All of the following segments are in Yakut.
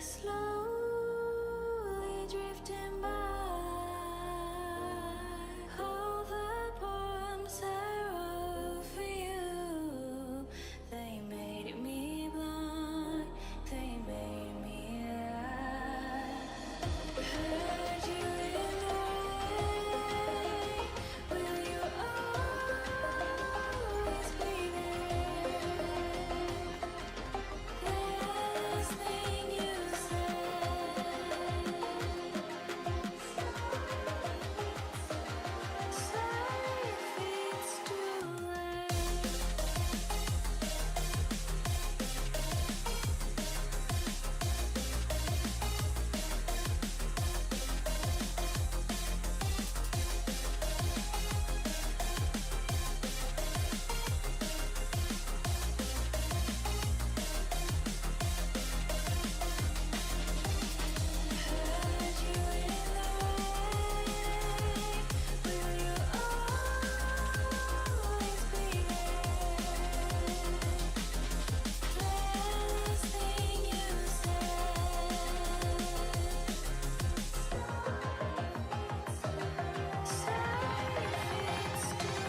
Slowly drifting by. All the poems I wrote for you, they made me blind, they made me lie. Heard you in the rain. Will you always be there? Last thing you said. Sorry if it's too late. Heard you in the rain. Will you always be there? Last thing you said. Sorry if it's too late.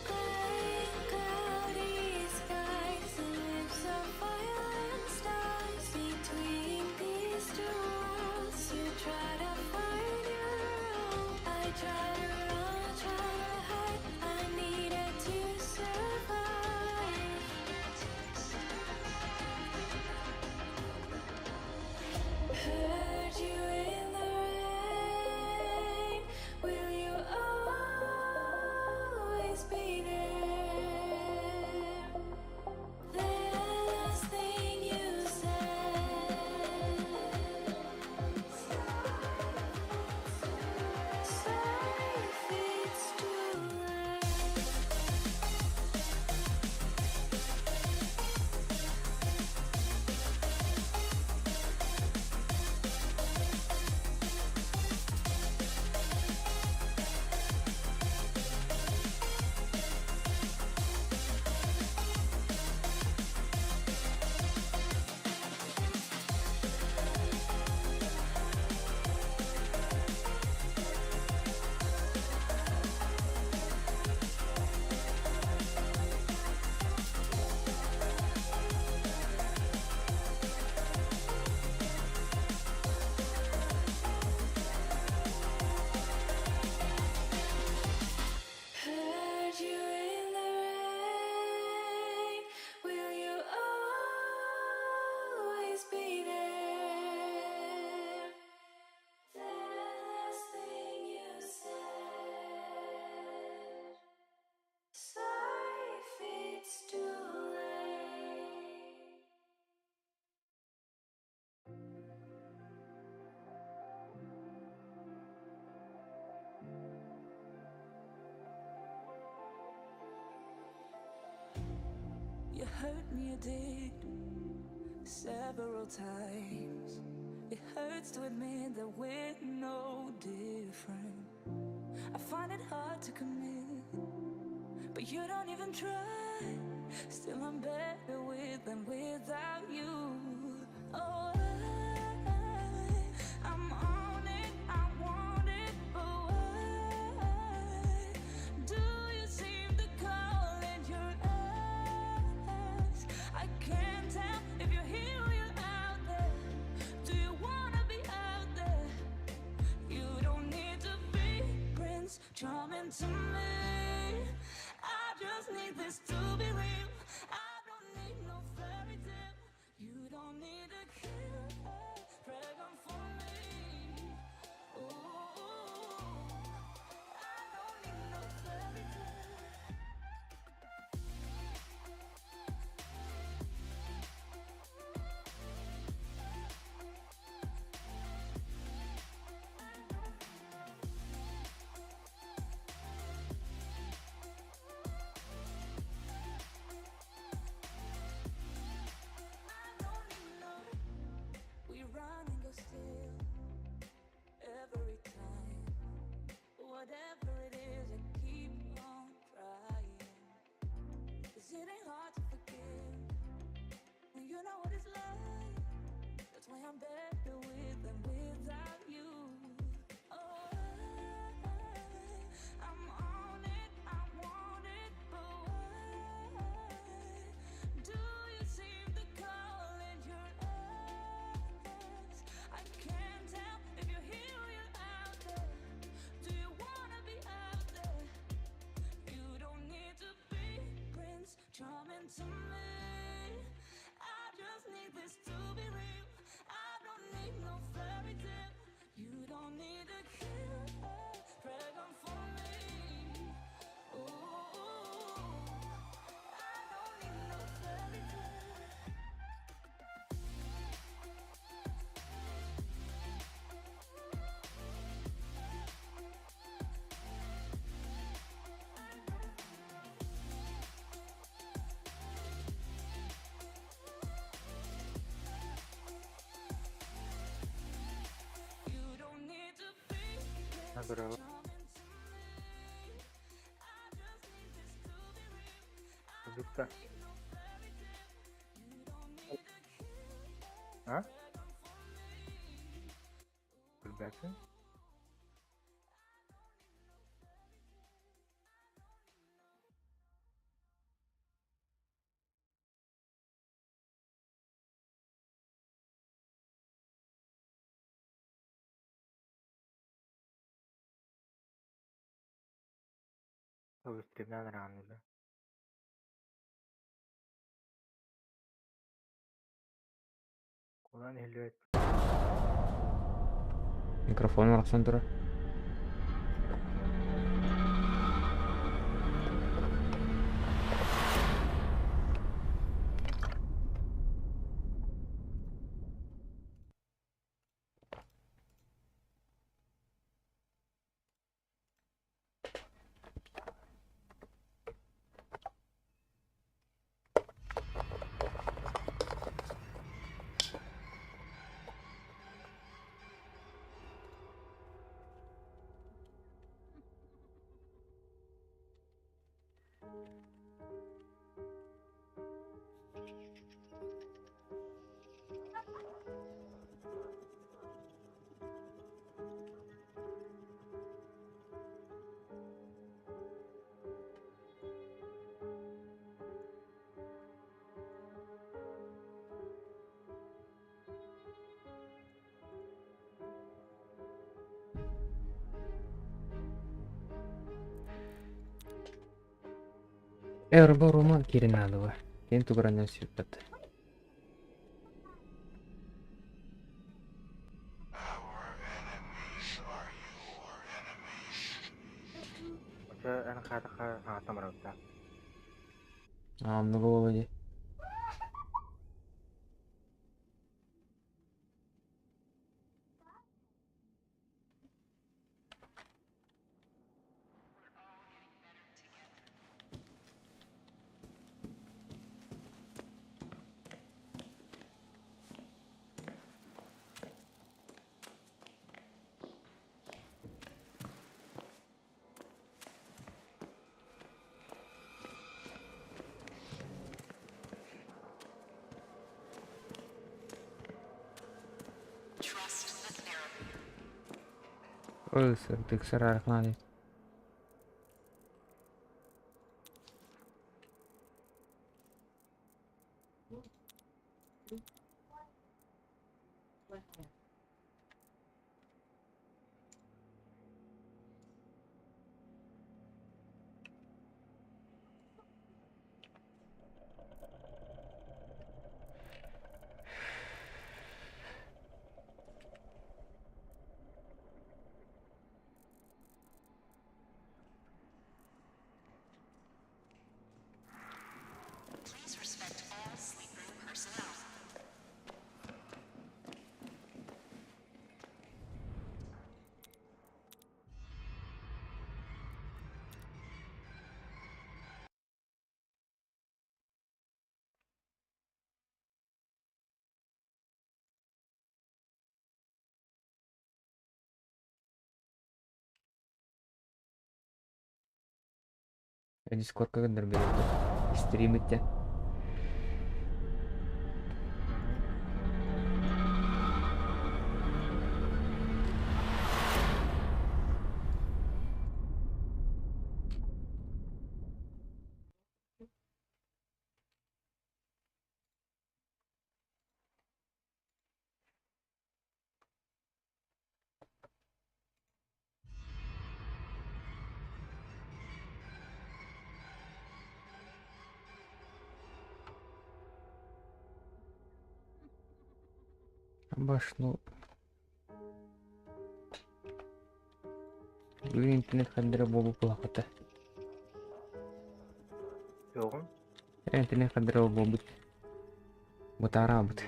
Gray cloudy skies and lips of fire and stars between these two worlds. You try to find your own. I try to run, try to hide. I needed to survive. Heard you in the rain. Will you always be there? The last thing you said. Sorry if it's too late. Heard you in the rain. Will you always be there? The last thing you said. Sorry if it's too late. You hurt me, you did several times. It hurts to admit that we're no different. I find it hard to commit, but you don't even try. Still, I'm better with than without you. Oh, I'm on it, I want it, but why do you seem to call it your ex? I can't tell if you're here or you're out there. Do you wanna be out there? You don't need to be Prince Charming to me. I just need this to be real. I don't need no fairy tale. You don't need to kill a dragon. Браво. Виктор. А? Билбэппин. Объективнан раанылы. Кулан иһиллибэт. Микрофон арахсан турар. Эрбо Роман киирин наадыба. Кини тугуранан сүппэт. Очо эн хаатаха хаҥаттан барабыттаах. Оннук буолуо дии. Ой, сырдык сараархааны. Дискордка гыннар биэрдэ. Стримите. Башну. Бүгүн интернет хардара буолбут буолахата. Суоҕун? Интернет хардара буолбут. Бытаараабыт.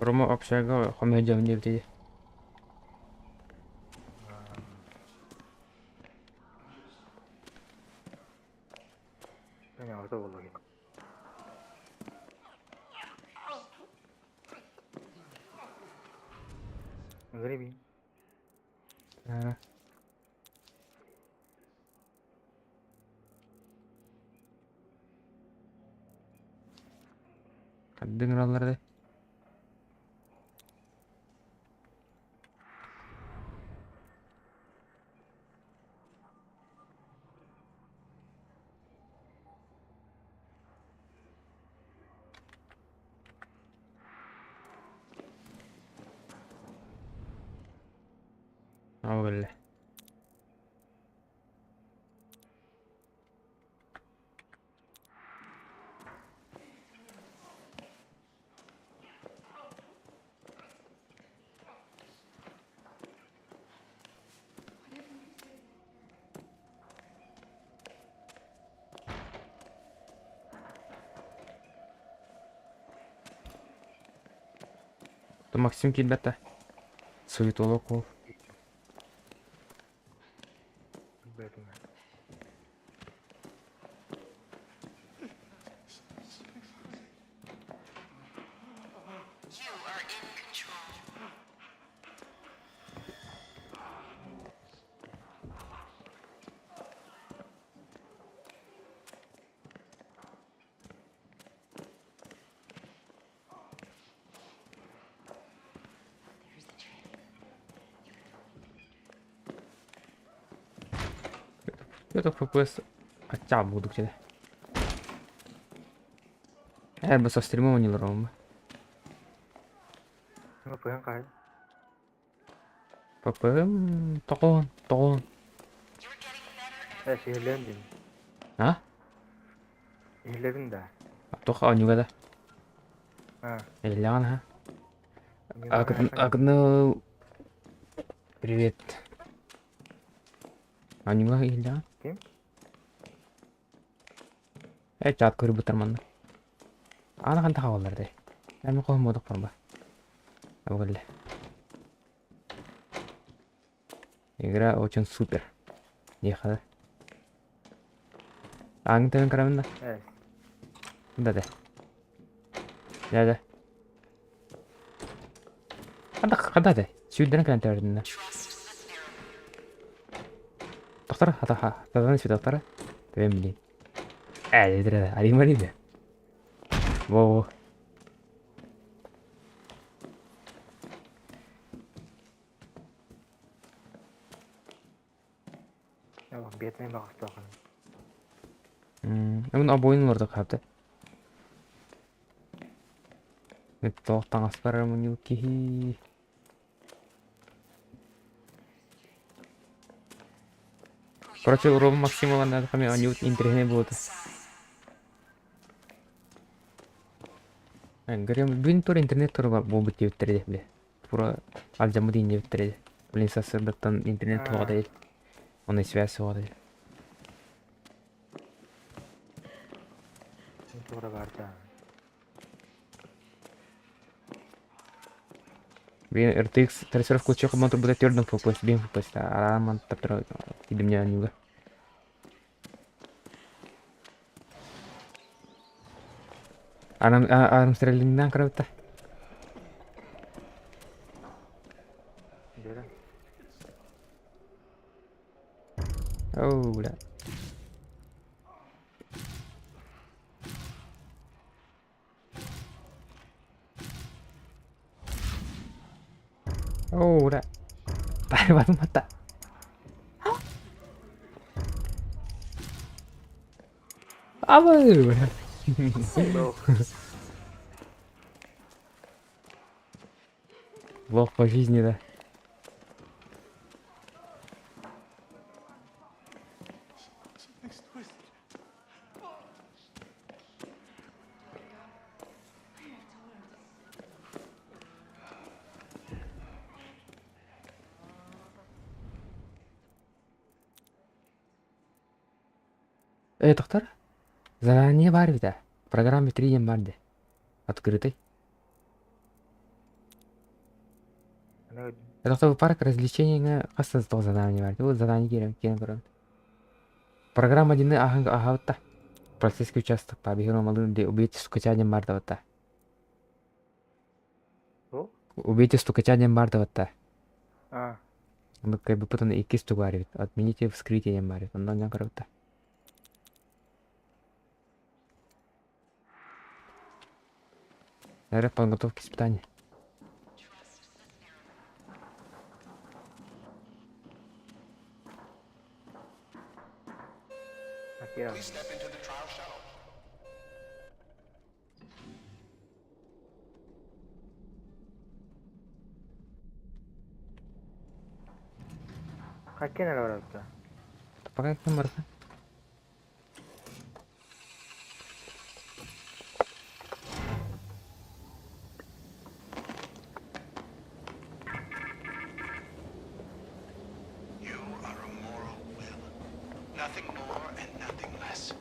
Рома общага хомуйа диэбитэ дии. Хардыы ыҥыраллар да. Ол кэллэ. Максим киирбэт да? Суетолог уол. Это FPS аччаҕа буолдук дьэ. Ээ, бу со стримом оонньуулар ПП-ҥ хаһан? ПП-м тоҕоон, тоҕоон. Ээ, сиһилээн дии. А? Иһиллэбин да. Туох оонньууга да? А. Иһиллэҕин аха. Агныл Привет. Оонньууга иһиллэҕин? Ким? Ээ, чат көрбүттэр манна. Аана ханта хааллар дии. Эми хоһуммутук барба. Абыгылле. Игра очень супер. Ехала. Ааҥ тыгын көрөбүн да? Э. Да да. Да да. Хада хада да. Сүүрдэрин кэлэн төрдүнэ. Доктор, хата хатадан испит доктора. Төбөм билин. Ээ, дедре, арыймар иде. Во-во. Бедный баҕастаахын. Мин обоин олордук хаапты. Туох таҥас барар мунньуу киһи. Короче, Рома Максимова надо хами оонньуут интэриэһинэй буолуо. Говорим, бүгүн тура интернет туруга буолбут диэбиттэрэ дии, бile. Тура алдьаммыт иин диэбиттэрэ дии. Блин, сарсыардаттан интернет суоҕа дии. Онно связь суоҕа дии. Тура баарда. Блин, RTX 30 включил турбута төрдөн FPS, 5 FPS. Арааман таптыра идемне оонньууга. Армстреллиҥнаан көрөбүт да? Оу, бля. Оу, бля. Барбатым хатта. Абы, бля. Лох по жизни, да. Э, доктор, заранее бар эбит ээ. Программа 3 диэн бар дии. Открытый. Аны Это парк развлечения хас да задание бар. Ол задание киирэн киирэн көрөн. Программа дини аһан аһабытта. Полицейский участок па биһир омалын де убейте стукача диэн бар дабатта. Бу? Убейте стукача диэн бар дабатта. А, Ну как бы потом икки стук бар эбит. Отмените вскрытие диэн бар эбит. Оннан дьон көрөбүттэ. Наверное, подготовка испытаний. Акира. Хаккен эрэ барабыт Пока ким барса. You are a moral will. Nothing more and nothing less.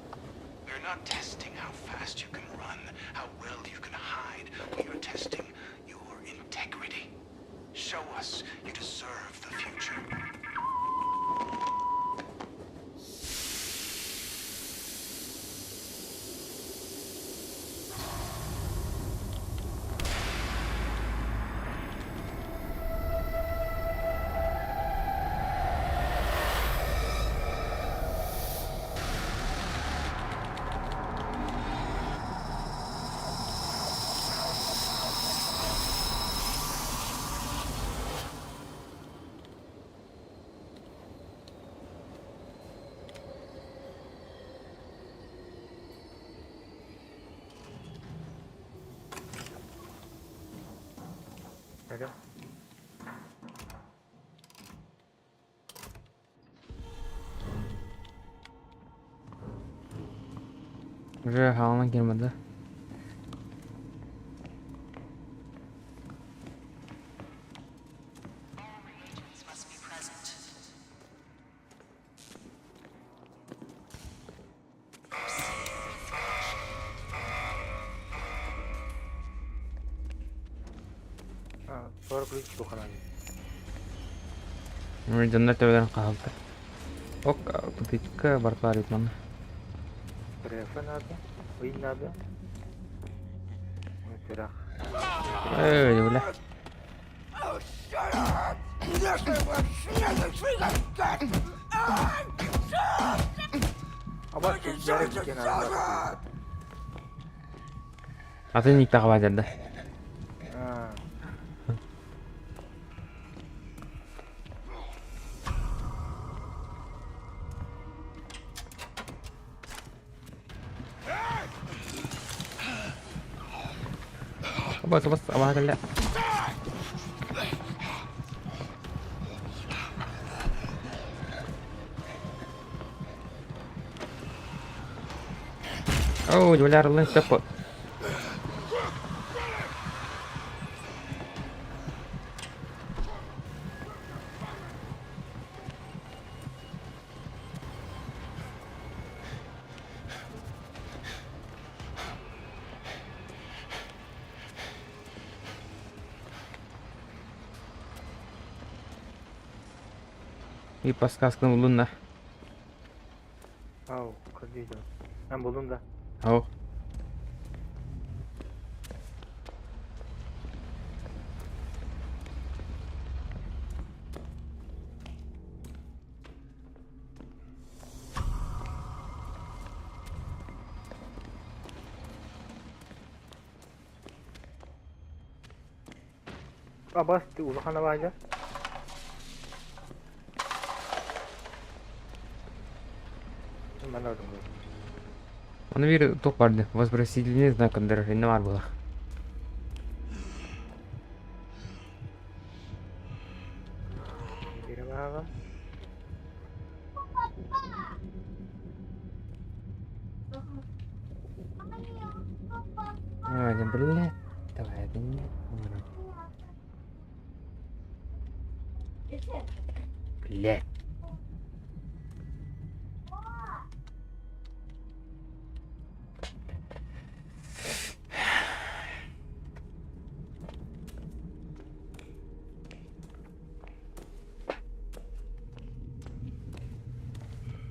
We are not testing how fast you can run, how well you can hide. We are testing your integrity. Show us you deserve the future. Эрэ. Уже хаалан кирмады. А, 40 ключ туханан. Дьоннор төбөлөрүн хаалта. Ок, тутычка бартылар бит манна. Префа надо. Ый надо. Сүрэх. Эй, бля. Аба сүлдэрэ бүтэн арыллар. Атын никтаҕа баадьарда. А, Бас бас абаха кэллэ. Оо, бля, арыллан сөп. И подсказканы булдун да. ау, кырдыйды. Мен булдум да. Ау. Абас улахан абаажа. Мен ордум. Оны бир тух барды. Вопросительный знак ындыр. Инне бар була. Бире баага. Ай, бля. Давай, это не. Бля.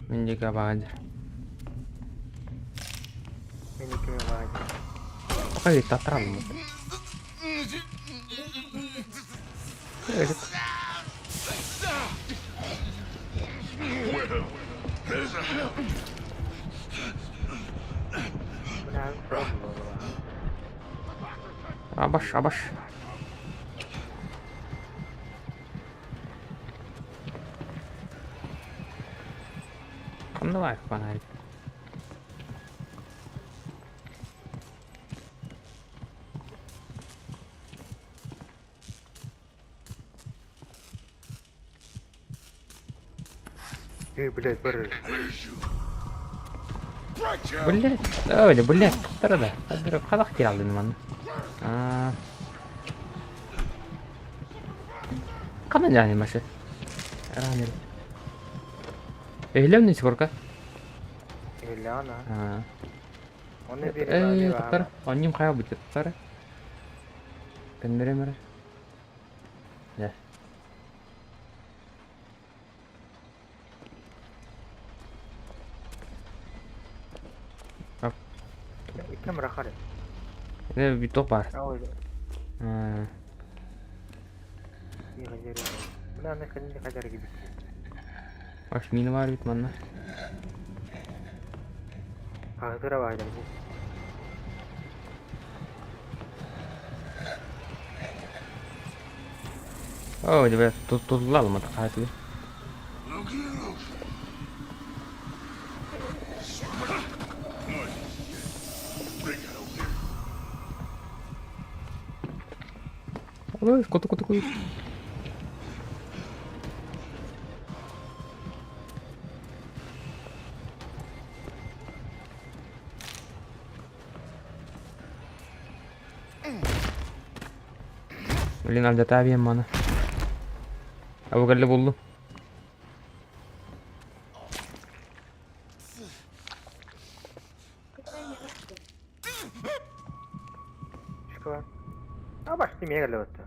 Мин диэки абаҕа Мин икки абаҕа Ой, татралмыт. Абаш, абаш. Ханна баар фонарик? Эй, блядь, бары. Блядь, ой, блядь, да. Хадах киалдын ман. Аа. Ханна жаани машы. Ранер. Эһилем сигорка. Ильяна. Аа. Оны бери Э, тоқтар. Онним хайа бит тоқтар. Көннөрө мөрө. Да. Кем рахары? Не биток бар. Ой, Аа. не хазяри. Бля, на хазяри хазяри гибит. Баш мина бар бит манна. Хазыра бар бу. Ой, дебе, тут тут лалма тахаты. Ой, куда куда куда. Блин, алдата абием мана. Абу кэллэ буллум. Что? А баш ты мега лётта.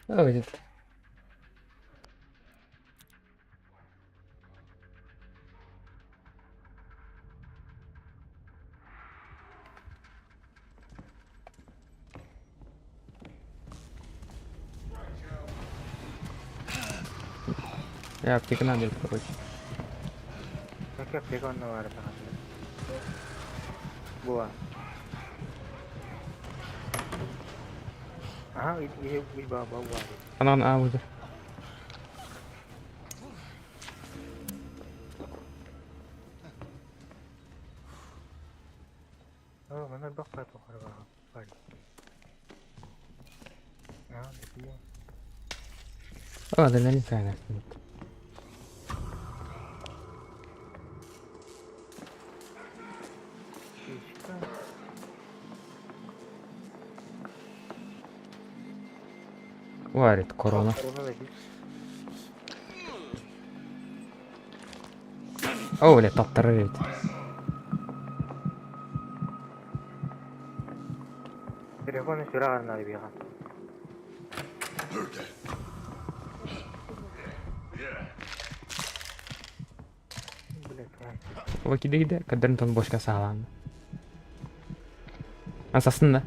Ой, где-то. Я аптека надо, короче. Как аптека онно баар сахатыгар. Буа. Аха, и и ба ба ба. Анан а уже. Оо, манна бах ба тухар ба. Бар. Аа, бии. О, адреналин файна. Фишка. Варит корона. Корона да дии. О, бля, таптарар эбит. Телефону сүрэҕэр наада биэҕэ. Блядь, О, киде киде, кадырын тон бошка саалаан. Асасын да.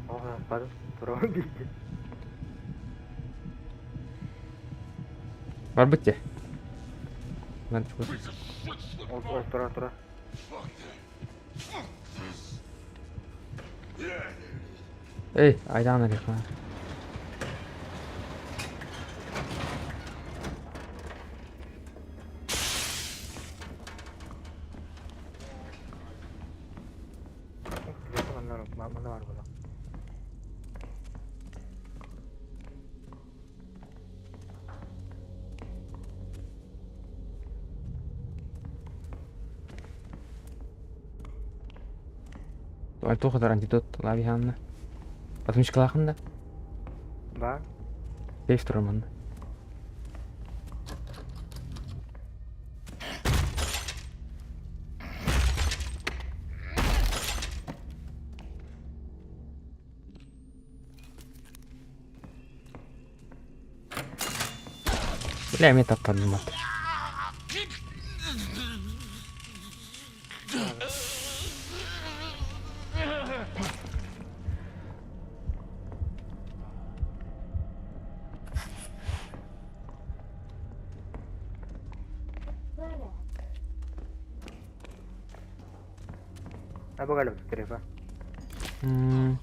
Оҕо, бары туран биирдэ. Барбыт те. Ман чугас. Ол ол тура тура. Эй, айдаан арыйха. Телефон онно манна баар буолла. Туохатар антидот лавиһаанна. Отмычкалаахын да. Баар. Сейф турар манна. Бля, эмиэ таптардым ат. М.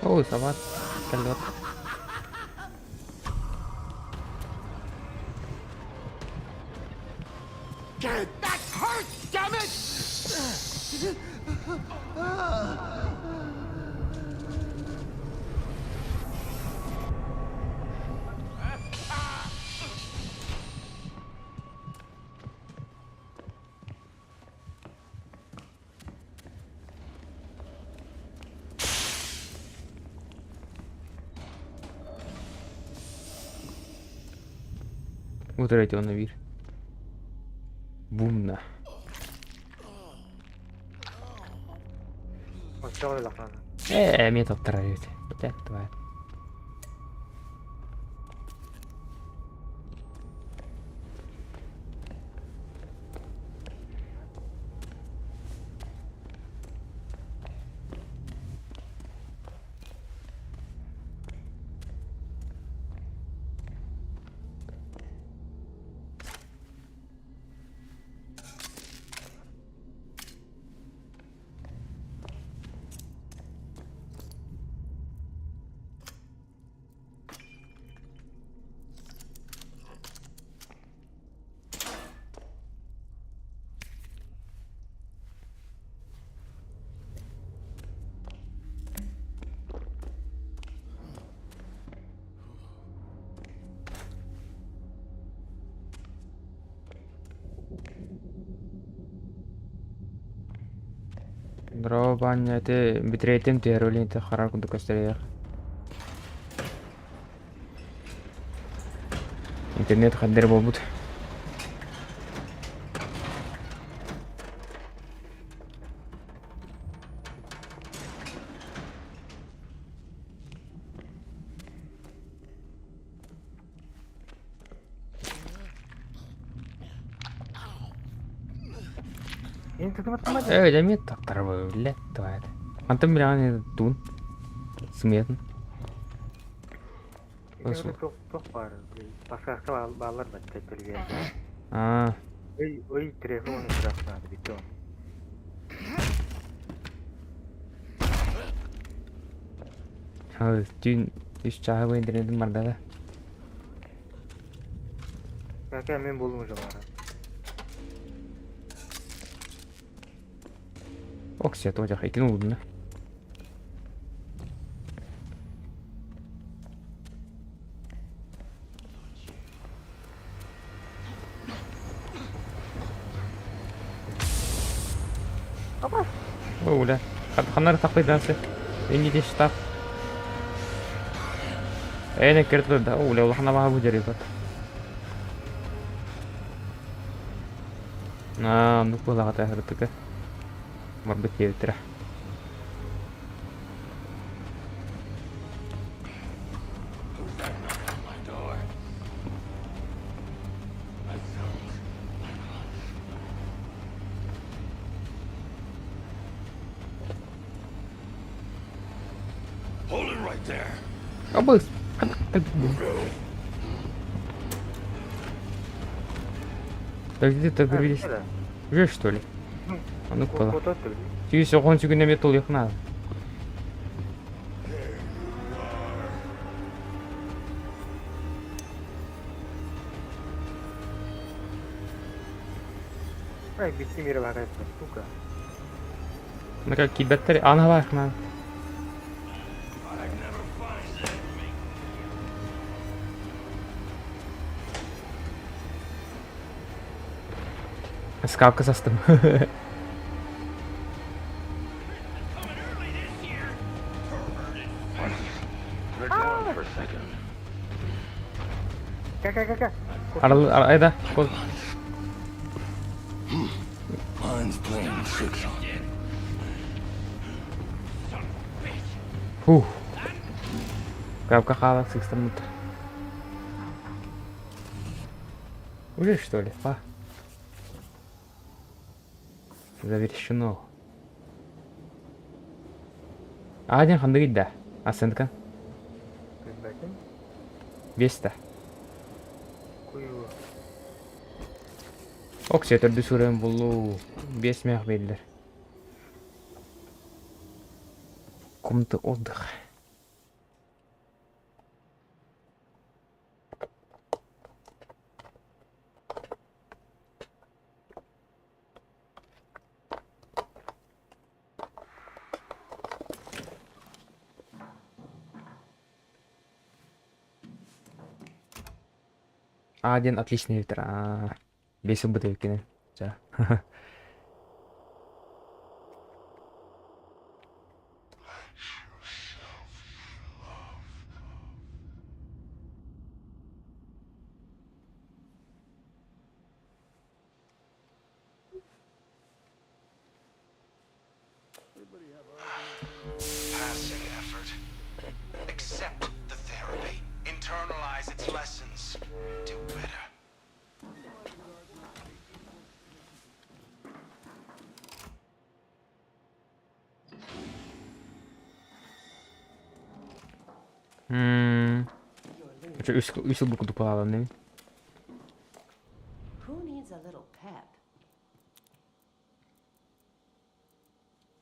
Оо, сабат кэллибэт. That hurts, damn it! Утарайте он биир. Бумна. Ээ, эмиэ таптарар эбит. Бля, давай. Дроп ити битрейтим түһэр ити харар курдук көстөр Интернет хаддер буолбут. Ээ, эмиэ таптарабы, биллэ, давай. Антон билэҕин туун сымыйатын. Аа. Түүн үс чааһы бу интернетим барда да. Оксия туох иккини булдум да. Ой, бля. Ханнары тахпайдансы. Инни штаб. Эне кирту да, уля улахана баха бу жарыпат. Аа, ну кулаҕата ырытыка. Барбыт диэбиттэрэ. Абыс! Так где-то перевелись. Уже что ли? А ну куда? Сүүс оҕон сүгүнэ эмиэ тулуйах наада. Ну как киирбэттэр анаһалаах наада. Скапка састым. Арал айда. Кол. Mine's playing tricks on me. Фух. Капка хаалан сыыстаммыт. Уже что ли? Па. Завершено. Аадин ханныгый да? Асенка. Билбэтим. Бес да. Куйуу. Оксия төрдүс уровень буллуу. Бес мэх биэрдилэр. Комната отдыха. А диэн отличный ветер. Аа, Бес ылбыт эбиккин. Ча. Passing effort. Accept the therapy. Internalize its lessons. Do better. Мм. Үс үс ылбыт курдук баалан Who needs a little pep?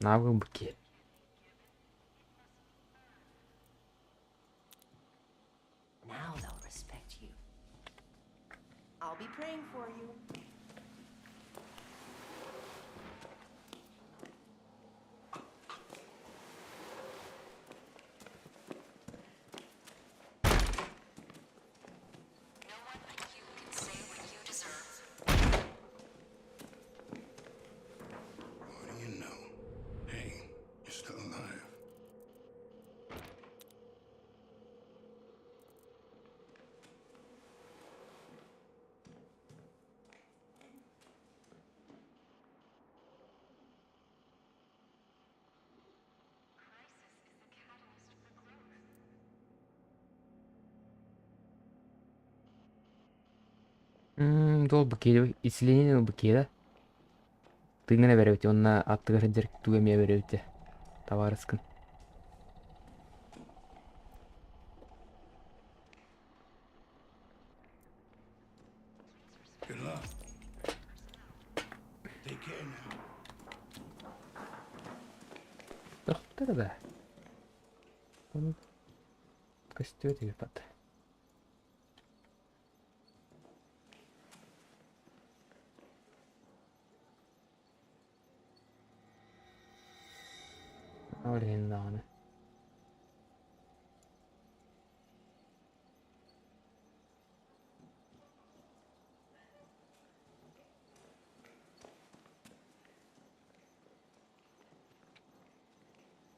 Навык быки. Now they'll respect you. I'll be praying for you. No one but you can say what you deserve. What do you know? Hey, you're still alive. Crisis is the catalyst for growth. Мм, дол быки исцеление быки да. Тыҥҥына бэрэбит уонна аттыгар сылдьар тугу эмиэ бэрэбит табаарыскын. Good luck. Take care now. Тохтор да. Ону көстүө түһүппат. Ол иһин даҕаны.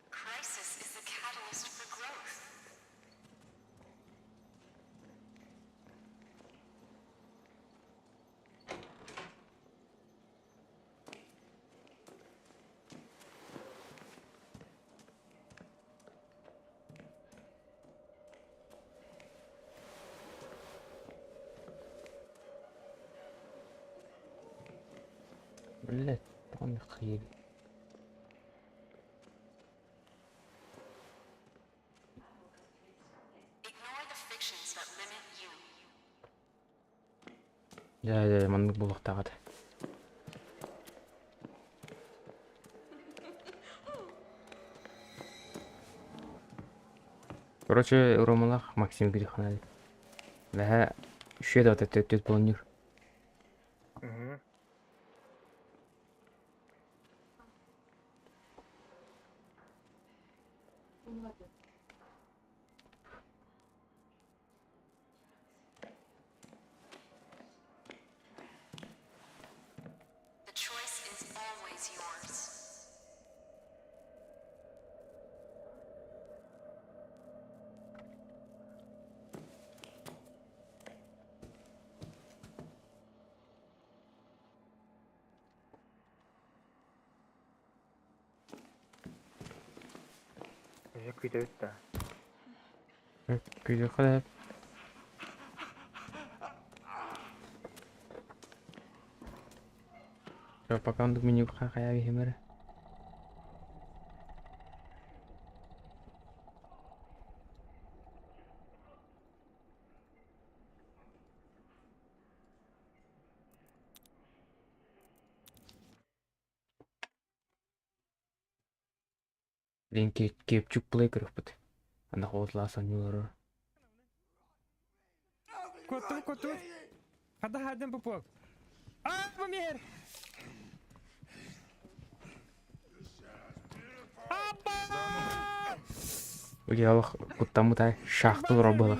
Crisis is the catalyst for growth. Блядь, он хрень. Ignore the fictions that limit you. Дьэ, дьэ, маннык буолуохтаах этэ. Короче, Ромалах Максим Гриханали. Бэһэ үчүгэй да төттөт буолунньур. Мгм. The choice is always yours. Күүтэбит да. Күүтүөххэ да Пока оннук меню хайа биһим эрэ. Блин, кепчук плей көрүөхпүт. Аны хоотулаа сонньуулар. Куоттубут, куоттубут. Хада хадын пупок. А, помер! Апа! Уйалах куттаммыт ай шахта олорор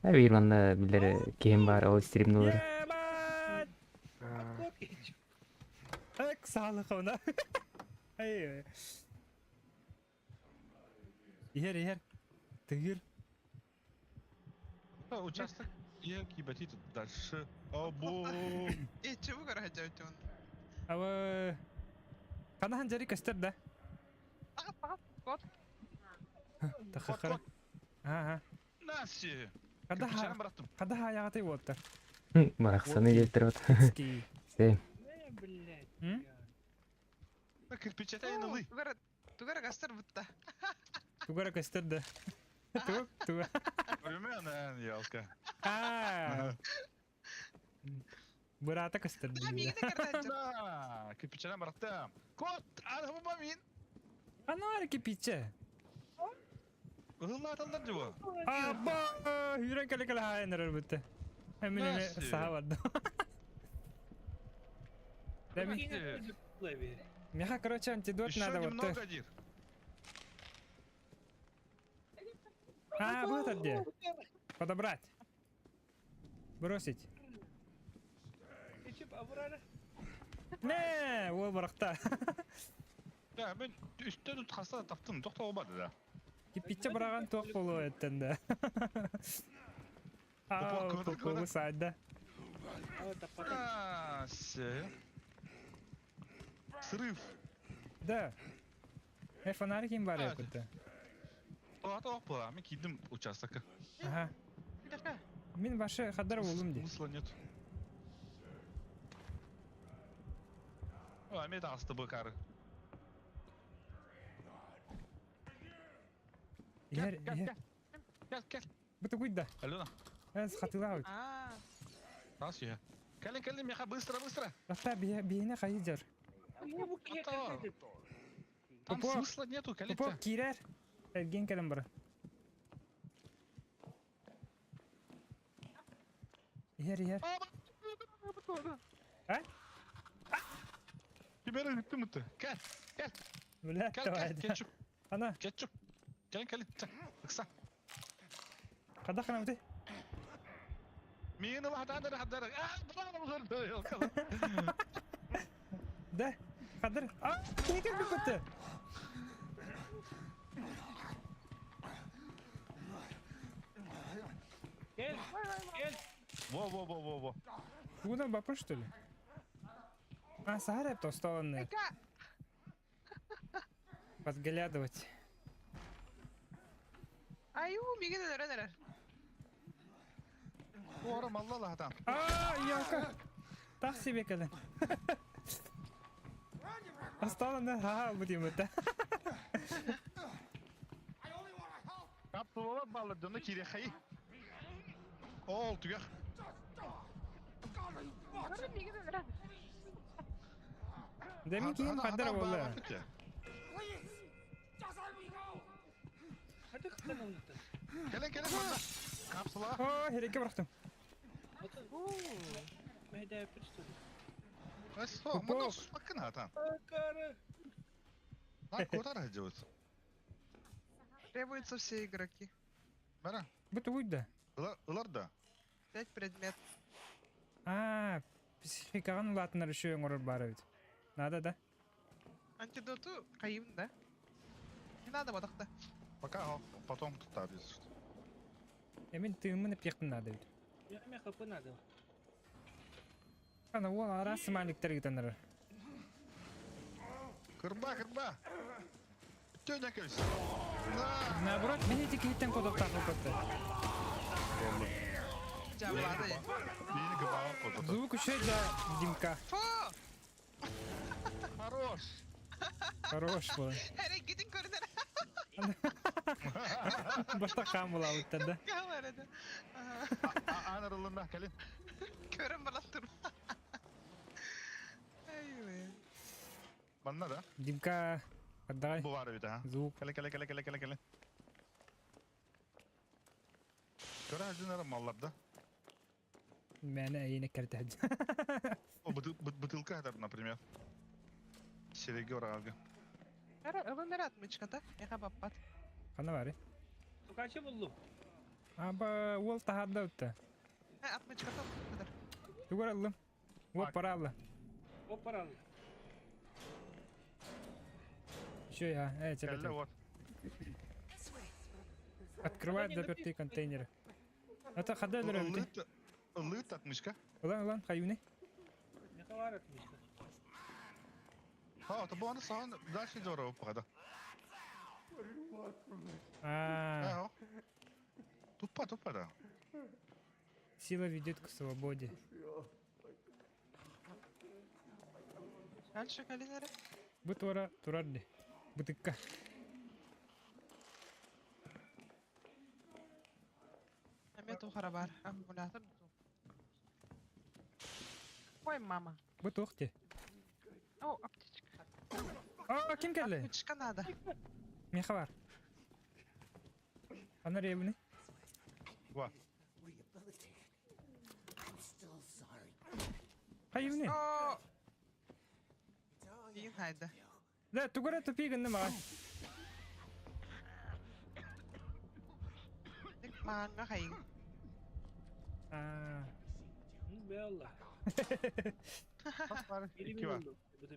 Биир манна биллэр киһим баар, ол стримнулар. Ебать! Эк, саалаховна. Эй. Иһэр, иһэр. Тыгыр. Участок я кибатит дальше. Або. Э, чего көрөһөтөбүт Аба. Ханахан жары көстөр да. Кот. Тахахара. Ага. Наси. Када када хаягаты буолта. Барахсаны диэттэр вот. Сем. Кирпичете ылый. Тугара көстөр бутта. Тугара көстөр да. Туг, туг. Румяна, ялка. Аа. Бырата көстөр. Да, кирпичена бараттым. Кот, архы мин. Ана кирпиче. Ыһылла аталдар дьыбы. Аба, хүрен кэлэ кэлэ хаайан бутта. Эмин саха барды. Меха, короче, антидот надо вот. немного дир. А, вот где. Подобрать. Бросить. Не, ол барахта. Да, мен үстен хаста таптым, тоқта болмады да. Кипиче бараган тоқ болу эттен да. А, попу сайда. А, Срыв. Да. Э, фонарик им бар якутта. Опа, мен кидим участокка. Ага. Мин башы хадар болдум ди. Смысла нет. А, мен асты быкары. Иһэр, иһэр. Кел, кел. Бу тугуйда. Алена. Эс хатылаут. Нас я. Кэлин, кэлин, меха, быстро, быстро. Рахта биһине хайдер. Там смысла нету, кэлин. Попок кирер. Эрген кэлин бара. Иһэр, иһэр. А? Теперь үттүм үттү. Кел, кел. Бля, Кел, кел, кетчуп. Ана. Кетчуп. Кел, кел, ыкса. Када хана үтэ? Миин ылахатан хаддар. Да, хаддар. А, кини кел бүттү. Кел, кел. Во, во, во, во, во. Куда бапы, что ли? А, Сахара тостованная. Подглядывать. Аю, мигин өрөн. Орам алла лахатан. А, ялка. Так себе кэлэн. Осталаны ха будем это. Капсулалар баллар дьоно кириэхэй. Ол түгэх. Да мин киһим хаддар буолла. Кэлин, кэлин, манна. Капсула. О, херекке бырахтым. Эсо, мана сакына атан. На куда делать? Требуются все игроки. Бара. Бу тугуйда. Ылар да. Пять предмет. А, психикаган улаатынар еще оҥорор баар эбит. Надо, да? Антидоту кайым, да? Не надо бодохта. Пока потом тут если что. Эмин тыыммын эпиэхпин надо бит. Ана уол араас смайликтер гытанар. Кырба, кырба. Төнө кэбис. Наоборот, мин ити киһиттэн кодохтаах кытта. Жабылады. Биини кыбаҕа кодото. Звук еще для Димка. Фу! Хорош. Хорош был. Әрекетин көрүнэр. Башта хаан булаабыттар да. Калар еді. Аан арыллынна кэлин. Көрөн баран тур. Ай, Манна да. Димка, отдай Бу баар эбит а. звук. Кэлэ кэлэ кэлэ кэлэ кэлэ кэлэ. Көрө сылдьан малларда. Мээнэ эйиэнэ кэртэһэдь. О, бутылка хатар, например. Сереги оралга. Ара, ылын эрэ отмычката. Эха баппат. Ханна бары? Тукачы буллум. Аба уол таһаарда утта. Э, отмычката ылын Тугар ыллым. Уол паралла. Оп паралла. Еще я. Э, тебе. Кэллэ вот. Открывает запертые контейнеры. Это хада Ылыт, ылыт отмычка. Ылан, ылан, хайуны. Не хавар отмычка. А, это было сон дальше здорово, походу. А, Тупо, тупо, да. сила ведет к свободе. Дальше кэлин эрэ. Бу туора турар ди. Бутыкка. Эмиэ туох эрэ баар. Аккумулятор Ой, мама. Бу туох ти? О, аптечка. А, ким кэллэ? Отмычка надо. Миэхэ бар. Ана ребини. Ва. Хайыбыны. О! Иин хайда. Да, тугара тупи гынны мага. Маанга хайын. А. Белла. Икки бар.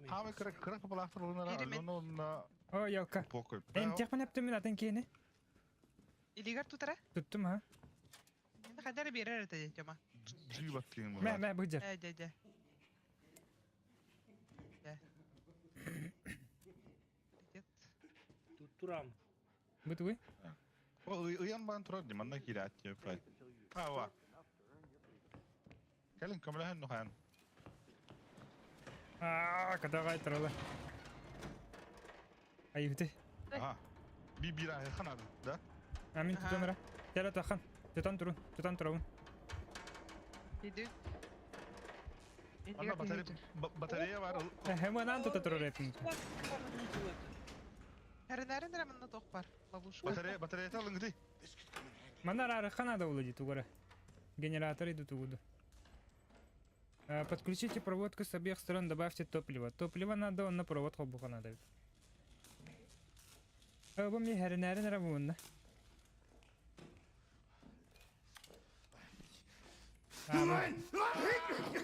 Хаамы кыра кыра капалаахтар олунара аллону О, ялка. Покой. Эм техман эптим мин атын киэни. Илигэр тутара? Туттум ха. Мен хайдары берер это Тёма. Жыйбат деген Мэ, мэ, быдьар. Э, дядя. Дэ. Привет. Туттурам. Бутугуй. Ол ыйан баан турар ди манна киирээт диэп. Ава. Кэлин көмөлөһөн нухаан. Аа, катагай турала. Айыбыты. Ага. Би бир ханады, да? А мин тутан Тера тахан. Тутан турун, тутан турабын. Иди. Анда батарея батарея бар. Хэманан тута турар эпин. Эренәрин манна тох бар. Ловушка. Батарея батарея алыңды. Манар арыхана улади тугара. Генератор иду тугуду. Подключите проводку с обеих сторон, добавьте топливо. Топливо надо, он на провод холбуха надо. Бу мне херенәрин рабунна.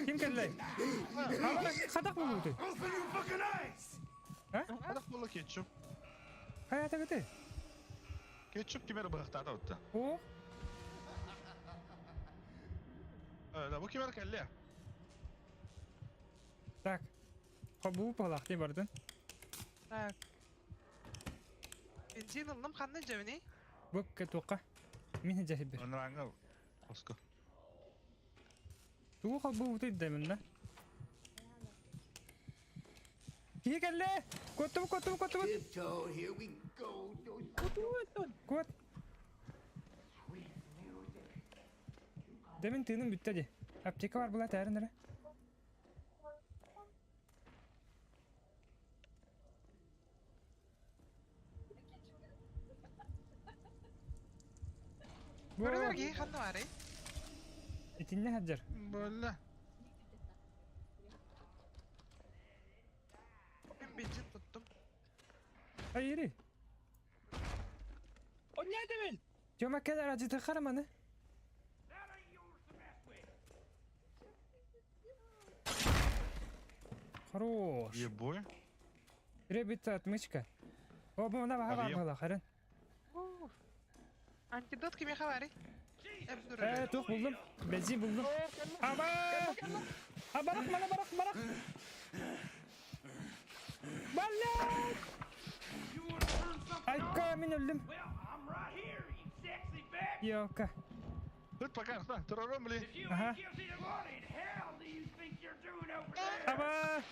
Ким кэллэй? Хадах булуты. А? Хадах болла кетчуп. Хайата бите. Кетчуп кимер быхтата утта. О? Да, бу кимер кэлле. Так. Хобу палахты бардын. Так. Бензин ылным ханна жебини? Бу кетука. Мин жахибер. Онранга. Оско. Тугу хобу бутый дэминна. Кие кэлле! Коттум, коттум, коттум. Tiptoe, here we go. Кот. Дэмин тыным бүттэ ди. Аптека бар була тәрін Көрөнөр киһи ханна баарый? Итинне хаджар. Болла. Мен бензин туттум. Айыри. О, не мен. Тёма кэлэр ажыты хараманы. Хорош. Ебой. Требуется отмычка. О, бу мына баха бар була, харын. Антидот кимиэхэ баарый? Э, тух булдум. Бензин булдум. Аба! А барах, мана барах, барах. Баллят! Айка, мин өллүм. Ёлка. Тут пока, да, тураром, блин. Ага. Аба!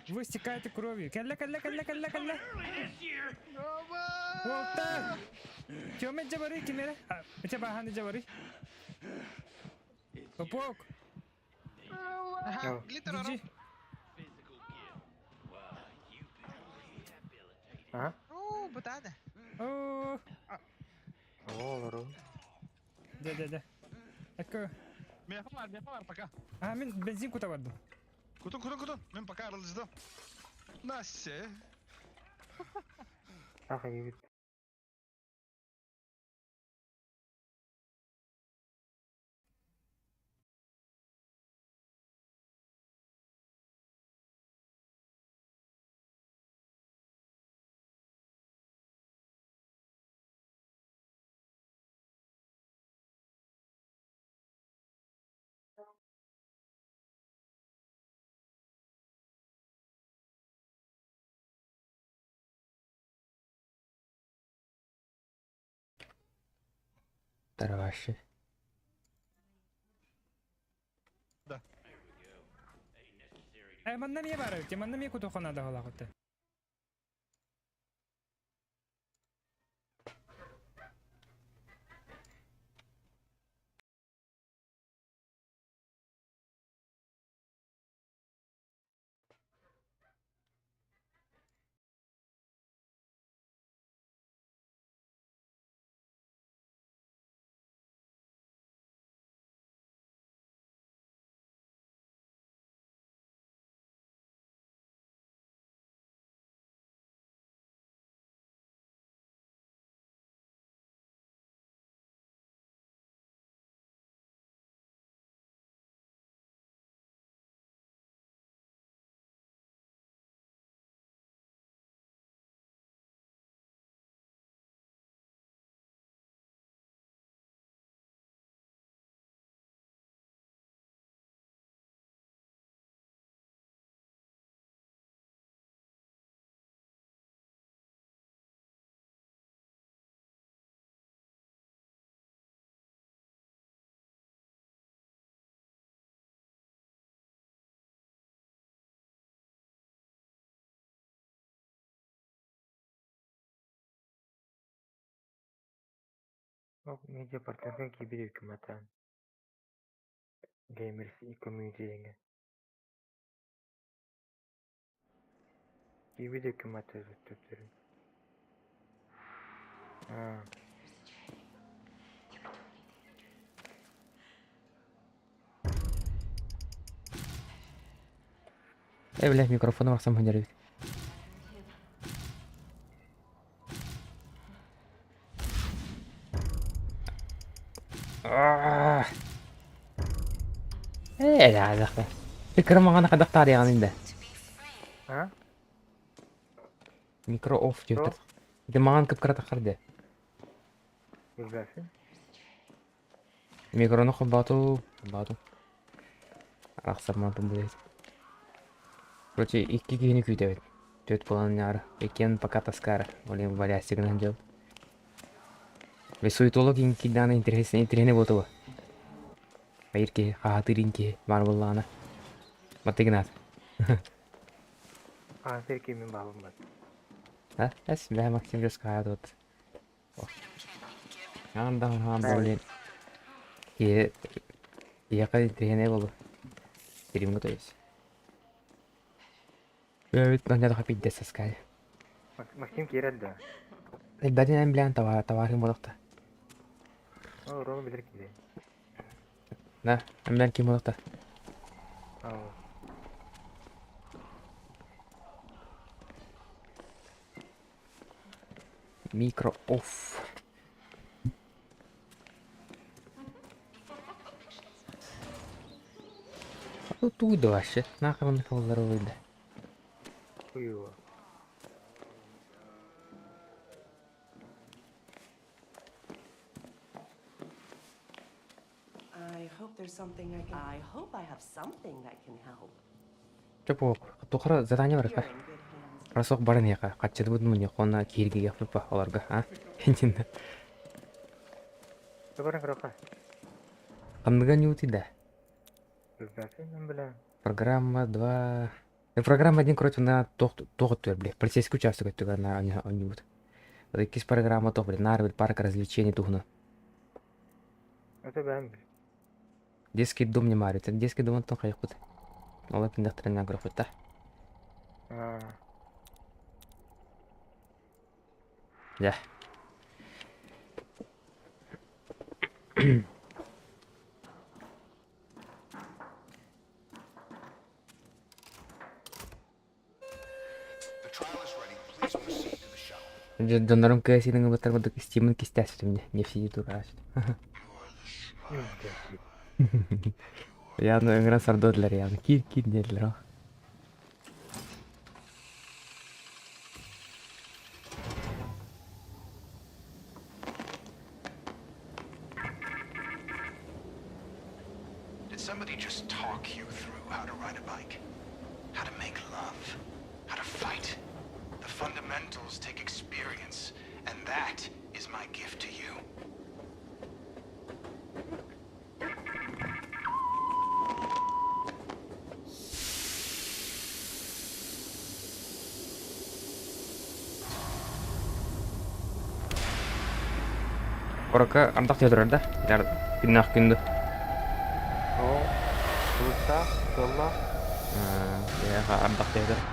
Вы истекаете кровью. Кэллэ, кэллэ, кэллэ, кэллэ, кэллэ. Уолта! Тёма дьабары кимere? Ичэ баһаны дьабары. Попок. Аха, глиттер Гиджи. А? Оо, бытааны. Оо. О, олору. Дэ, дэ, дэ. Айка. Меха бар, меха бар пока. А, мин бензин кута бардым. Кутун, кутун, кутун. Мен пока арылжыдым. Насе. Ах, ебит. Тарваши. Да. Э, манна мие бар эбит, манна мие кутухана да холахыты. Медиа партнерга кибер hükümeten. Gamers community Кибер hükümeti төптөрүн. А. Э, бля, микрофону барсам ханжар эбит. Э, да, да. Фикр маған қадақ тарияған енді. А? Микро офф деп тұр. Де маған кіп кірат ақырды. Билбәсин. Микроны қымбату, қымбату. Арақсарман будет. Короче, икки киһини күүтэбит. Төт болан яр. Экен пока таскара. Олен валясигынан жол. Ве суетолог инки дана интересный интересный болду. Байыр ки, хатырин ки, бар боллана. Батыгнат. А, серки мен балым бар. А, эс, бля, Максим жестко тут. Анда хан блин. Е, яка интересный болду. Перим то есть. Бля, надо хапить десаскай. Максим кирет да. Элбәрден билэн товар товарым болуқта. О, Рома билер кире. Да, билэн ким болуқта. Ау. Микро офф. Тут уйду вообще. Нахрен он фоллер выйду. Хуево. I hope there's something I can. I hope I have something that can help. Чопок. Тухара задание бар. You're in good hands. Росох баран иһиэхэ, хаччытыбыт мунньуох уонна киһиргиэхпит ба олорго, а? Интиннэ. Баран көрөххө. Ханныга ньуути да? Билбэппин бля. Программа 2... Программа 1, короче, на туох туох өттүгэр, бля, полицейский участок өттүгэр на оонньуубут. Иккис программа туох, бля, наар парк развлечений туһуна. Это бэм. Детский дом не марит. Детский дом онтон хайыхпыт. Ол эппиндэхтэринэн көрөхпүт да. Дьэ. Дьоннорум кыа сирин ылбыттар курдук Стимын кистээситим не все тураасит. Яны ыҥыран сордуодулар яны киир киир диэтилэр Did somebody just talk you through how to ride a bike? How to make love? How to fight? The fundamentals take experience, and that is my gift to you. Куоракка ардах түһэ турар да? Күннээх күн ду? Оо, былыттаах, тыаллаах. Ардах түһэ турар.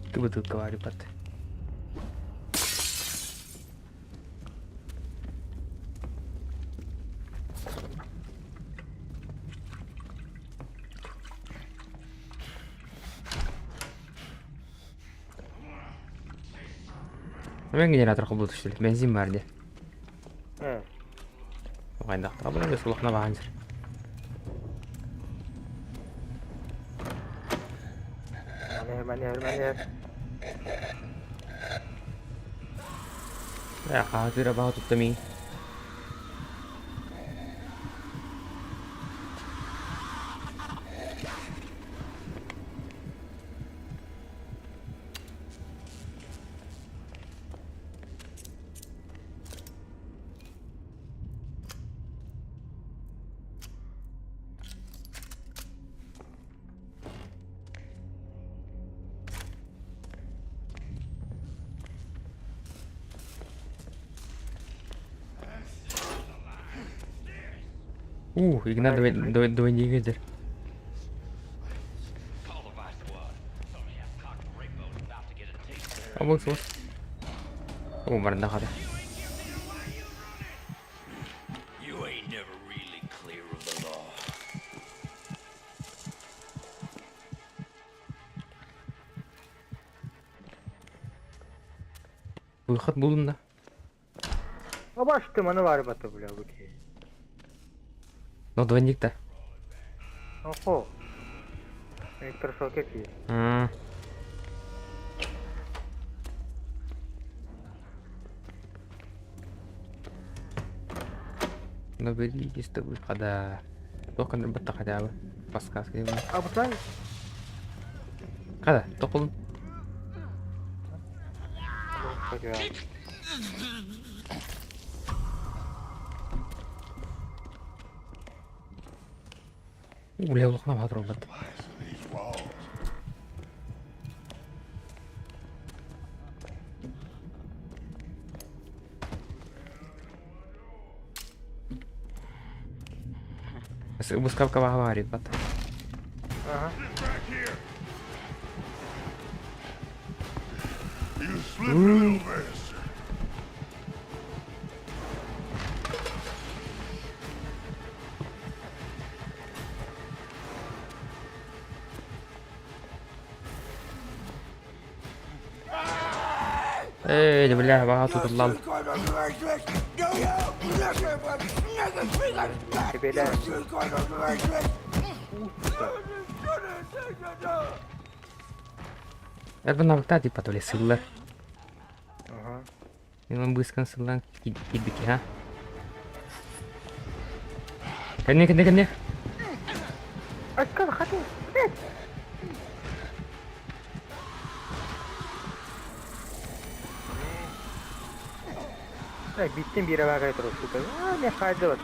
Икки бытыылка баар ипат. Мен генератор холбуу түстүлэр. Бензин бар дии. Хайдахтаҕа булан улахана баҕан сир. Манер, манер. Э, хаатыра баҕа тутта миин. Ух, Игнат двойник этер. Обок суох. О, барда хата. Выход булдум да. Абашты маны бар баты бля бути. Но двойник да. Охо. Электрошокер дии. Наберитесь до выхода. Только бата хотя бы. Подсказка. Абытай. Когда? Токул. Бля, улахна баатыр олбат. Выставка говорит, бат. Ага. Slippery little bastard. Эй, бля, баҕа тутуллал. Эрбин навыктаа типа то ли сыллар. Мен быскан сыллан киирбики ха. Кэнне кэнне кэнне. Откуда хаты? Так, биттен бире багай турар, сука. А, не хайды вот.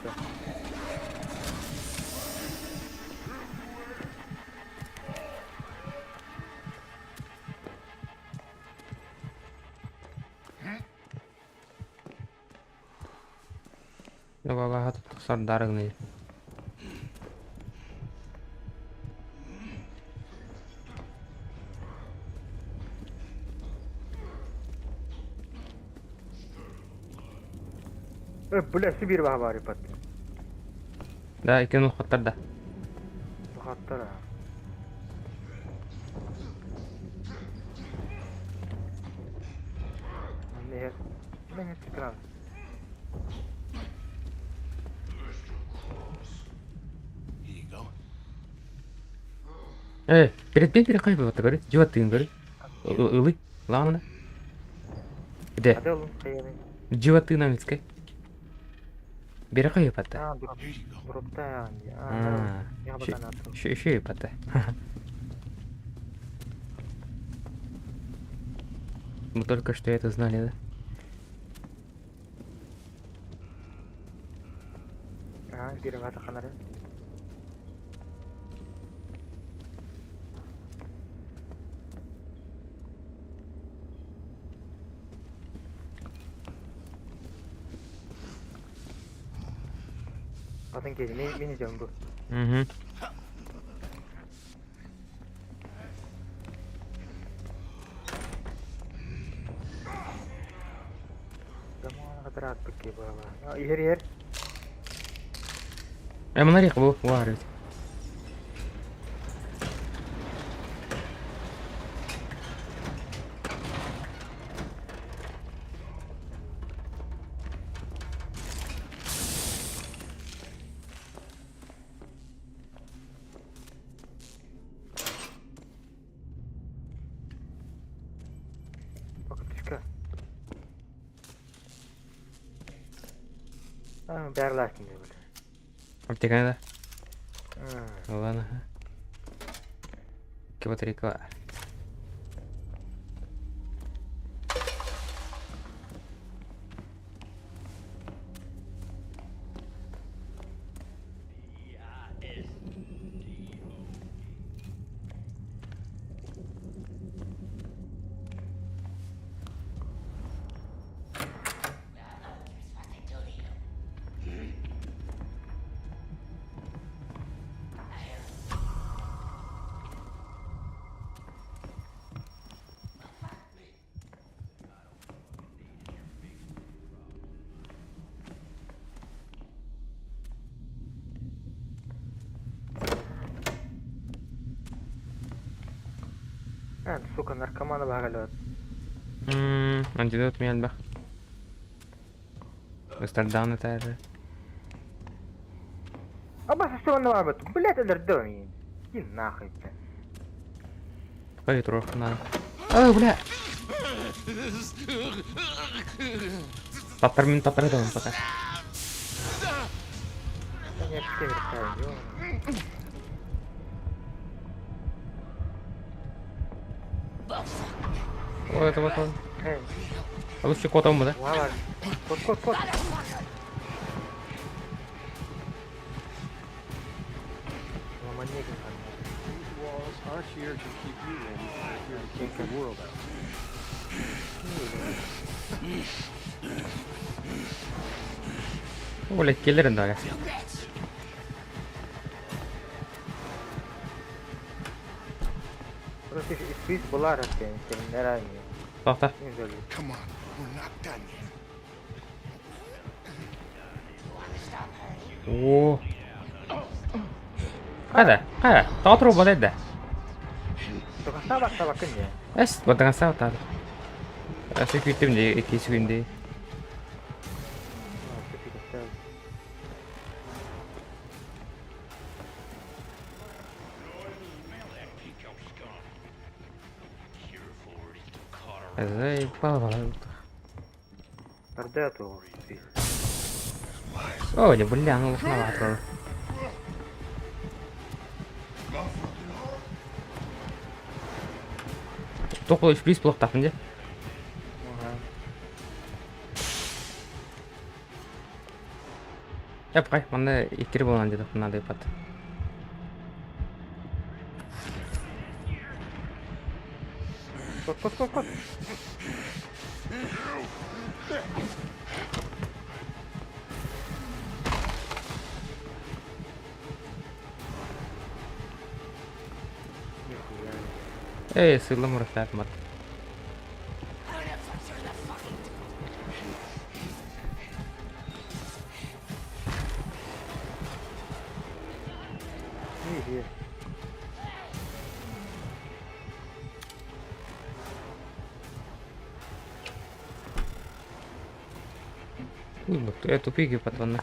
Бабаға тұтқысар дарыгны. Бля, Сибирь баҕа баар Да, икки хаттар да. Хаттар. Не, не, Э, перед бен перед кайбы вот говорит, жива тыын говорит. Ылы, ладно. Где? Жива тыын амицкай. Бери кайбы патта. А, еще патта. Мы только что это знали, да? А, бери вата ханары. Атын кели, мен мен идем бу. Угу. Заман катарат бикки бала. Иһер иһер. Э, мына бу, вар. Покатушка. А, бәрләсен дип. Аптеканы да? Ладно. Ки батарейка. А, сука, наркомана багалет. Антидот мельбах. Амстердам это А баса что он навабит? Блядь, это Иди нахуй, блядь. Пойди трохи на. О, бля! Татар мин татар это пока. Да нет, все О, это вот он. А лучше котом да? Кот, кот, кот. Walls aren't here to keep you in, they're here to keep the world out. Бля, киллерин дали. Просто испис была растение, Тохто. Come on, we're not done yet. Оо. Хайда, хайа, тоҕо турбат эрдэ? Тохтообаттабаккын дии. Эс, бадаҥастаабат Өссө күүттүм дии, иккис күн дии. О, не бля, ну лохновато. Тоқыл үш блоктапын де. Эп, манна иккири буолан дедох надо ипат. Кот, кот, кот, кот. Эй, сыллым урастаат мат. Тупик патронна.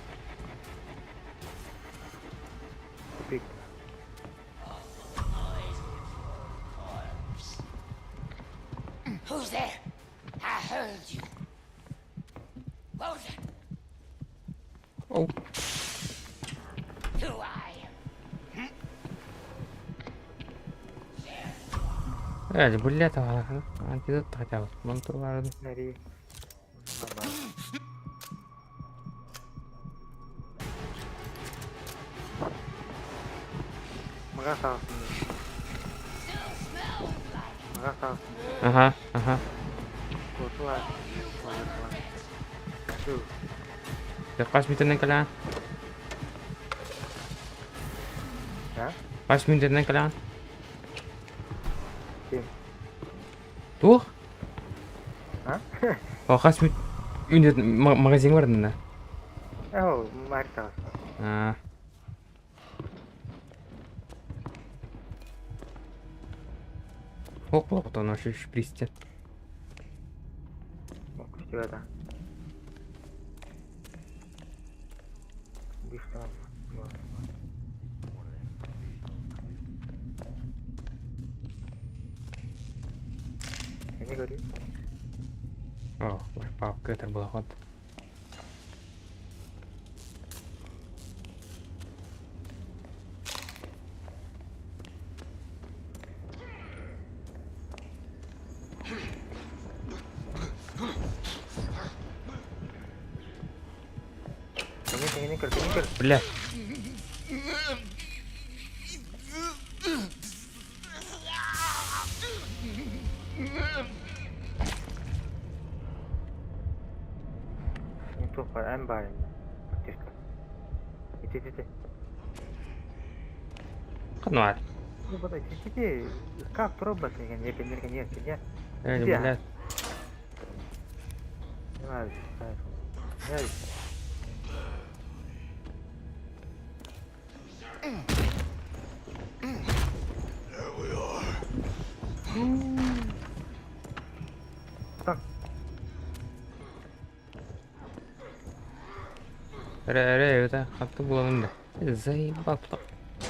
Тупик. Who's there? I heard you. What was that? Oh. Who are you? Э, блядь, антидот хотя бы. Мантуар. Нари. Мага саҕасын. Мага саҕасын. Ага, ага. Куотула. Хас мүнүүтэнэн кэлэҕин? А? Хас мүнүүтэнэн кэлэҕин? Ким? Туох? А? О, хас мүнүүт магазин бар да? Оо, Марта. А. Ох, плохо, то наш шпристе. Да. Не говори. О, папка, это было ход. Бля. Эн баар. Ити ити. Хануар. Ну, вот ити ити. Как пробовать, не не не не не. Эй, блядь. Не There we are. Так. Эрэ, эрэ, это хатты буланым да. Заебал.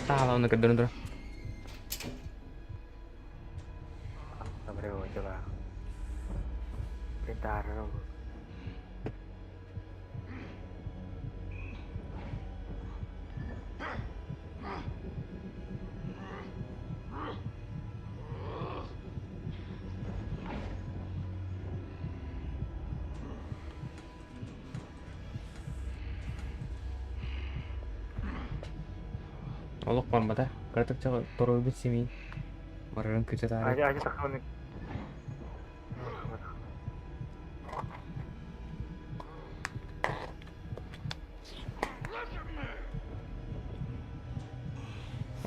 Таала оны көрдөрөн тура. Добре, дела. Тентаар. Олох барбата. Кыратык чаҕы торуйбут симиин. Барарын күтэ таары. Ажы ажы таханы.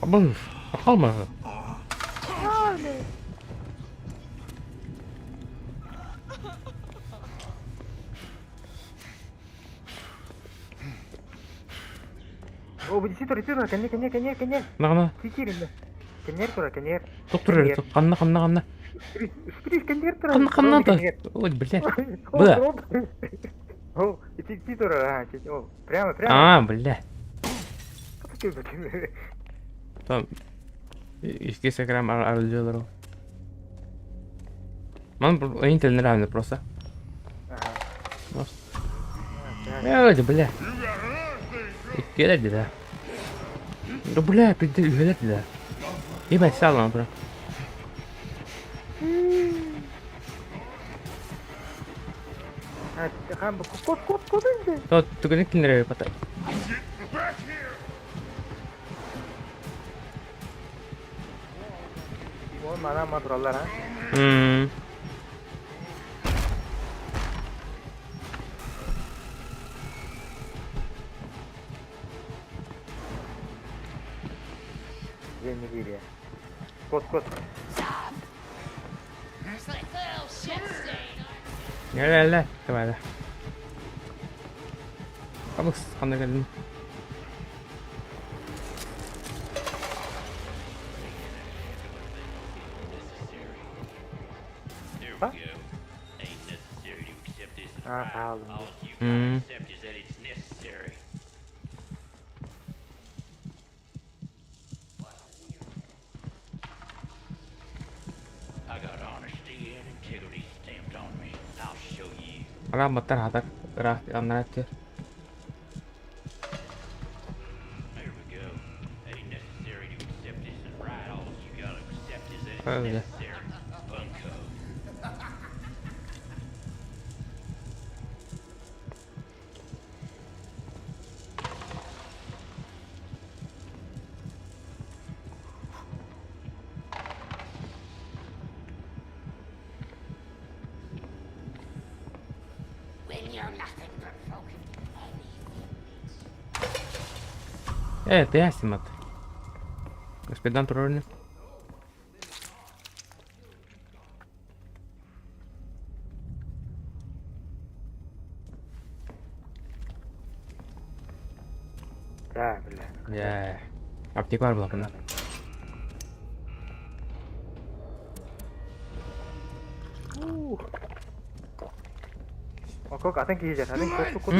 Абын, қалма. О, бу ити тур, ити тур, кэннэ, кэннэ, кэннэ, кэннэ. Нагана. Титир инне. Кэннэр тура, кэннэр. Тук турар, тук. Ханна, ханна, ханна. Шприц, кэннэр тура. Ханна, ханна да. Ой, блядь. Бля. О, ити ити тура, а, ити, о, прямо, прямо. А, бля. Там икки грамм арылдьылар ол. Ман Intel нравится просто. Ага. Ой, бля. Иккилэр да. Да бля, пизде үһэлэр да. Ебать, сало, бро. Түгэнэ кинилэр пата. Мана тураллар, а? Мм. Дьэ, Кот, кот. Ля-ля-ля, давай, да. Абыс, ханна кэллим. А, хаалым. Мм. Араамматтар хатар, ыраах аннара өттүгэр. Öyle. Э, ты ясен, Господин турорни. Да, бля. Дьэ. Аптека бар буолла. Окок, атын киһи дьэ, атын кот кот.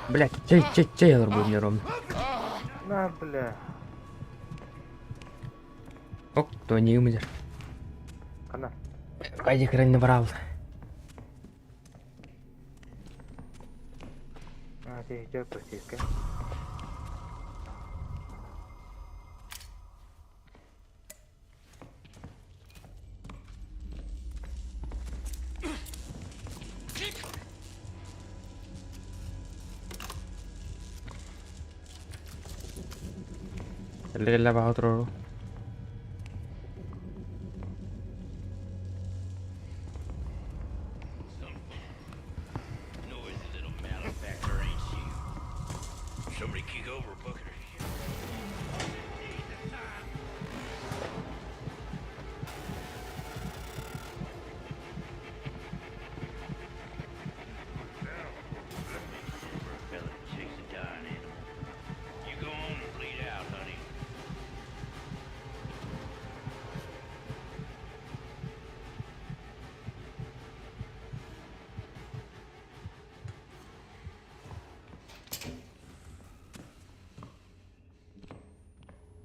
Блять, чэй, чэй, чэй алар буолуом ровно. На, бля. Ок, то не умер. Хана. Пойди хрен набрал. А, ты идёт постелька. Кэллэ баҕа турору.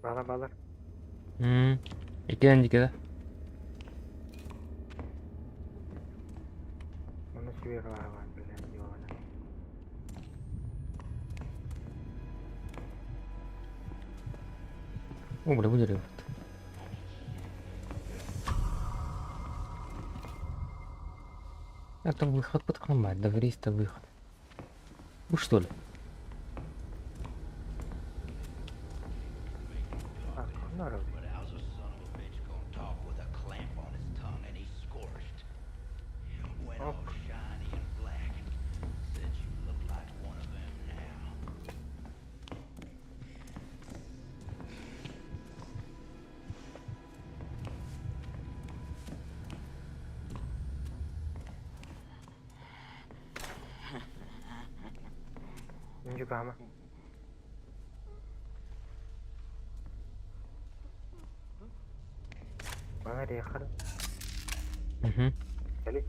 Бала балар. Мм. Иккиэн дикеда. Оны сүбэ бар, бля, ёна. О, бля, будет. Это выход под да это выход. Ну что ли? А, народ. Оп. Дьукаама. Bana рехар. Кали.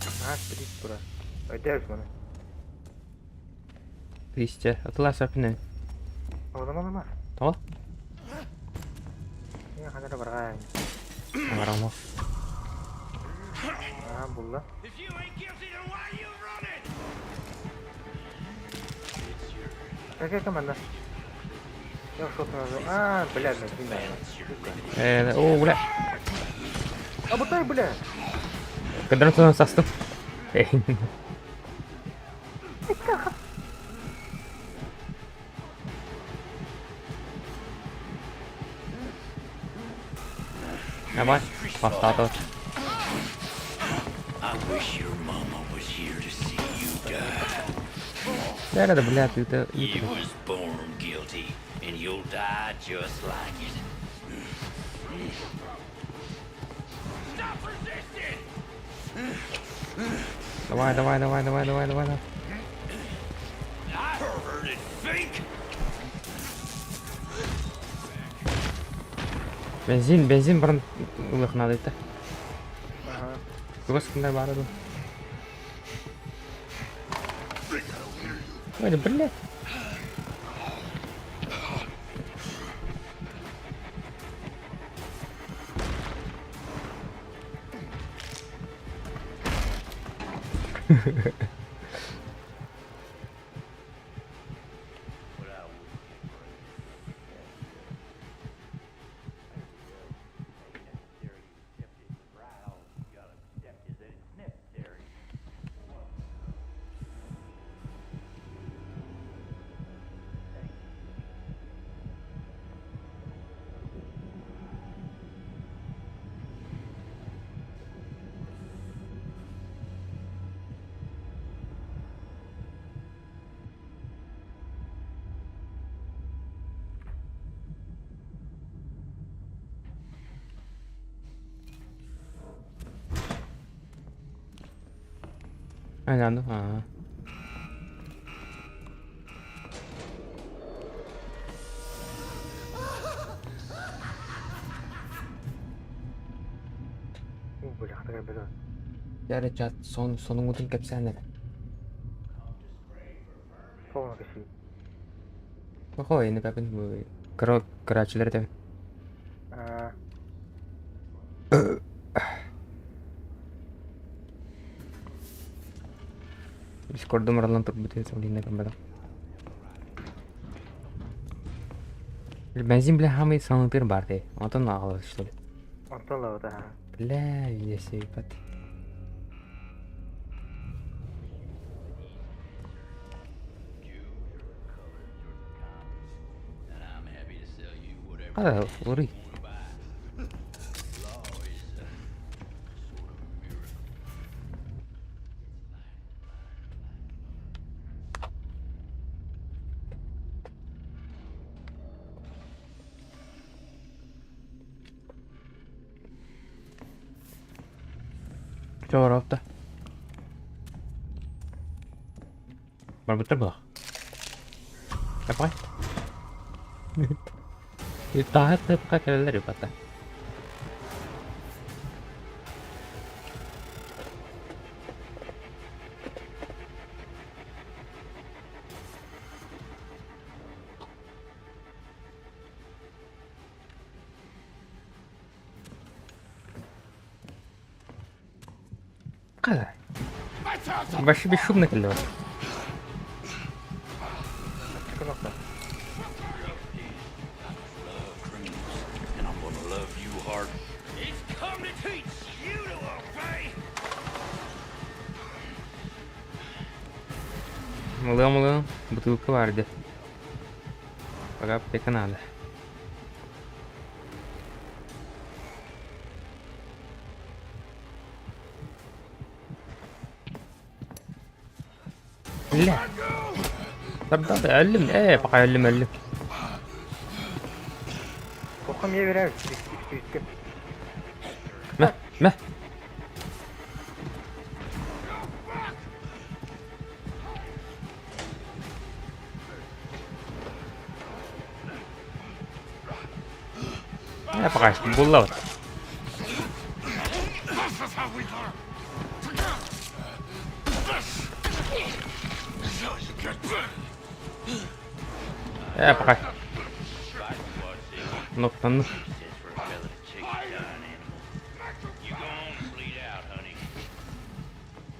Наһаа сприт тура. Өйдөөбүт маны. Листья. Атылаа саппын Оламалама. Тоҕо? Ee, ханара барҕаа. Бараммах. Аа, булла. Какая команда? Я ушел сразу. А, бля, на Э, о, бля. А бутай, бля. Кадрон сонун састым. Давай, поставил. I wish your mama was here to see you die. Да, да, бля, ты это... You was born guilty, and you'll die just like it. Stop resisting! Давай, давай, давай, давай, давай, давай, давай. I perverted fink! Бензин, бензин баран ылых надо это. Ага. Тугас кындай бары ду. Ой, да, блядь. Aynen ha. Бля, такая беда. Яры чат сон сонуңутун кепсәнер. Полно коси. Бахо энэ бабын кро крачылар деп. А, Дискордум аралан тур бутет олинна камера. Бензин бля хамы санытыр бар де. Онтон агалы что ли. Онтон лавда. Бля, если пат. And I'm happy to sell you whatever А, лори. you buy. Law is a sort of miracle. Чоропта. Барбытыр була. Давай. Тахат тыпка келелер юпата. Када. Вообще бесшумно келлер. Кнопка. Love criminals, and I'm gonna love you hard. It's come to teach you to obey. Мылы мылы бутылка барды. Пока аптека надо. Бля. Тарда әллим, э, пока әллим әллим. Кохом ийэ берер үстүүскэ. Мэ, мэ. Э, пока булла вот. Э, пока. Ну,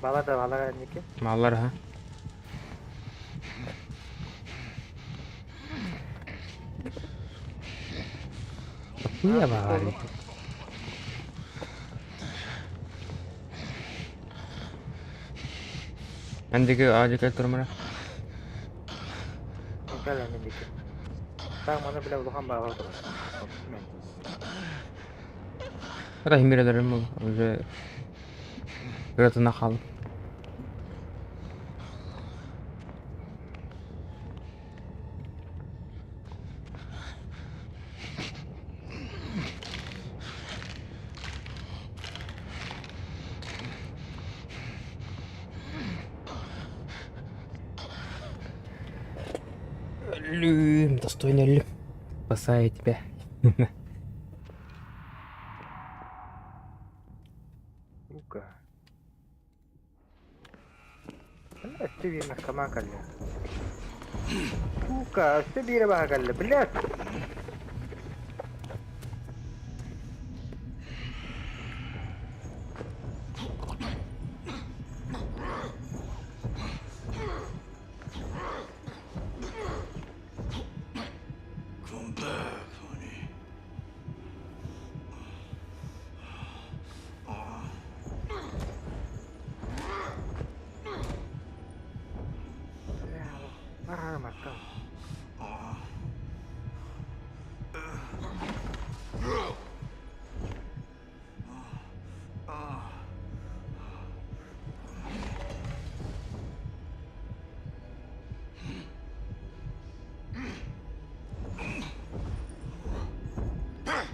Бала да бала ники. Маллар ha. Хуя баар. Андиги аадьыка турмара. Кэлэн дики. Так маны билэ улахан баҕа турар. Это химерелерим уже кыратына хаалып. Өлүм, достойно өлүм. Спасаю тебя. Сука. Өссө биир наркоман кэллэ. Сука, өссө биирэ баһа кэллэ, блядь! Come back, honey. Бара мартан.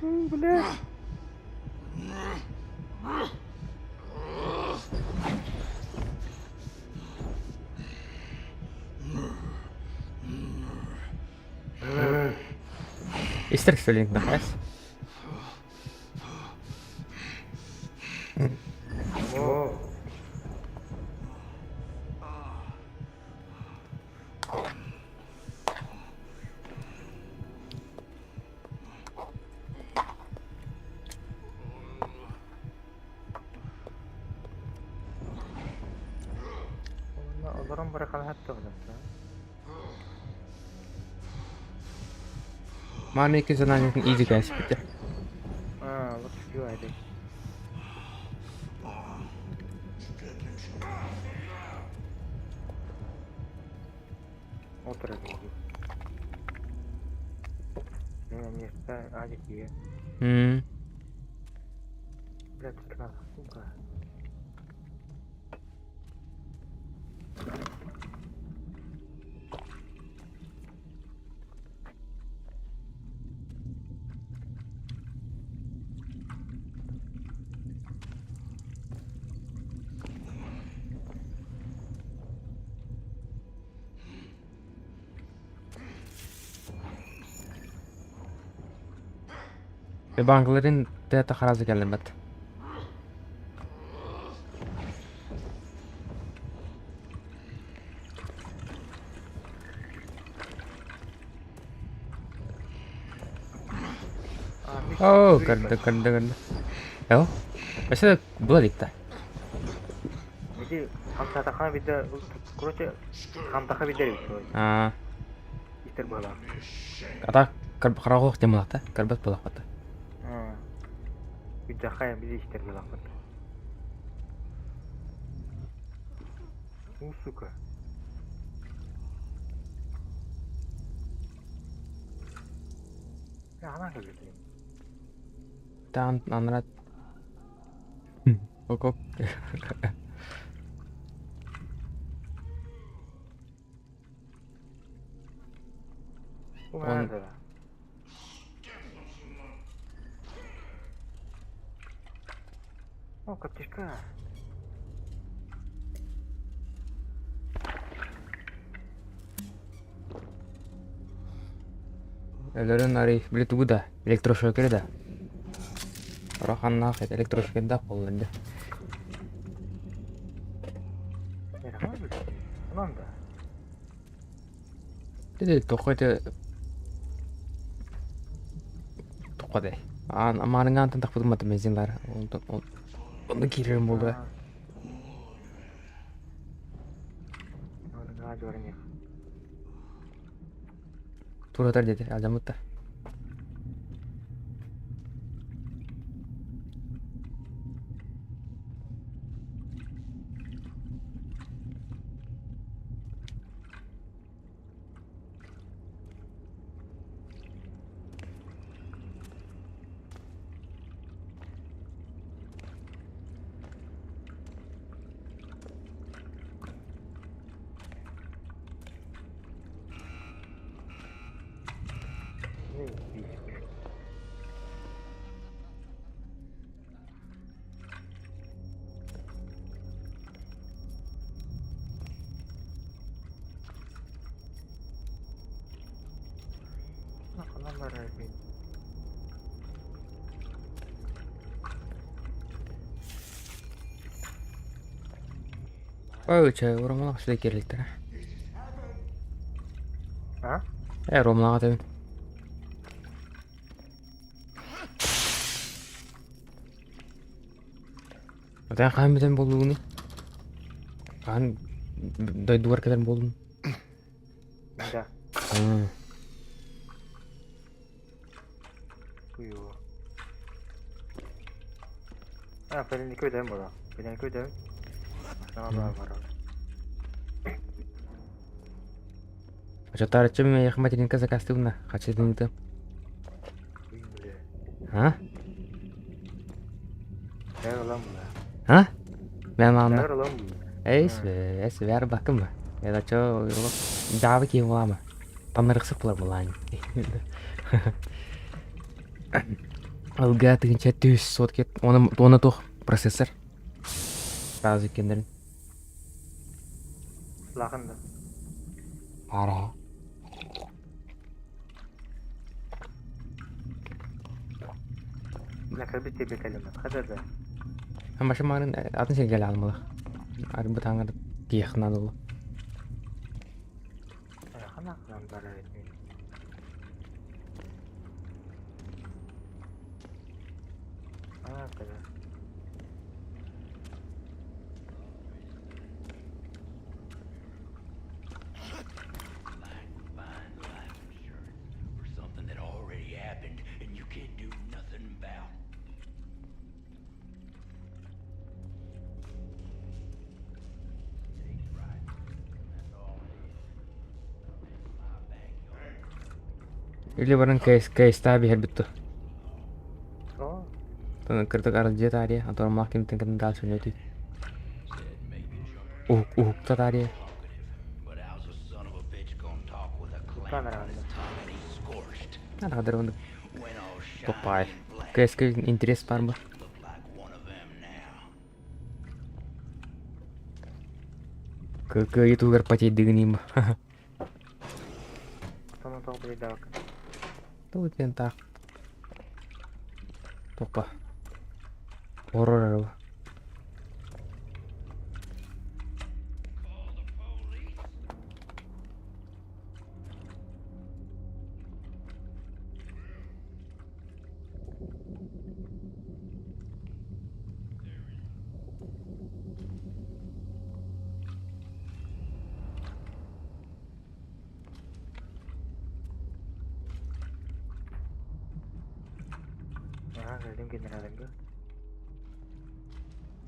Блядь. Истер что ли нахас? О. Олорон барахан хатта Маны икки санаанын изи кээспитэ. Аа, вот юайды. Отыр дейді. Мен место адик е. Блядь, сука. Банкларын тета харазы келмет. Оо, көрдө, көрдө, көрдө. Эо? Вообще была дикта. Иди, хамсатаха бидде, короче, хамтаха бидде Аа. Истер была. Ата карагох темалакта, карбат балакпата. Аа. Бидде хая бидде истер балакпат. У, сука. Я ана келди. Таан анрат. Окоп. Он... О, аптечка. Өлөрөн арый, били тугу да, электрошокеры да. Ороханнаах электрошокердаах буолла дии. Онон да. Ти тоқо ити тоқо де. Аан амаарыҥаантан тахпытым ата бензин баар. Онно киирэрим буолуо. Туратар диэтэ, алдьаммыт да. Ой, чэ, Ромалаах үчүгэй киирэликтэрэ. А? Ээ, Ромалаах этэбин. Отон хаһан бүтэн буоллугуну? Хаһан дойдугар кэлэр буоллун? Да. Уйу. А, пәленеке өтәм була. Пәленеке өтәм. Машинаға бар. Очотаарыччы миэхэ материнка заказтыыбына, хаччытыныытым. А? А? Мен маанна. Эйс, эс, вэр бакым. Это чё, дабы киһи буолаама. Таннарыксык булар булаан. Ылга тыгынча түс сотки, оны, оны тух процессор. Сразу кендерин. Лахын да. Ара. Накырбит тебе кэлимэт. Хата да. Маша марын атын сиргэ алмалах. Арбы таңыр тиехнан олу. For something that already happened and you can't do nothing about. Или баран КС-та биһэрбит ту. Кырдык аралдьыйа таарыйа, антон кимтэн кытын даал сүнньөтүй. Уһук уһукта таарыйа. Араҕдар оннук туппаай. КС-ка интерес баар бу. Кыайыы туһугар потейдыгын бу. Тугу диэн таах Топпа. Хоррор арыба.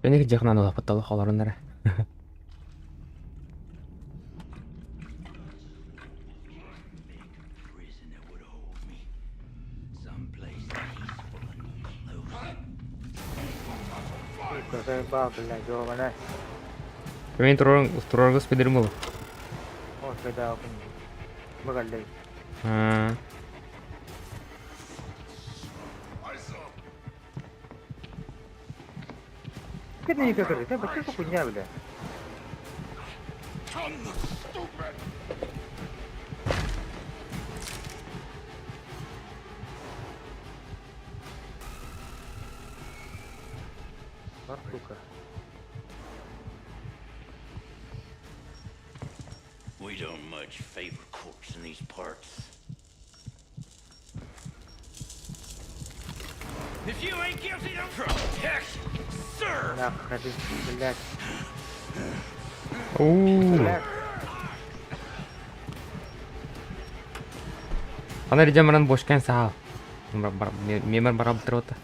Бeni дьахнан улаппытталах олоруннара. Мен турорга спидерим болу. Кэнники көрүтэ, бачча хуйня, бля. Бар, сука. We don't much favor corpse in these parts. If you ain't guilty, don't protect, serve. Нахуй, блядь. Уу. Блядь. Ана ридем баран бошкан саал. Мемер барап трота.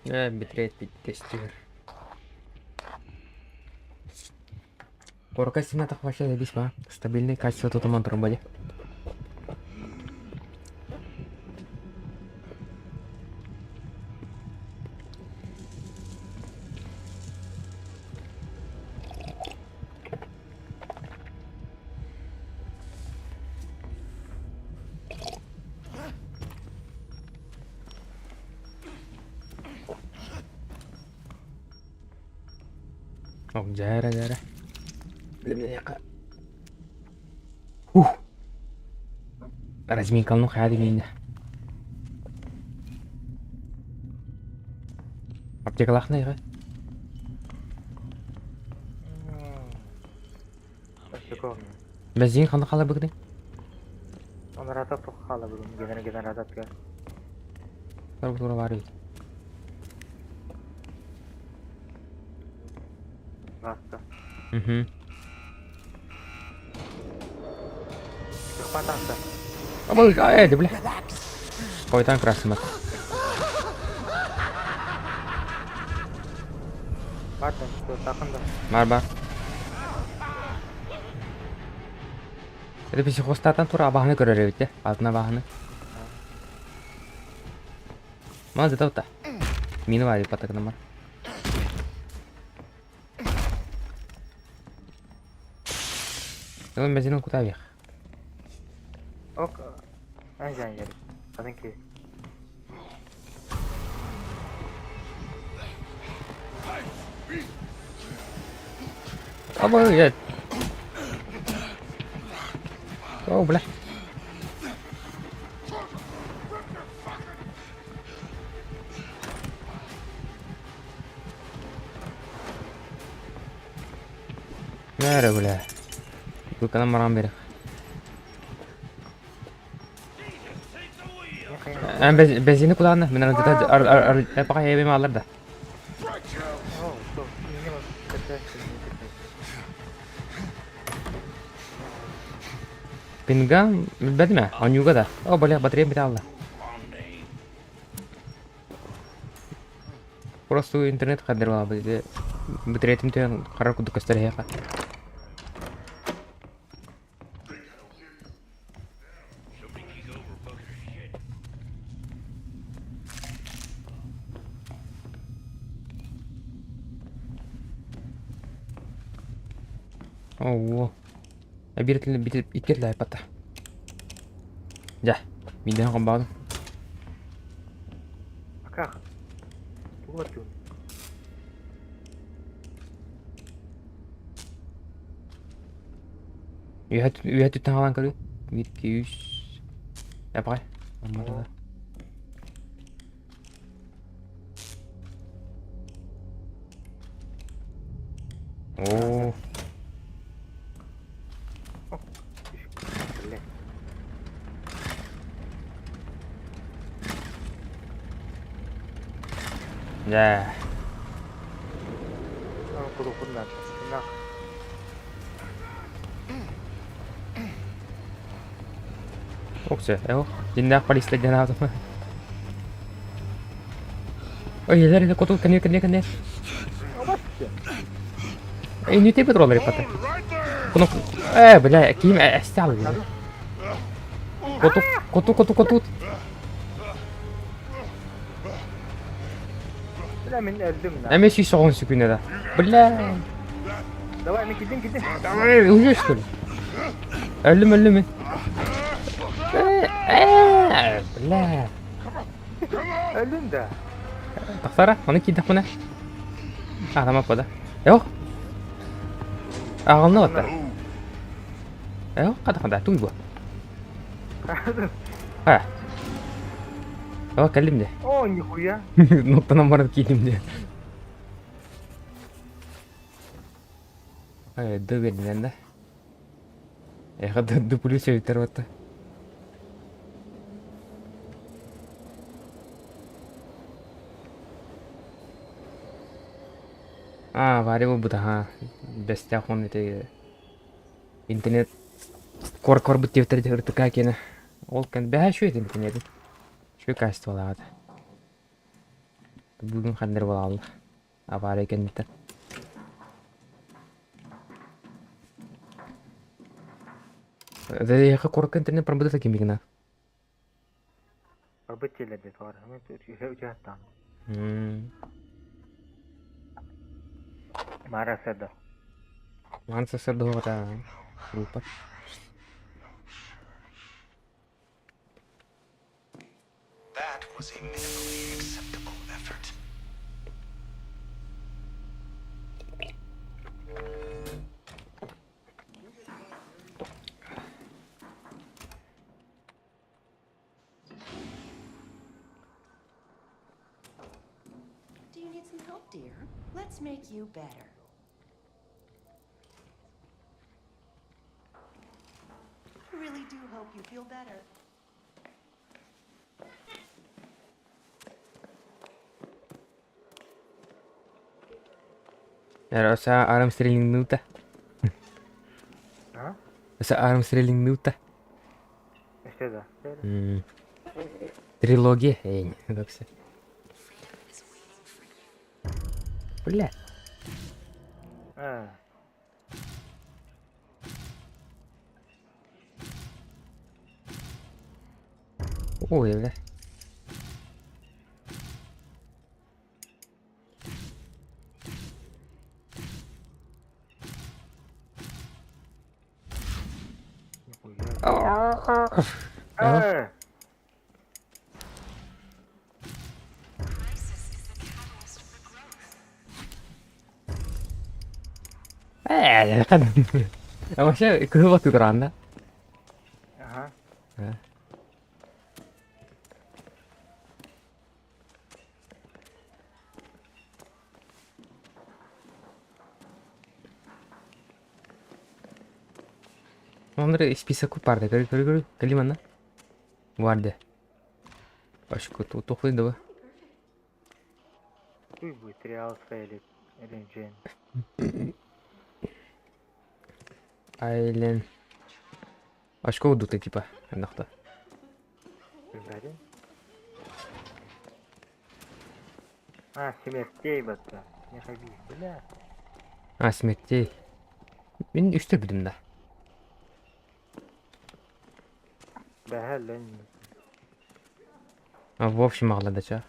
Э, битрейт тестер. Корка сенатах вообще заебись, ба. Стабильный качество тут монтаром были. О, дьээрэ, дьээрэ. Ух. Разминкалну хайа дигиннэ. Аптекалаахна иҕэ. Бензин ханна хаалар быгыный? Онората туох хаала бүгүн генератор Тура баар эбит. Баста. Угу. Хватанса. Абы, бля. Ой, там красный мат. Бартан, тақында. Бар, бар. Это психостатан тура абаһаны көрөр эбит, э? Алтын абаһаны. Мана зата ута. Мина бар дип атакына бар. Ой, бензин куда вех? Ок. Анжан жер. Адан ки. Абы, я. О, бля. Нэрэ, бля. Кукана марам берех. Эн бензини кулааны, мен ар ар ар пока ебем алар да. Пингам бедме, анюга да. О, бля, батарея бит алла. Просто интернет кадр бар бит. Батареятым тен карар куду көстөр хека. Оо. Бир бит иккер пата. Ja, минден комбаадым. Аках. Тугар күн. Үйә түттен алан көрү. 1 2 3. Апай. Амарда. О, Бля. Да. Куду кудна. На. Оксе, эо. Диннах полиция ден алдым. Ой, елер коту кene кene кene. Эй, не тебе троллери пата. Куну, э, бля, ким эстал. Коту, коту, коту, коту. Бля, мин өлдүм да. Эмиэ сүүс оҕон сүкүнэ да. Бля. Давай, мен кидим, кидим. Давай, уже что ли? Өллүм, өллүм мен. Бля. Өллүм да. Тахсара, оны киирдэхпинэ. Аҕама да. Эох. Аҕална батта. Эох, хата хата, туй бу. А. О, кэллим дии. О, нихуя. Нуктанан баран киирдим дии. Ай, ды бердинен да. Эха ды плюс өйтер батта. А, вари буолбута, ха. Бэстээх он ити интернет кор-корбут диэбиттэр дии ыртыка киэнэ. Ол кэн бэһэ үчүгэй интернетин. Үчүгэй качестволаах этэ. Бүгүн ханна эрэ буолаалла. Авария кэнниттэн. Эһиэхэ куоракка интернет барбыта кимигина? Барбыт диэлэр дии тоҕо эрэ. Үчүгэй Мара сырдо. Манса сырдоҕута группа. That was a minimally acceptable effort. Do you need some help, dear? Let's make you better. I really do hope you feel better. Өссө армстрелиҥнуута. А? Өссө армстрелиҥнуута. Өссө да. Трилогия. Эй, вообще. Бля. А. Ой, бля. Э! Ээ, Вообще, кыһыл тыгыраанна. Ага. Оннук список баар көрү көрү көрү кэлим манна. Баар дии. Башка туохуй да Туй будет Реал Фелик Ренджен. Айлен. Очко удута типа. Аннахта. Билбэтим. А, смертей батта. Не ходи, бля. А, смертей. Мин үстэ билим да. Бэһэлэн. А, в общем аҕалла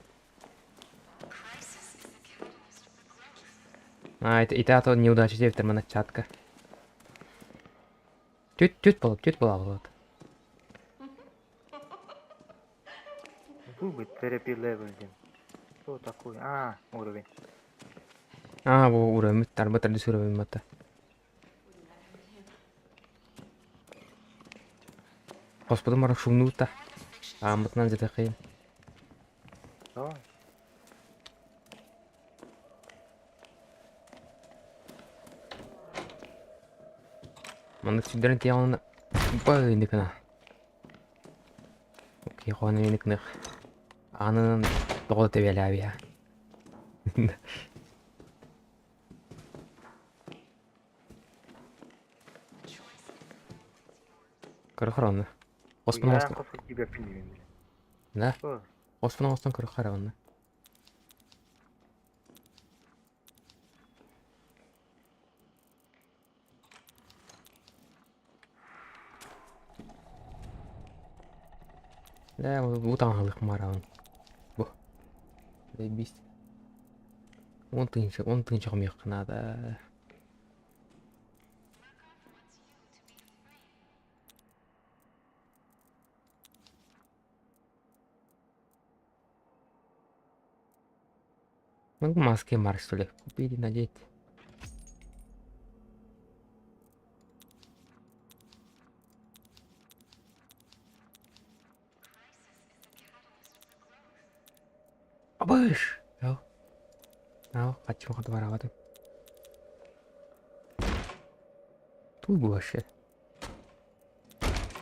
А, это и то неудача диэбиттэр манна чатка. Түт түт буолуп, түт буолаҕыт. Был бы терапи левел диэн. Кто такой? А, уровень. А, бу уровень тарба тардыс уровень матта. Хоспутун баран шумнуута. Ааммытынан дьэ Давай. Маннык сирдэрин тиэҕинэ баайдыкына. Окей, хоно миникных. Аанынан тоҕо тэбиэлээбиэ. Көрө онно. Оспун Я оҥостон. хосу тебя пинем. Да? Что? Оспун оҥостон көрө онно. Да, бу таҥаһылык мараҕын. Бу. Заебись. Уон тыһыынча, уон тыһыынча хомуйуохха наада. Могу маски Марк, что ли, купить и надеть? Абыш! Ау. Ау, хочу хатвараваты. Тут вообще.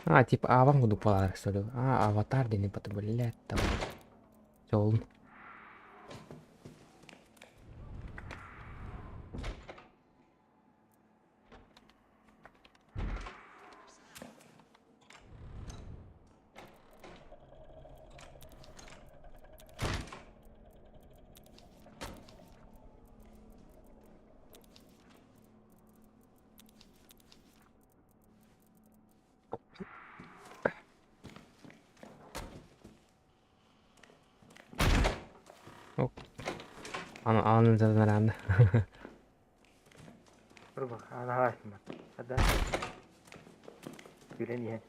А, типа аван буду палар, что ли? А, аватар дени потом, блядь, там. Жолун. Аны жазмаран. Dur bak ana açma. Hadi. Gülen иһэн.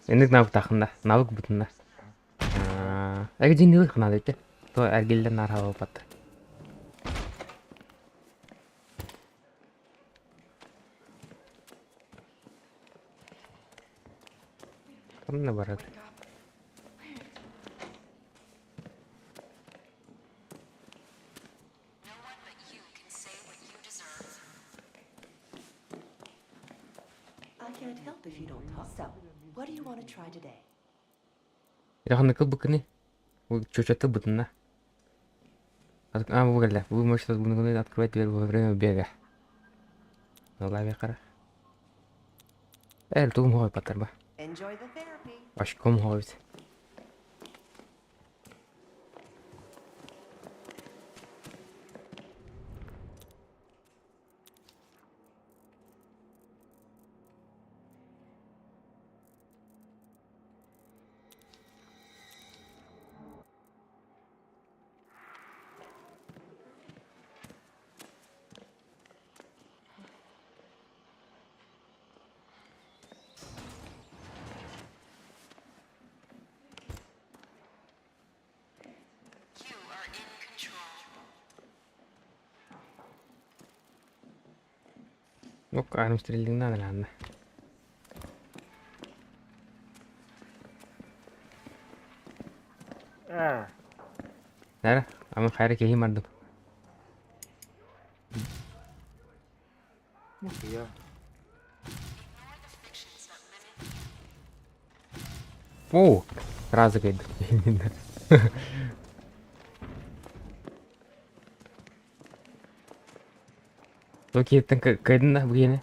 Инник навык тахында, навык бутында. Эге дьиҥ ханаа ити. То эргиллэн наар хаалбат. Ханна барар? I can't help if you don't talk. So, what do you want to try today? Ханна кылбыкыны? Чучаты бутына. А, вы Вы можете открывать дверь во время бега. Ну, лави қара. Эр, тугум хой паттар ба. Enjoy the therapy. Очком хойт. Ну, арм стрелять надо, ладно. Аа. Нара, ама хайра киһи мардым. Я. О, сразу кайды. Локи, кайдын да бүгене.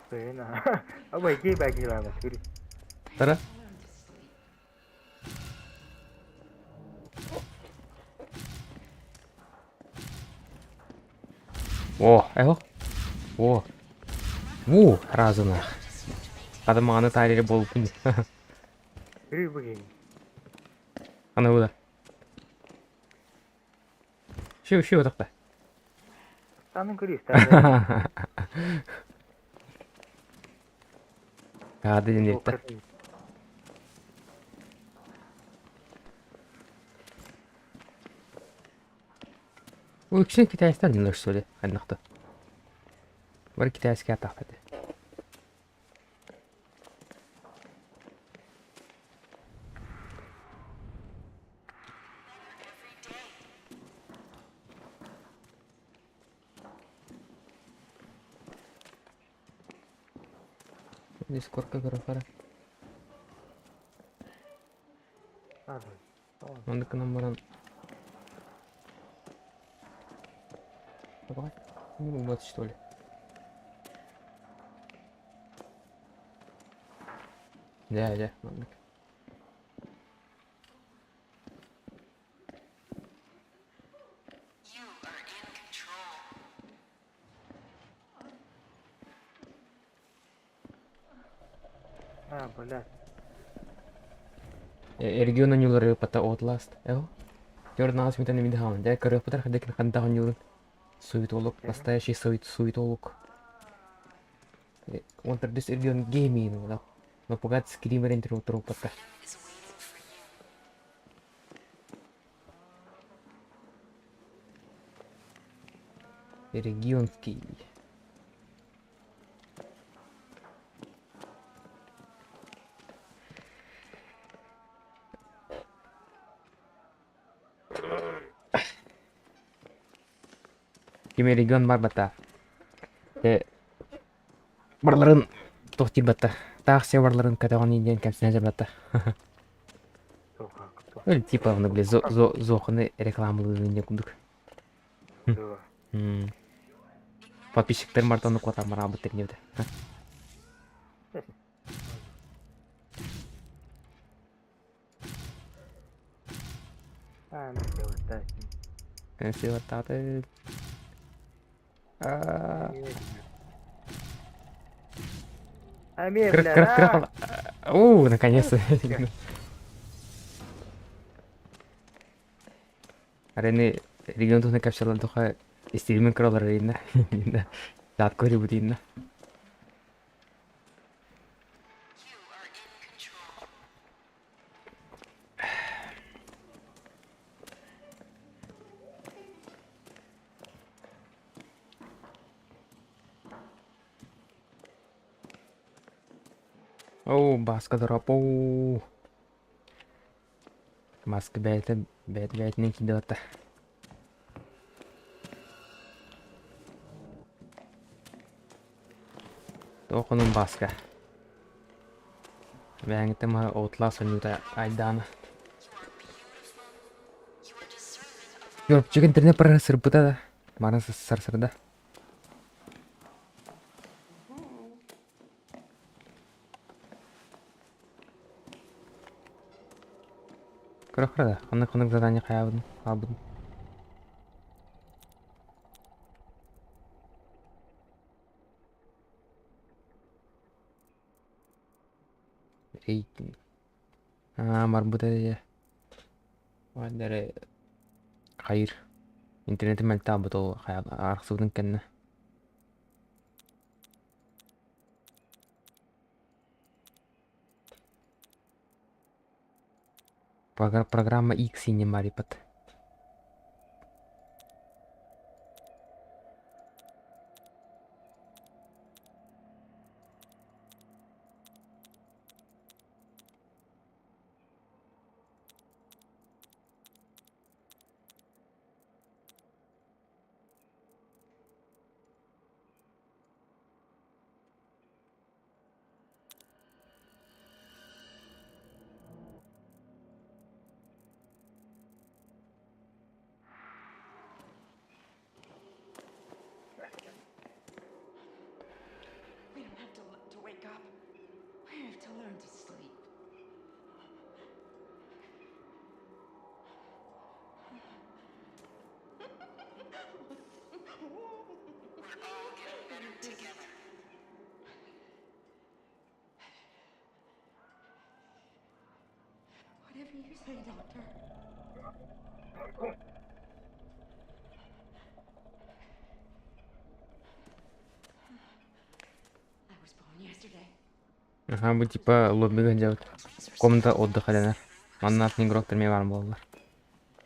Бэна. Абай кей баки лава сүри. Тара. О, эхо. О. Ву, сразу нах. Адам аны тарили болупун. Сүри бүгене. Аны буда. Шиу, шиу такта. Станын көрү, станын. Кады ден. Үксүн китайстар ден что ли? Ханнакта. Бар китайский атақта. Здесь корка графара. Онды нам баран. Давай. Ну вот что ли. Да, да, маннык. А, блядь. Региона Нюлары пота Outlast. Эо? Төрт аҕыс мүнүүтэ хаалан. Дьэ көрүөхпүт эрэ хайдах хайдах оонньуурун. Суетолог, настоящий суетолог. Он төрдүс регион гейминг, но пугать скримерин труппата. Регионский. Ким регион барбата. Барларын туох диир Таах все барларын көтөҕөн диэн кэмсинэ дьарбатта. Ну, типа, ну, бля, зоханы рекламалыыр диэн курдук. Подписчиктар мартан куотан бараабыттар диэбитэ. Сыаттааты. Кыр, О, наконец-то. Арены регион туһунан кэпсэлэр туха истиилмин кыралар инна. Даат көрүбүт инна. Оо, Бааска дорообоо. Маска бэйэтэ бэйэтэ бэйэтинэн киирдэ батта. Туох онун Бааска? Бэйэҥиттэн маһы Outlast ойуута айдаана. Юрчик интернет барара сырбыта да. Марын сарсырда. Көрөххө да, ханнык-ханнык задание хайаабытын, хаалбытын. Рейтинг. Аа, барбыта дии. Эрэ хайыр. Интернети мөлтөөх ол арахсыбытын кэннэ. Программа X не марипат. We don't have to learn to wake up. We have to learn to sleep. We're all getting better together. Whatever you say, Doctor. I was born yesterday. Аха, бу типа лоббига делать. Комната отдыха дэнэр. Манна атын игроктар эмиэ баар буолаллар.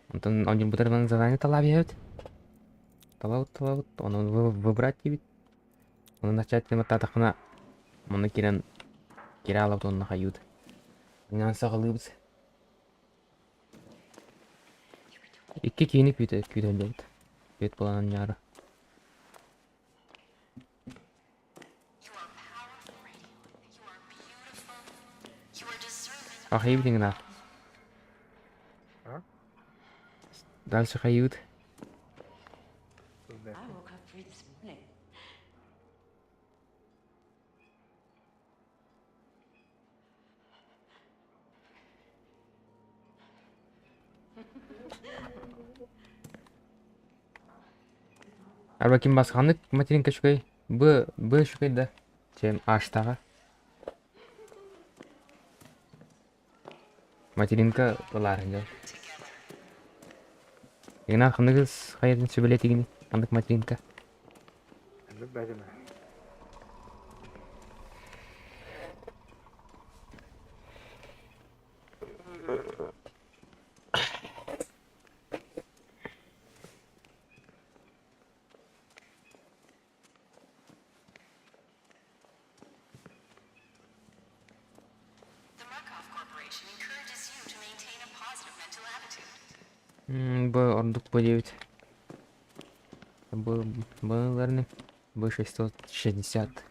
Онтон оонньуурбутар задание талаабыйабыт. Талабыт, талабыт, ону выбрать диибит. Ону начать баттаатахпына манна киирэн киирэ аалабыт уонна хайыыбыт. Иннинэн саҕалыыбыт. Икки киһини күүтэ күүтэн диэбит. Күөт буолан анньаары. А хайыыбыт иҥнаа. Дальше хайыыбыт. I woke up free this morning. Арба ким басқаннык материнка үчүгэй? Б, Б үчүгэй да. Чем Аштаҕа. Материнка ылаарыҥ дьон. Игнат ханныгыс хайатын сүбэлэтигини? Ханнык материнка? Билбэтим. Бу ордук бу диэбит. Бу бу Б 660.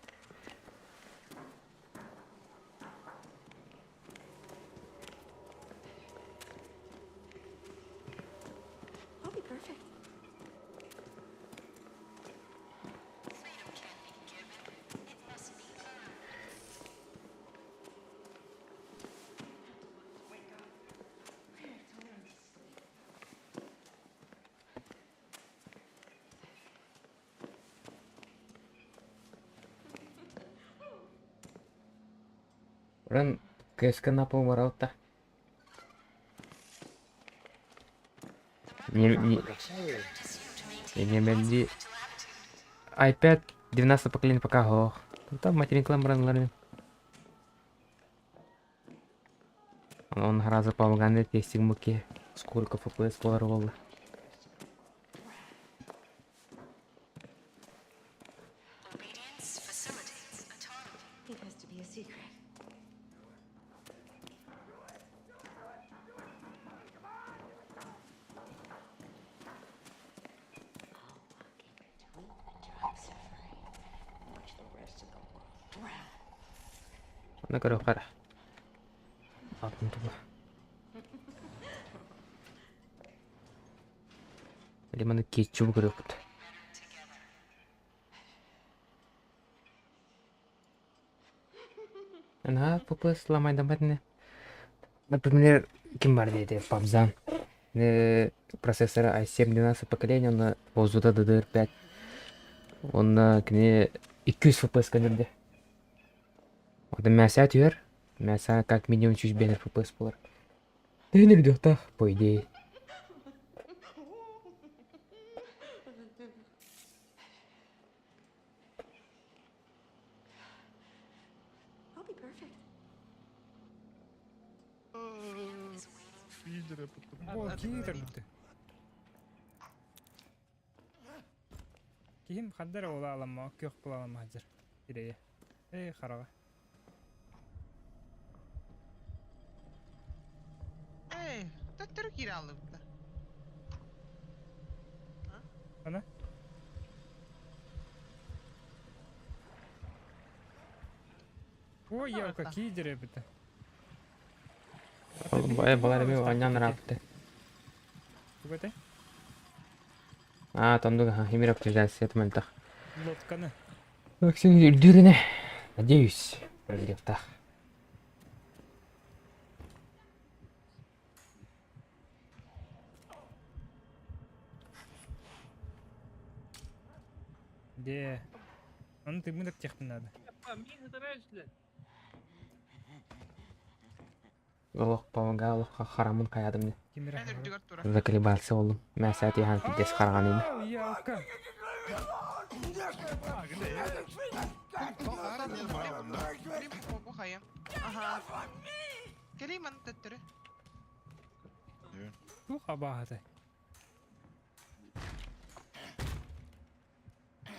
I'll be perfect. Уран КСК на пол баралта. Не, не, не, не, iPad 12 поколения пока гох. Там материнкалар баранлар. Он гораздо помогает тестинг муки. Сколько FPS болар болды. It has to be a secret. Онно көрүөххэ эрэ. Атын тугу. Или маны кетчубу көрүөхпүт. Ана ППС ламайдаммат ини. Например, ким бар диэтэ Пабзан. Процессора i7 12 поколение, онно ОЗУ-да DDR5. Онно кини 200 FPS көнүрдэ. Оттон мясо түһэр. Мясо как минимум 105 FPS буолар. Төһөн үрдүөхтээх, по идее. I'll be perfect. О, киһи көрбүтэ. Киһим ханна эрэ улааламма, күөх булааламма сылдьар. Ирэйэ. Эй, хараҕа. Эй, төттөрү киирэ аллыбыта. Ана? Ой, я какие деревья-то. Балар эми анньан ырааппыта. Тугу этэй? Аа, тондук химер оптимизация мөлтөх. Лодканы. Максим үрдүүрүнэ. Надеюсь, үрдүөхтээх. Де. Оны тыммын техпин надо. Олох помогал олоххо харамын хайадым Кимирэ. Мен үрдүгэр турар. Заколебался болдум. Мясо тихан пиздец хараҕаныйна. Ялка. Бу хайа. Аха. Кэлий маны төттөрү. Тух абаһытай.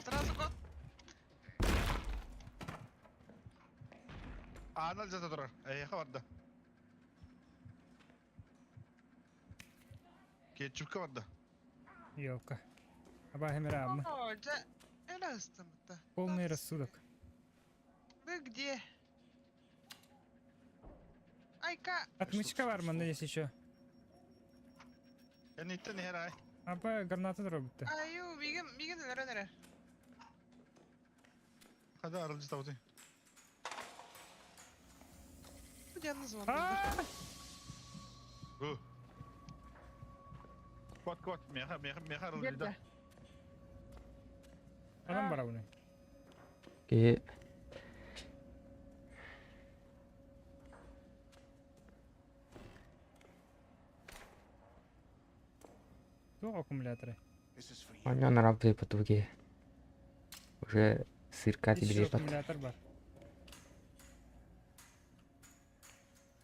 Сразу год. Аана жата турар. Эйиэхэ барда. Кетчупка барда. Елка. Абааһы мырааммы. О, дьэ, эле ыстыммыта. Полный рассудок. Вы где? Айка. Отмычка бар манна есть еще. Кэнниттэн иһэр ай. Апа граната дробытта. Аю, мигин, мигин өлөрөн эрэр. Хада арылдьытабытый. Бу диэн звонок. Бу. Кот, кот, миэхэ, миэхэ, миэхэ арылдьыта. Анам барабыны. Киһи Туох аккумуляторы? Онньон аралдьыйбыт тугу Уже сырка Еще тибилиэппэт. аккумулятор бар.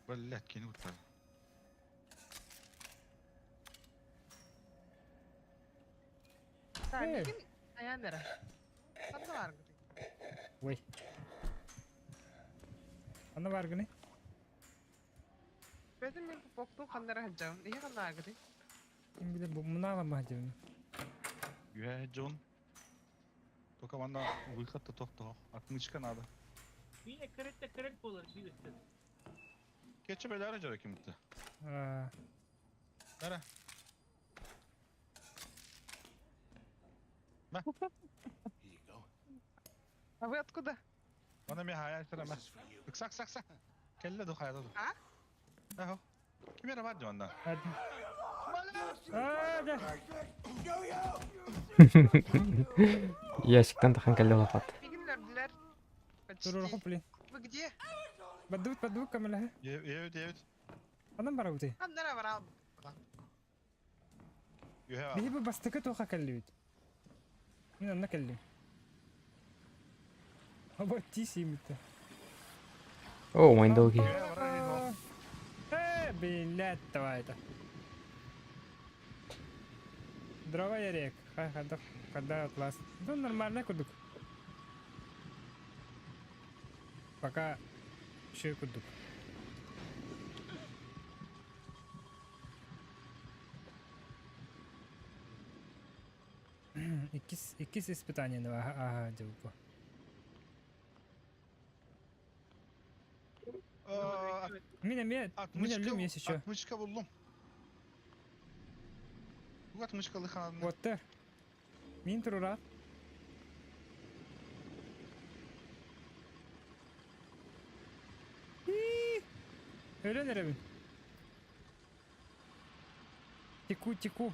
Блять, кини утар. Так, Э. микин аян эрэ. Ханна бааргытый? Ой. Аны баргыны? Бэтим мин пупоктун ханна эрэ сылдьабын. Иһи ханна бааргытый? Ким билэр бу мунаала дьыбын. Үһэ Джон. Только манна выход-то тохтоох. Отмычка надо. Биир кырыт да кырыт буолар биир өттүн. Кетчүп эләре жара кимитте. Аа, Нара. А вы откуда? Мана мен хая сара ма. Ыкса ыкса ыкса. Келле ду хая ду. А? Ахо. Ким эре бар дьонда? hadi. Аа, да. Ящиктан тахан кэллэ улахат. Мигин өлөрдүлэр. Туруору Почти. блин. Вы где? Баддыбыт баддыбыт камера. Девять девять. Анан барабыты. Ханна эрэ бараал. Үһэ. Биһи бу бастакы туоха кэллибит. Мин анна кэллим. Аба тиси митте. О, майндоги. Э, блядь, давай это. Дрова ярек. Хай, хада, хада атлас. Ну, нормально кудук. Пока еще кудук. Иккис, иккис испытание ага, ага, дебу. Меня, меня, меня люм есть еще. Отмычка буллум. Бу отмычка лыхан. Вот те. Мин турурат. Өлөн эребин. Теку, теку.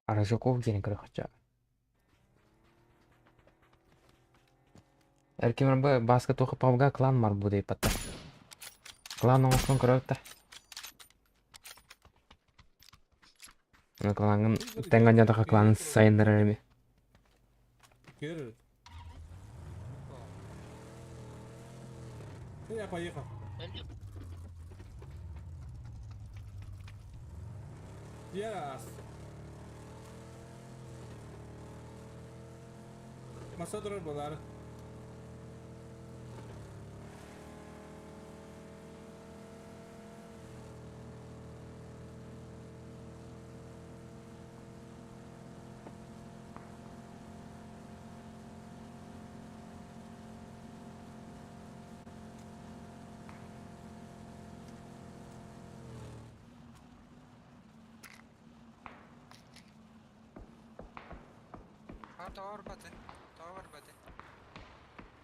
Аражоков диэн көрөхчө. Эркимер бу баска туха павга клан мар бу дейпатта. Клан оҥостон көрөттэ. Клаҥын тэҥ кланын сайыннарар эми. Кирилл. Я поехал. Yes. Masa durur bunlar.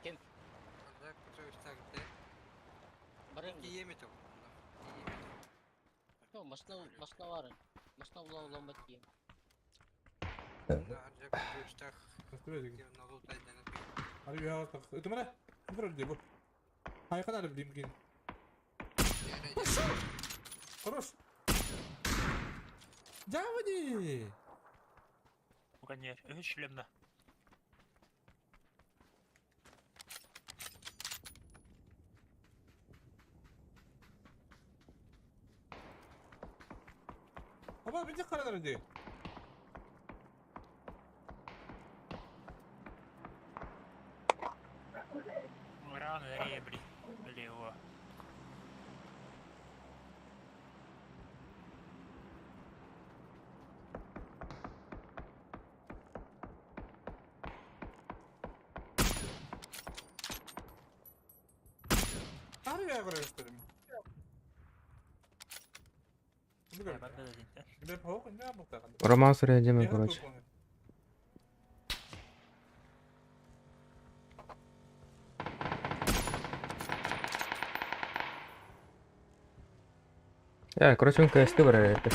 Ким? Барым. Машина машина бар. Машина була уламбат кием. Хорош. Дявони! Конечно, үс шлемна. Аба бите каранар ди. Рано ребри. Лево. Ары я көрөстөрүм. Роман суруйа короче. Я, короче, он КСТ бар это.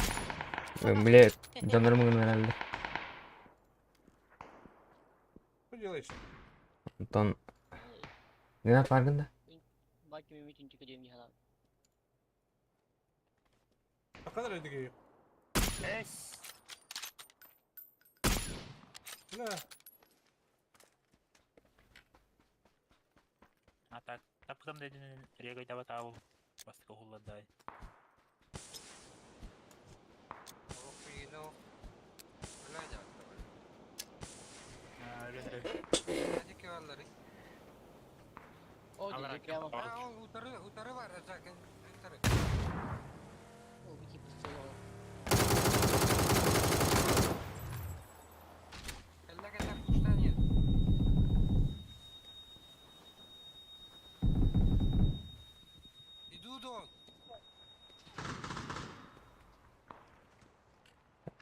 Бле, донор мыңын Что делаешь? Антон. Не надо варганда? Баки митинг дием дихала. Таққанар эдиги. Эс. Бля. А так, тапкам дедин регай табатаабыл. Бастыка хулладай.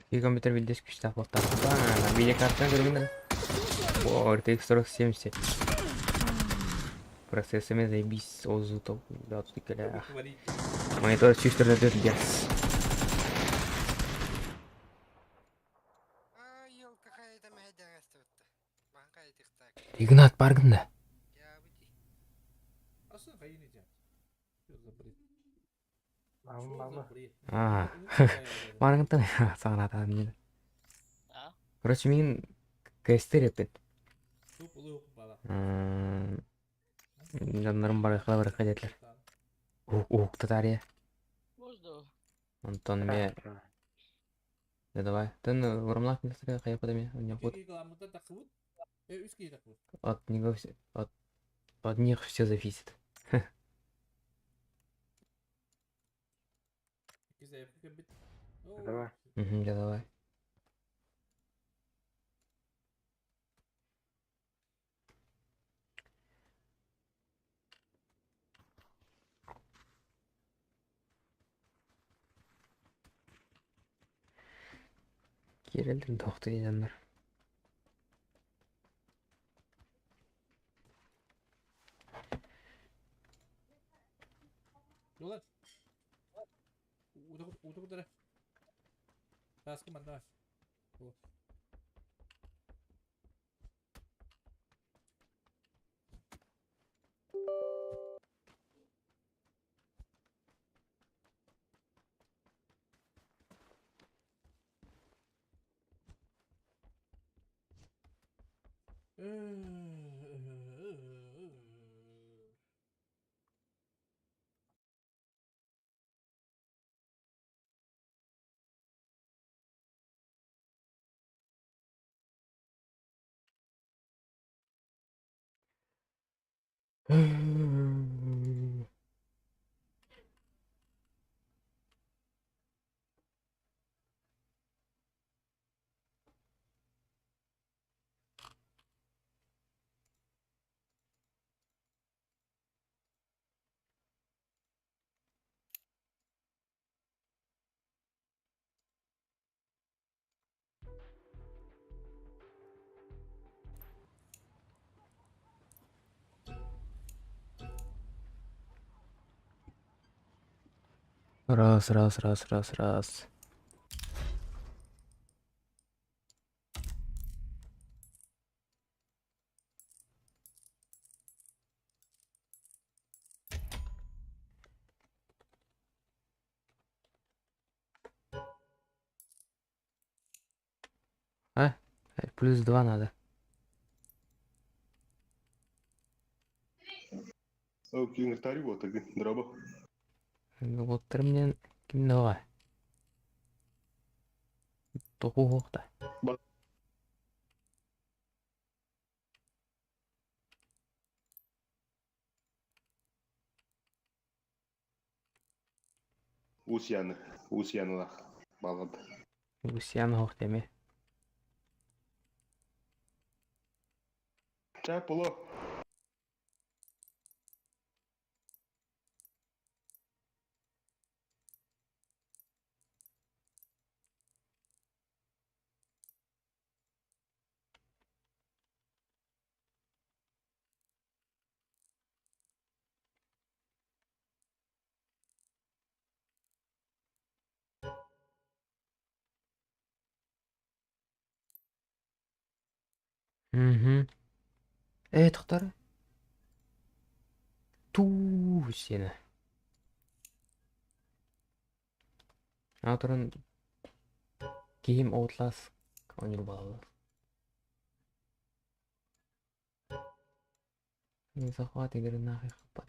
И компьютер видишь күүстээх буолтаах. Видеокартаны көргүн да. О, RTX 4070. Процессорами заебись, озутов, да, тут Монитор 404 Гц. Игнат баргын да. А, баргынтан саҕалаатаҕым дии. Короче, мин КСТ реппин. Дьоннорум барыахха барыахха диэтилэр. Уһукта таарыйа. Онтон эмиэ Да давай. Тын урамлаах миэстэ хайаппыт эмиэ онньохпут. От него все, от них все зависит. Давай. Угу, да давай. Киирэллэр туохтуй дьоннор. Раз, раз, раз, раз, раз. А? Плюс два надо. Уоттарым диэн ким да Тоҕуһуохта. Уус Яны, Уус Яналаах балҕан. Уус Ян оһох эмиэ. Чэ, поло. Угу. Ээ, тохтор. Туу сиэнэ. Аны туран киһим Outlast оонньуур буолаллар. Захват игры нахуй хаппат.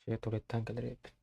Короче, туалеттан кэлэр эбиппин.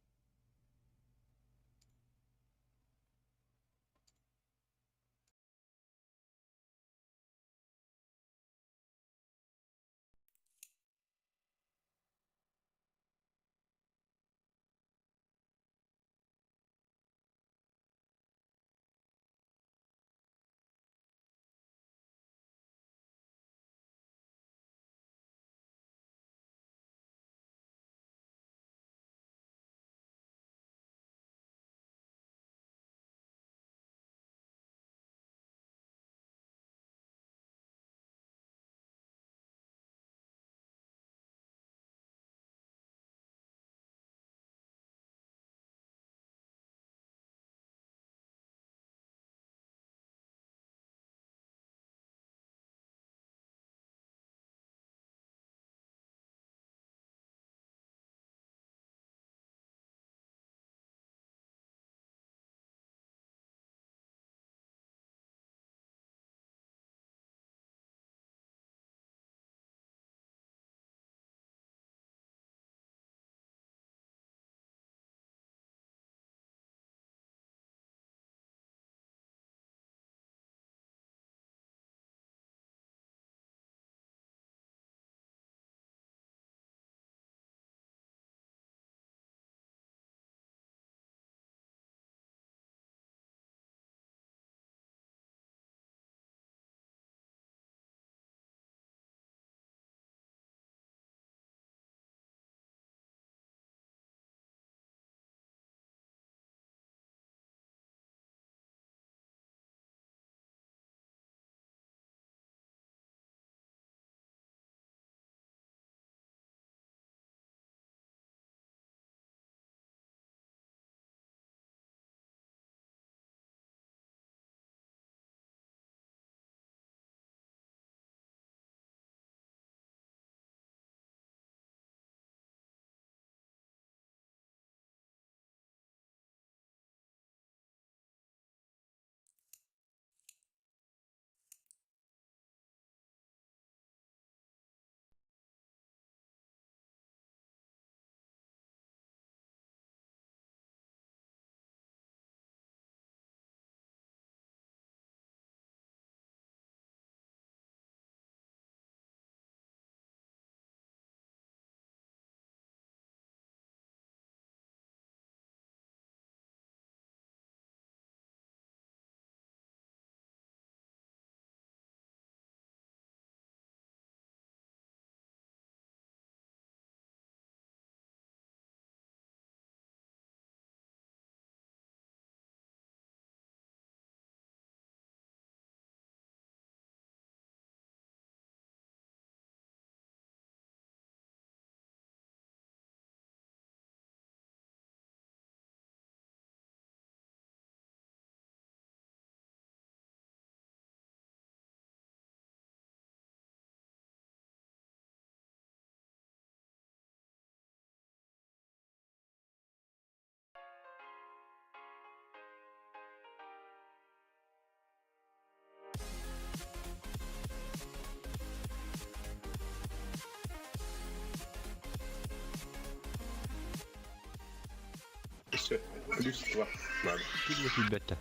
Все, плюс два надо. Ким киирбэттэр?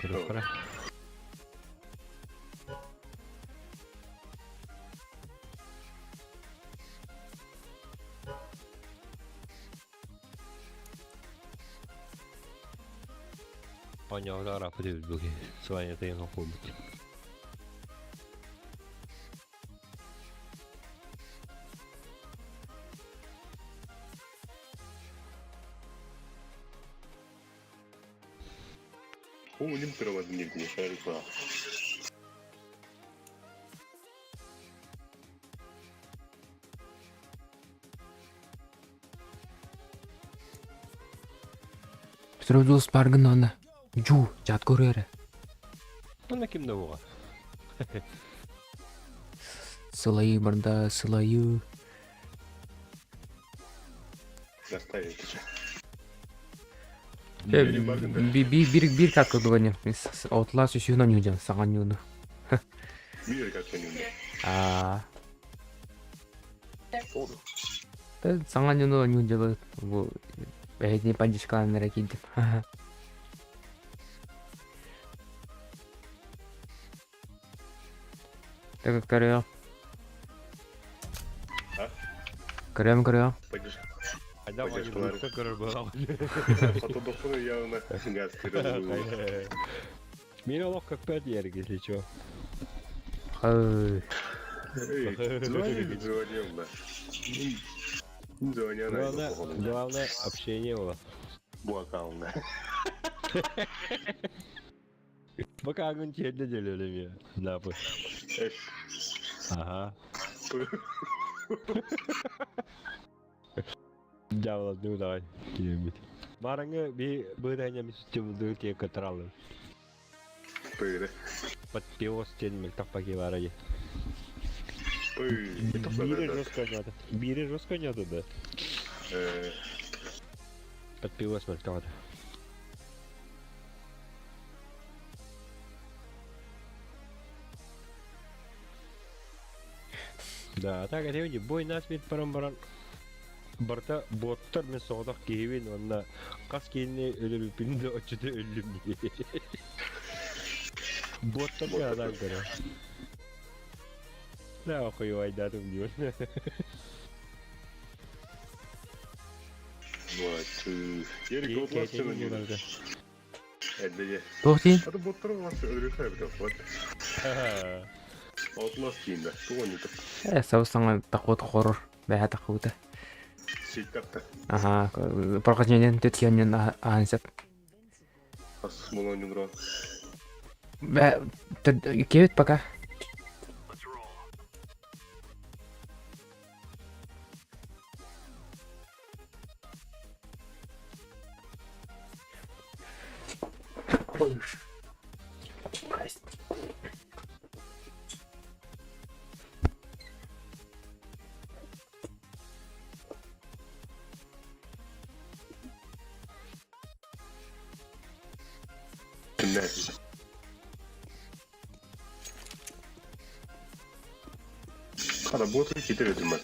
Көрүөххэ. Оонньообута арааппыт эбит бу киһи. Сыбаанньата иһин холбут. О, ним проводник не шарит. Петровдулус баргын онна. Жу, жат көрөөрө. Онно ким да буга. Сылайы барда, сылайы. Заставить. Би би бир бир как дугане. Отла сүсүн онюжан саҥан юну. Бир как онюну. А. Саҥан юну онюжабы бу бэйэтини поддержкаланнара киирдим. Так көрүө. Көрөм көрүө. Айда маны көрөр буолам. Фотодохуну явно газ кирилл. Мин олох көппөт ерге, если чё. Ой. Звони, звонил, да. Звони, Главное, главное общение было. Буакална. Пока огонь тебе делали мне. Напы. Ага. Дьявол, ну давай, киеммит. Бараңы би быдайня мисутим тие катралы. Пыры. Подпиос тен мектап паки бараги. Бире жестко нята. Бире жестко нята, да. Подпиос мектап. Да, так это бой насмерть парам-баран. Барта боттар мен соғдақ кейбин, онна қас кейіне өліріпін де очыды өлім. Боттар мен адам көрі. Да, охуй айдадым деймін. Вот. Ерик отласты не Эдде. Тоқтин. Аты боттар оласы өліріпі вот. Отлас кейінде. Туған еді. Э, сабыстаңа тақуыт хорор. Бәһә тақуыта. Сейттапта. Ага, прохождение төткеннен аансап. Ас молонюнро. Бә, кебет пока. Ой. Кімнәс. Қара боты кетер едім.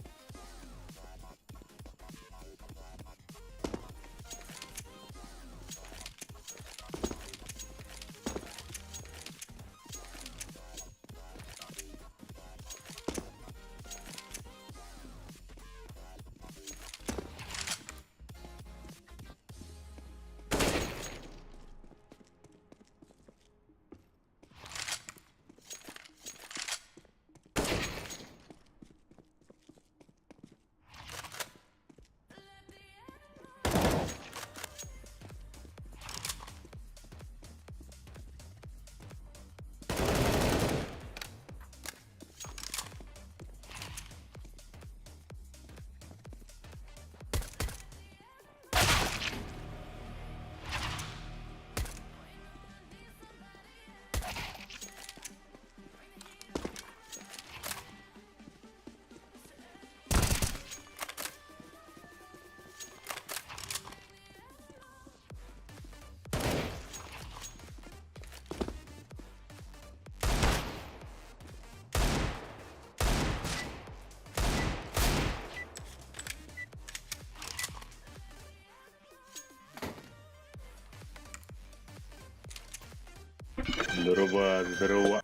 Здорово, здорово.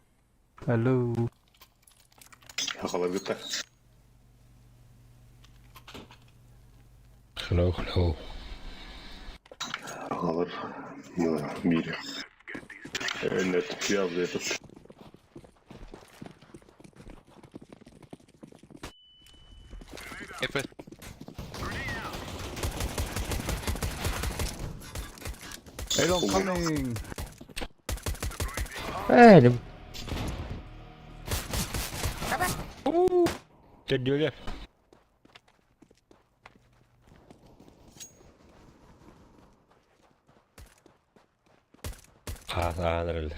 Алло. Сахаларгыта. Hello, hello. Сахалар биир. Нет, я в этот. Hey, long coming. Э, Төрдүөлэр. Хаанарылар.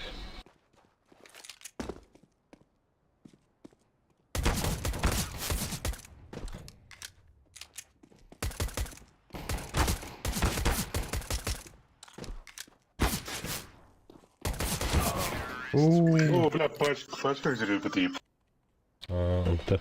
О, бля, пачка, пачка где ты. Аа, это.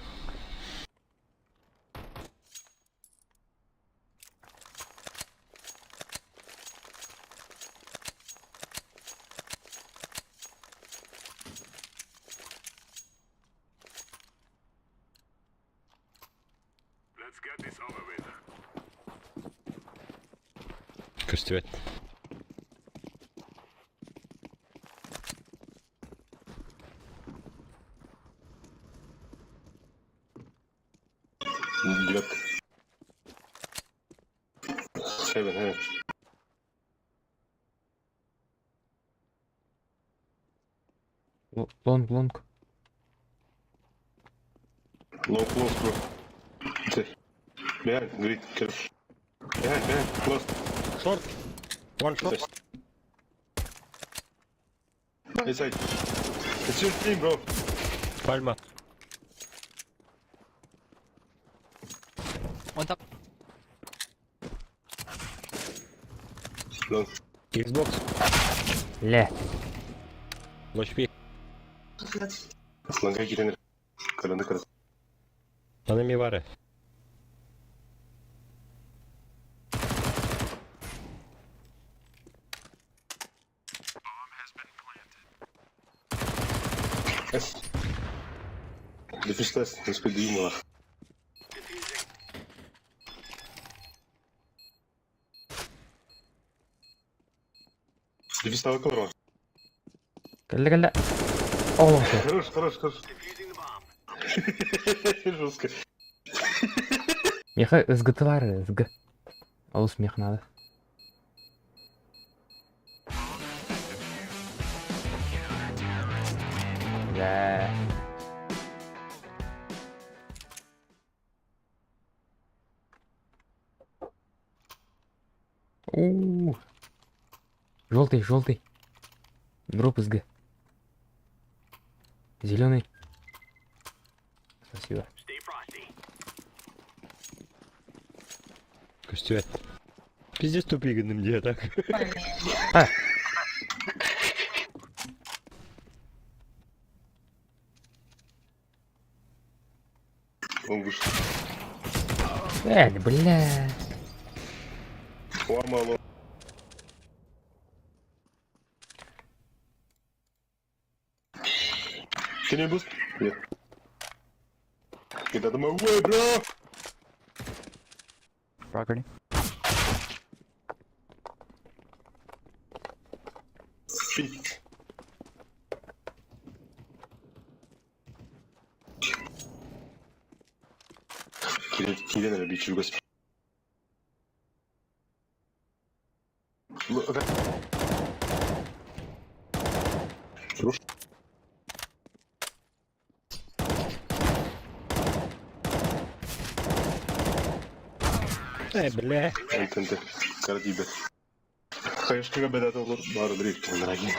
Көстүбэт. Девятка. Heaven, heaven. Long, long. Low, close, bro. Behind, green, careful. Behind, behind, close. Short. One short. Inside. It's your team, bro. Пальма. One top. Long. Xbox. Ле. Лочпи. Лонга кирен. Каранды карат. Аны ми бары. Yes. Defuse last. Не спи дымала. Дефис того колора. Кэллэ кэллэ. О, Хорош, хорош, хорош. Жестко. Меха СГ-тылары, СГ. Олус мех надо. Бля. У. Желтый, желтый. Дроп СГ. Зеленый. Спасибо. Көстүбэт. Пиздец тупигінім де так. А. Он вышел. Бля. Ломало. Can you boost? Yeah. Get out of my way, bro! Property. Feet. Кирилл, наверное, бить господи. Хорош. Э, бля. Антенте. Карадибе. Хаешкага бедата олор бары дрифт дорогие.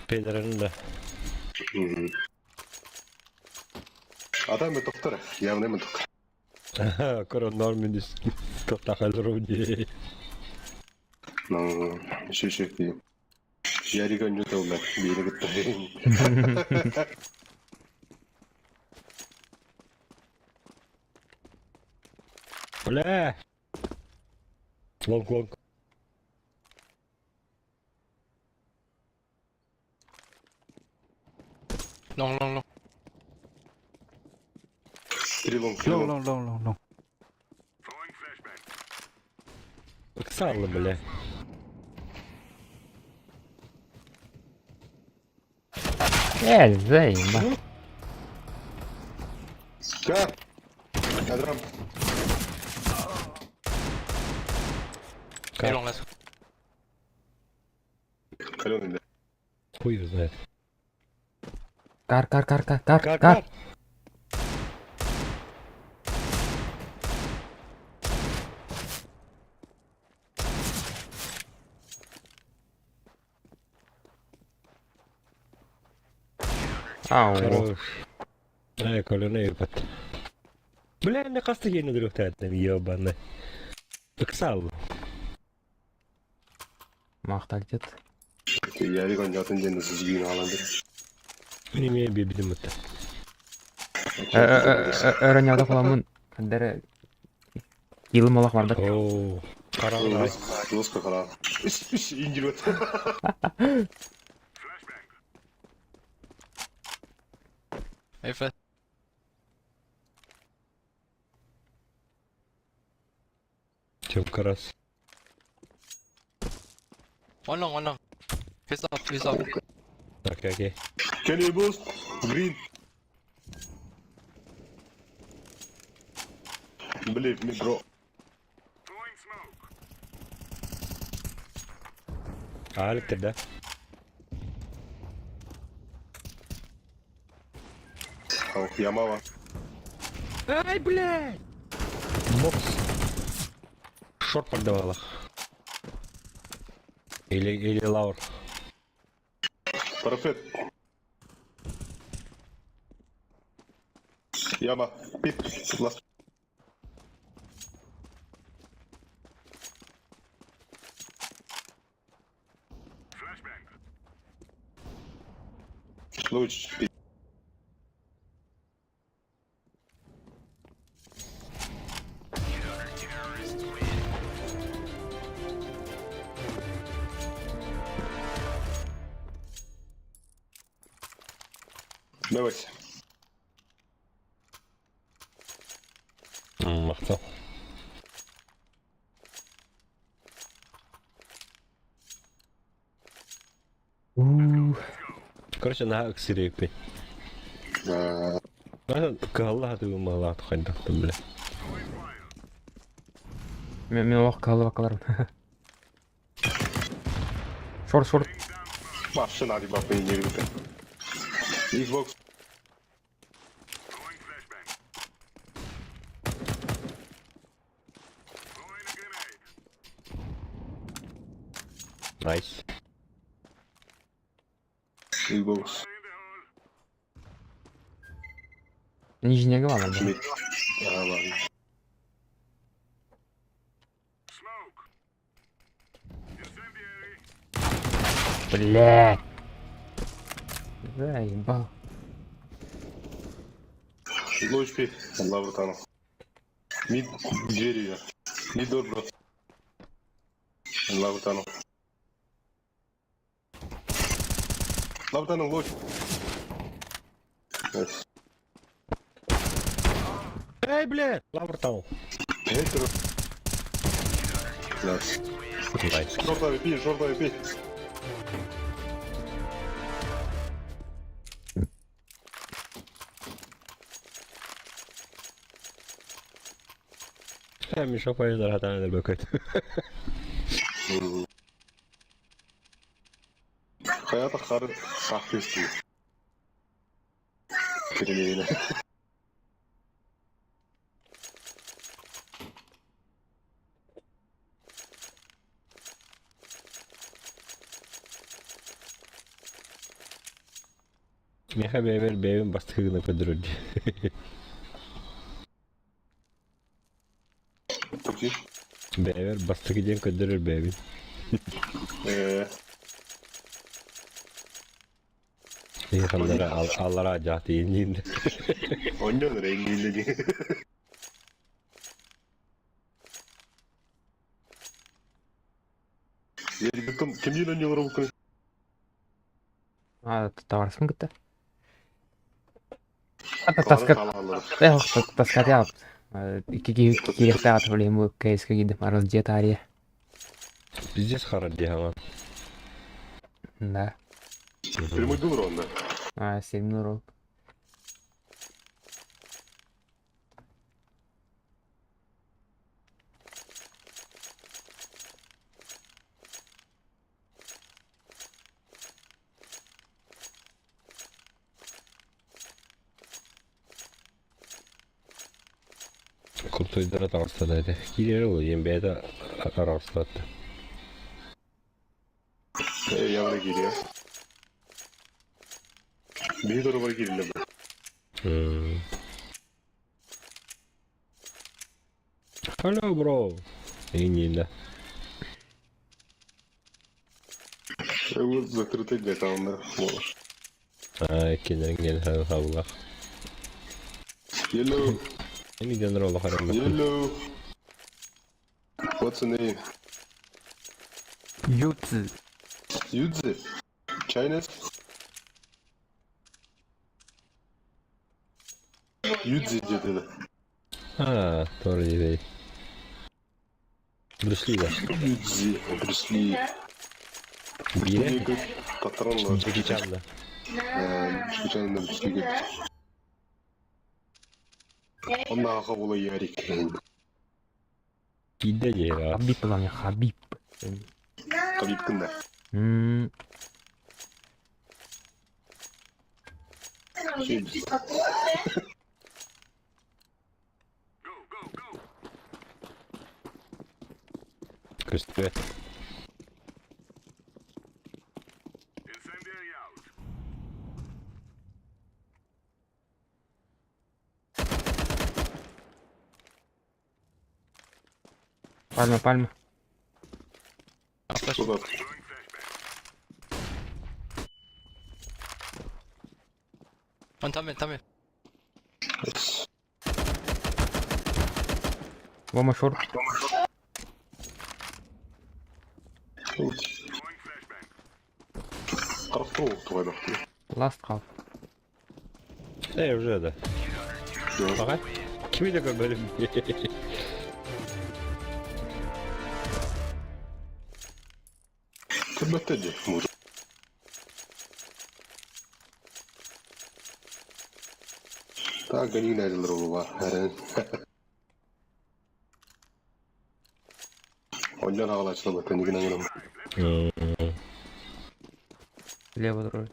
Педерін да. Адам тоқтар, явно мен тоқтар. Корон нормин тоқтақалыру де. Ну, еще еще. Ярига не толда, бері кетті. Бля. Лонг, лонг. Long, long, long. Три long, три Long, long. long, long, long, long. Ыксаллы, бля. Э, заеба. Как? Кадрам. Как? Long, last. Каленый, да. Хуй его знает. Кар, кар, кар, кар, кар, Кар, кар. кар. Ау. Хорош. Ай, каленый ебать. Бля, не хаста ені дрөхтәтнем, ебаный. Ыксаллы. Махталь дед. Ярик он жатын дені сізгүйін аланды. Мин имею бибидим это. Өрөньяда куламын. Кандары Йылым олох барбат. Оо, караңгы. Лоска қара. Үш, үш, индир өт. Hey, flash. Чемка раз. One long, one long. He's up, he's up. Окей, окей. Can you boost? Green. Believe me, bro. Алик да? Ау, Ямава. Ай, блядь! Бокс. Шорт подавала. Или, или лаур. Парапет. Яма. Пит. Last. Луч. Пит. Давайте. Махтал. Короче, на ыксырыппин. Калла ты мала хайдахтым, бля. Мен мен олох калды бакаларым. Шорт, шорт. Машина di бапы не любит. Xbox. Найс. Xbox. Нижняга бар. Мид. Ага, ладно. Блядь. Заебал. Луч пи. Алла, братан. Мид дверью. Мид дор, бро. Алла, братан. Алла, братан, луч. Найс. Эй, бля! Лаур там. Хейтер. Найс. Найс. Шорт пи, шорт пи. Э, Миша поездор хатан бөкөт. Хаята хар сахтысты. Перелейна. Меха бэбер бэбин бастыгына көдүрүд. Бэбер бастыгы диэн көдүрүр бэбин. Э, Аллара аллара жааты иннин. Онньон рейнгилли. Ким ким онньон рукы? А, товарсың кытта. Ата таска таскатя икки киһи киириэхтээх ата бу КСК киирдим аралдьыйа таарыйа. Пиздец харар дии хаҥа. Да. Прямой урон, да? А, 7 урон. Куртуйдара таҕыста да этэ. Киирэр ол диэн бэйэтэ араҕыстаатта. Э, явно киириэ. Биһи доруобай киириллэ бу. Hello, bro. Иҥиинэ. Вот закрытый где-то буолар. Аа, кинилэр хабылах. Hello. Эми дьоннор олох арыммат. Hello. What's your name? Юци. Юдзи? Chinese? Юдзи диэтилэр. Аа, тоже диэтэй. Брюс Ли да. Юдзи, Брюс Ли. Биирэ? Патронлар. Джеки Чан да. Джеки Чан да Брюс Ли Оннааҕа була Ярик. Киирдэ дии Хабиб буолан Хабиб. Хабибкын да. Көстүбэт. Пальма, пальма. Куда? One top mid, top mid. One more short. Last half. Э, уже да. Ага. Кими да көрбөдүм. Көрбөттө дии. Так, гони найдылар олуга. Онжан агалачылар баттан игин аңырым. Лево другой.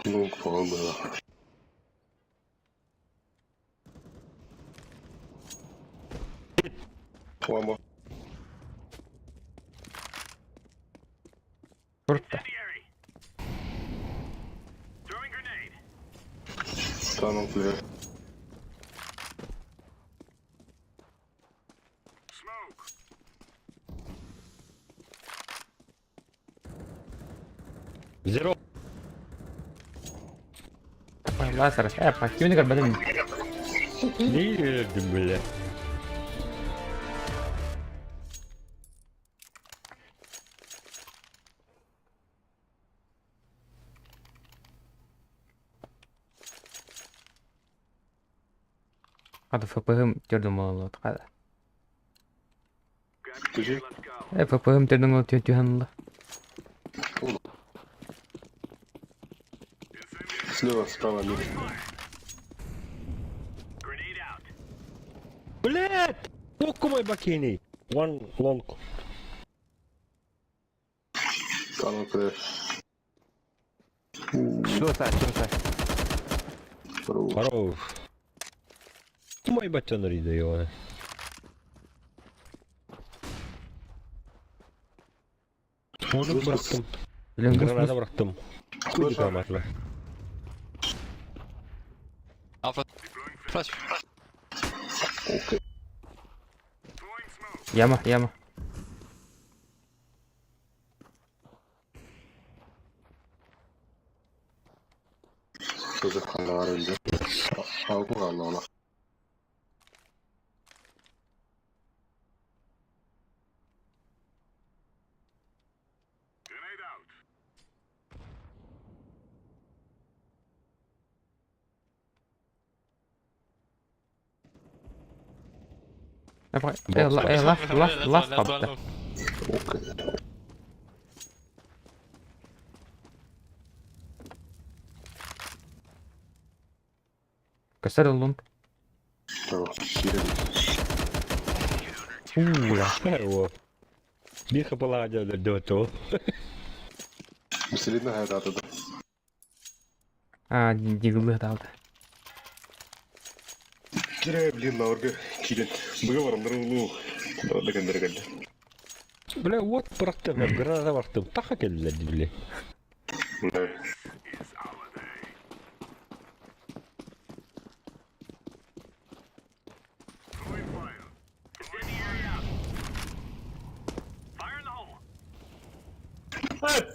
Лонг falan было. One more. Круто. Tunnel clear. Zero. Лазер, кими да көрбөдүм. Не бля. Хата ФПГ төрдүм болот када. Скажи. ФПГ төрдүм болот түһэн Слева, справа, мид. Блядь! Оку мой бакини. One long. Tunnel clear. Suicide, suicide. Хорош. Мой батян рида его. Может бырахтым. Граната бырахтым. Хуй граната. Alpha. Flash. Яма, яма. Тоже хандар öldü. Алгы қалды ана. Last, last, last хапта. Көстөр ыллын. Уула. Биир хапалаах дьон ол. Миселина хайдаата да. А, дигылы таалта. Кире, блин, лаврга кирен. Быга барамдар улуу. Да кендер келди. Бля, вот бырахтым, граната бырахтым. Таха келдилер бile.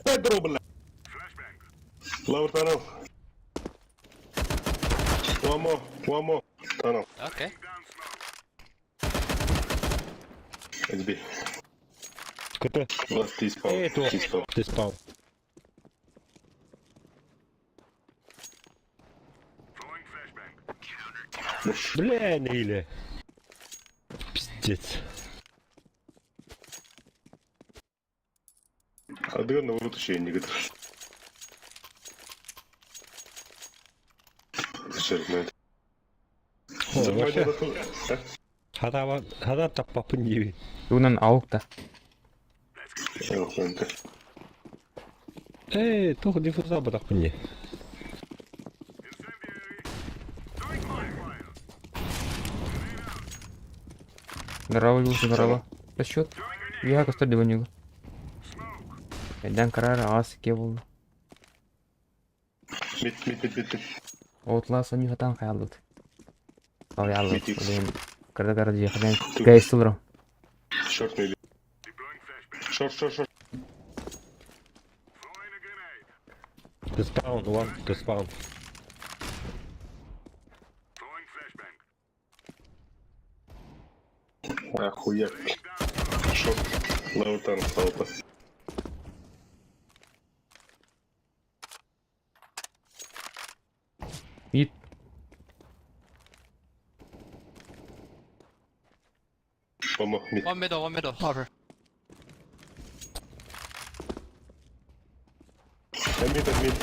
Педро, бля. Lower tunnel. One more, one more. Tunnel. Okay. It's B. КТ. Last T-spawn. Эй, то. T-spawn. T-spawn. Бля, не Пиздец. Адыга на ворот еще не готов. Черт знает. Вообще. Хата хата таппапын диби. Унан аук та. Эй, тух диффуза батақпын не. Здорово, Люся, здорово. Расчет. Я костер диванюга. Эден карара ас кебул. Мид, мид, мид, мид, мид. Отлас они хатан хаялыт. Ал ялыт. Мид, Блин. Кара кара дия хатан. Гайс тулро. Short maybe. Short, short, short. The spawn, one, the spawn. Охуя. Short. Lower tunnel, залпа. Мид. One more, mid. One middle, one middle. Upper. And mid, and mid.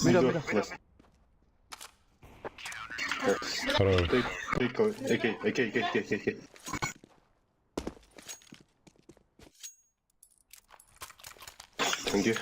Middle, Mid, middle. last. Yes. Хорош. Take, take, AK, AK, AK, AK, AK. Thank you.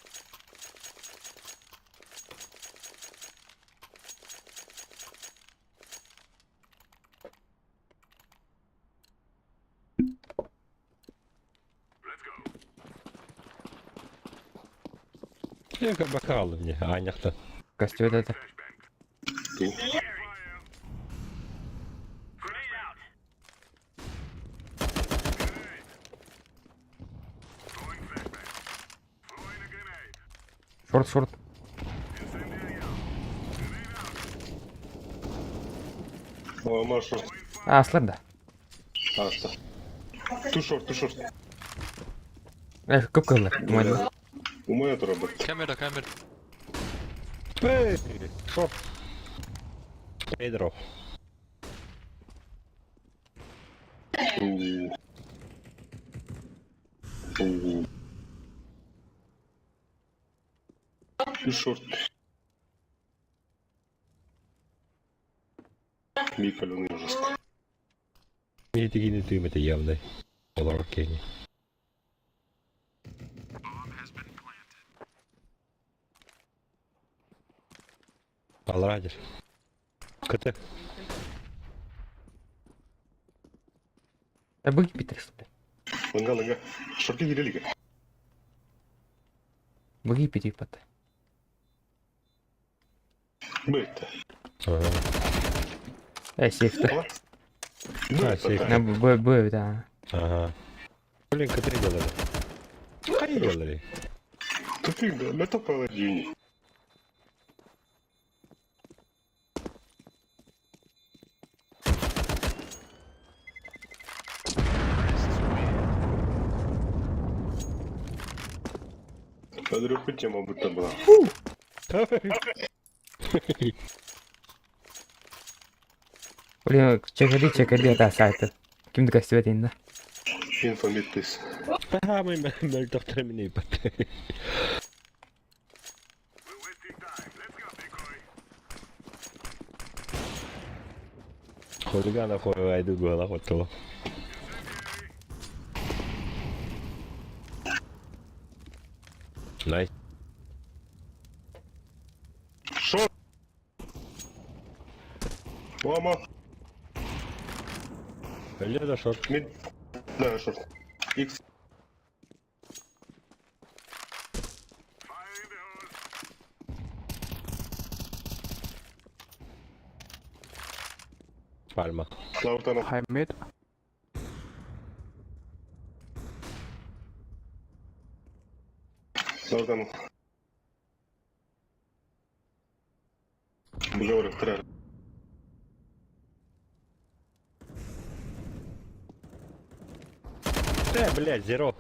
Я как бокал мне, а няхта. Костер это. Шорт, шорт. О, more short. А, слэп да. А, что? Too short, too short. Эх, көп кылы. Думаю. У меня это робот. Come middle, come middle. Эй, шорт. Педро. У. У. Too short. Микаленый жестко. Не тегини тыым это явно. Олар кени. Алрадер. КТ. А быки Питер, что ли? Лынга, лынга. Шорты кирелиге. Быки Питер пата. Быт. Э, сейф-то. А, сейф. На Б, Б, да. Ага. Блин, КТ делали. Кай делали? Тупик, да, это паладине. Андрюха, тема будто была. Блин, чекали, чекали это сайты. Ким да көстүбэт инна. Info mid please. Саамай мөлтөхтөрө мин ыйбат. Хулигана хуйвайды была хотела. Nice. Short. One more. Өлө да short. Mid. Да, short. X. Palma. Лауртана. High mid. Лауртана. Бугавр, вторая. Э, блядь, зеро.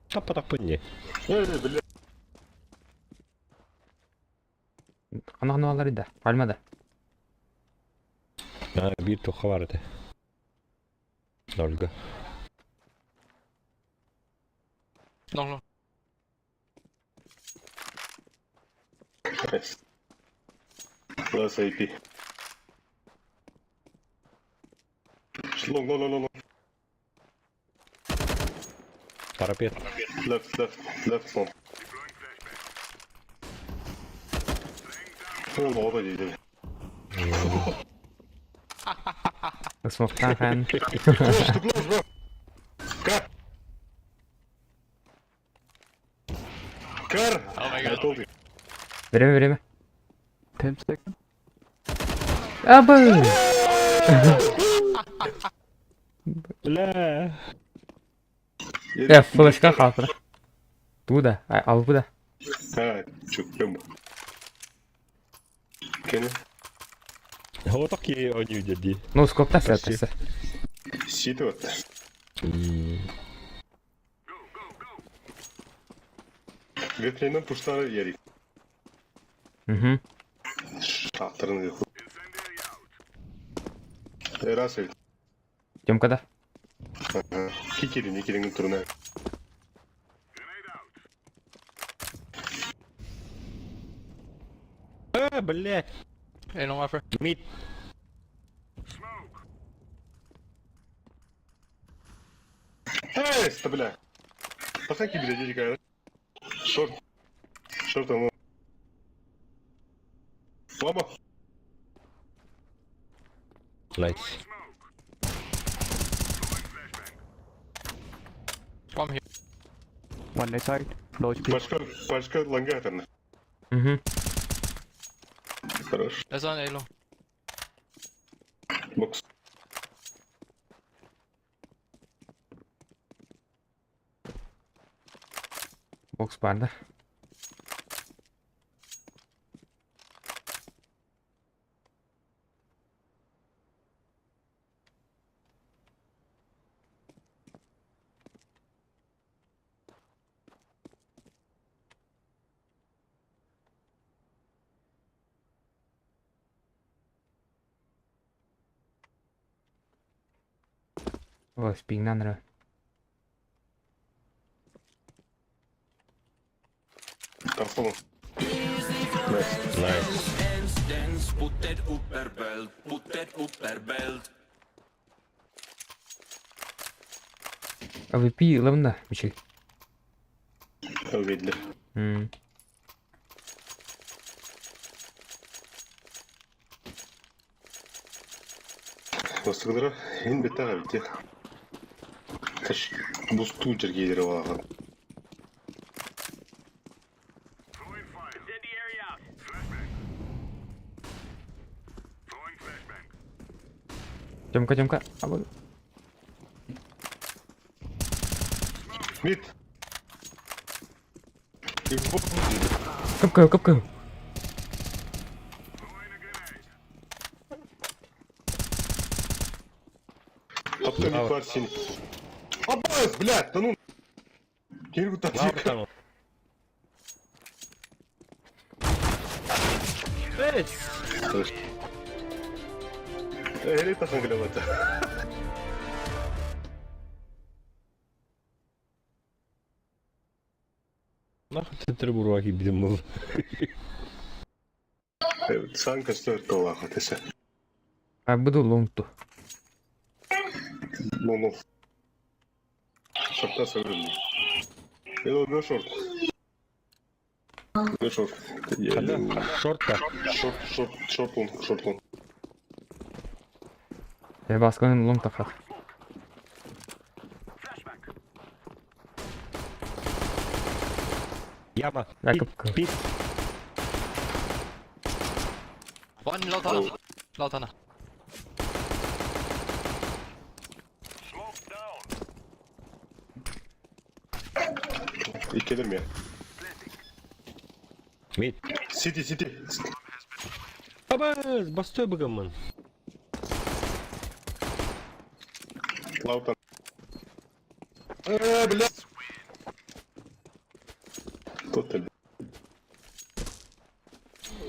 Тапа-тапы не. Эй, блядь. Ана алар да. Пальма да. А, биир туха бар этэ. Нольга. Long, long. Nice. Last AP. Long, long, long, long, long. Парапет. Left, left, left long. Ол ода дейді. Смоктан хан. Close to close, bro. Car. Car. Oh my I god. told you. Время, время. 10 seconds. Абы! Бля. Э, флешка қалпыда. Туда, албыда. А, чё, прям. Кені? Вот такие они дяди. Ну, скопта сәтісі. Ситі вот. Ветренен пуштары ярик. Угу. Шаттырын Раз ведь. Тёмка да. Кикерин, екерин турна. Э, блядь. Hey, long offer. Мид. Эй, ста, бля. Пахаки, бля, дядька. Шорт. Шорт, он. Мама. Nice. Bomb here. One left side. Low HP. Пачка, пачка лангаторна. Угу. Хорош. There's one A long. Бокс. Бокс бар да. О, спигнан ра. Там Nice. Nice. АВП лавна, мичел. Увидели. М. Бастығыдыра, ен бетаға бите. Таш, бусту жергелері балаған. Тёмка, Тёмка. Абы. Мид. Кып-кып, кып-кып. Апта мид бар сен. Аббас, блядь, да ну. Кергу Лаур там. Эй! Эри тахан кэлэбата. Нахуй төттөрү буруа киирбитим буолла. Сан көстөр туолаах этесе. А буду лонгту. Ну, ну. Шорта сөрүн. Эло, го шорт. Го шорт. Шорт-та. Шорт, шорт, шорт лонг, шорт лонг. Я басканын лонг тахар. Яма. Якоб. Пит. One low tunnel. Low tunnel. Иккелер ме? Мид. Сити, сити. Абаз, бастой быгаммын. Лаутан. Э, бля. Тот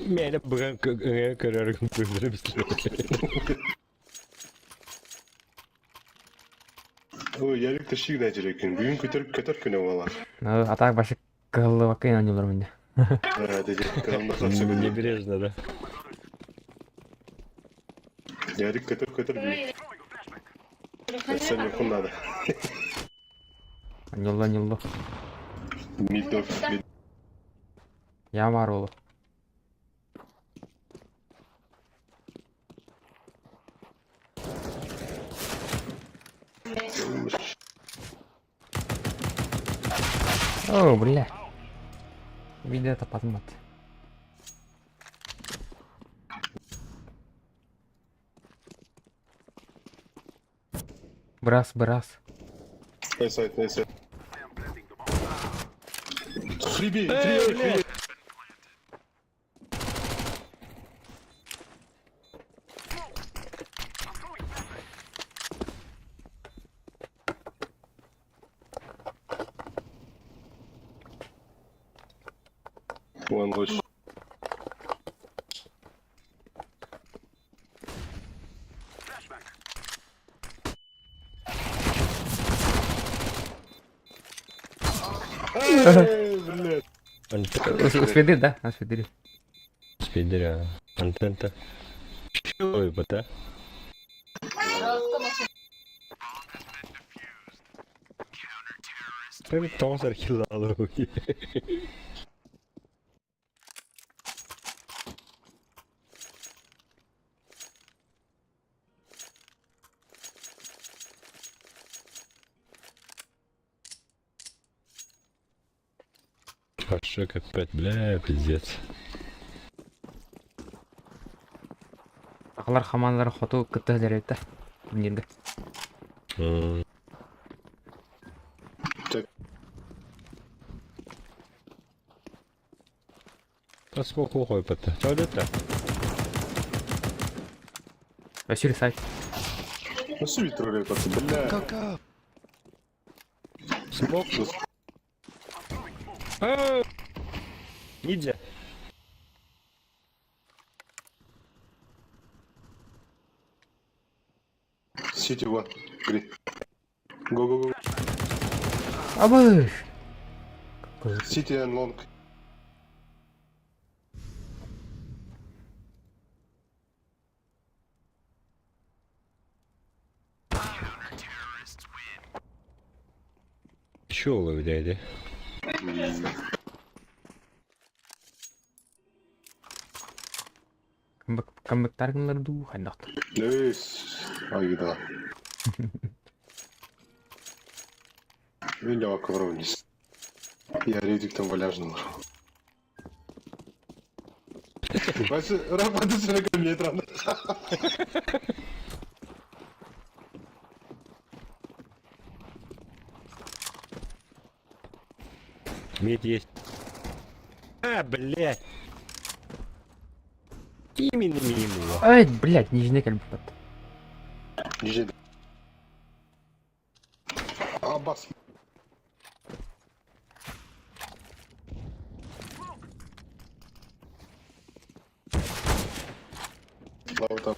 Мені быган көрөр көрөр Ой, Ярик тышык да жүрөкүн. Бүгүн көтөр көтөр күнү болар. Ну, а так башы кыллыбакка инанылар мине. Да, деди. Небрежно, да. Ярик көтөр көтөр бүгүн. Сен юкун надо. Аньолла, аньолла. Мидов, мид. Я бар олу. О, бля. Видео тапатым бат. Брас, брас. Найсайт, найсайт. Фриби, фриби, фриби. One rush. Эй, блядь. Успеди, да? Успеди. Спидеря. Антента. Ой, бота. Прям тонсар хилалу. Хорошо, опять, бля, пиздец. Ахлар хаманлар хоту кытта дәрәтә. Нинди. Смоку хойпата. Чалдета. Василий сайт. Ну суви троллер, бля. Go, go. Смок. Ниндзя. Сити one. Green. Go, go, go. Абыш. City and long. Еще уловили, дядя. Камбэктар гыннар ду хайдахт. Нейс. Айда. Мен жауап ковровниц. Я редик там валяжный. Вася, работает на метра. Медь есть. А, блядь. Именно мимо. Ай, блядь, нижний кальбат. Нижний. Аббас. Лаута.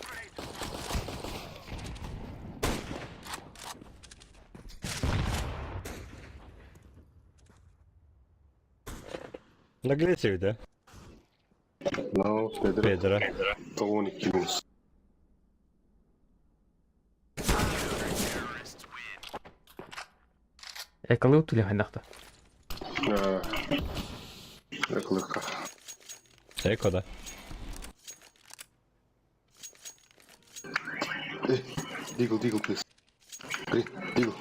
Наглец эбит, а? No, Pedro. Pedro. 92 минус. Эколы утуля хайдахта. Эколыка. Эко, да. Deagle, deagle, please. Green, deagle.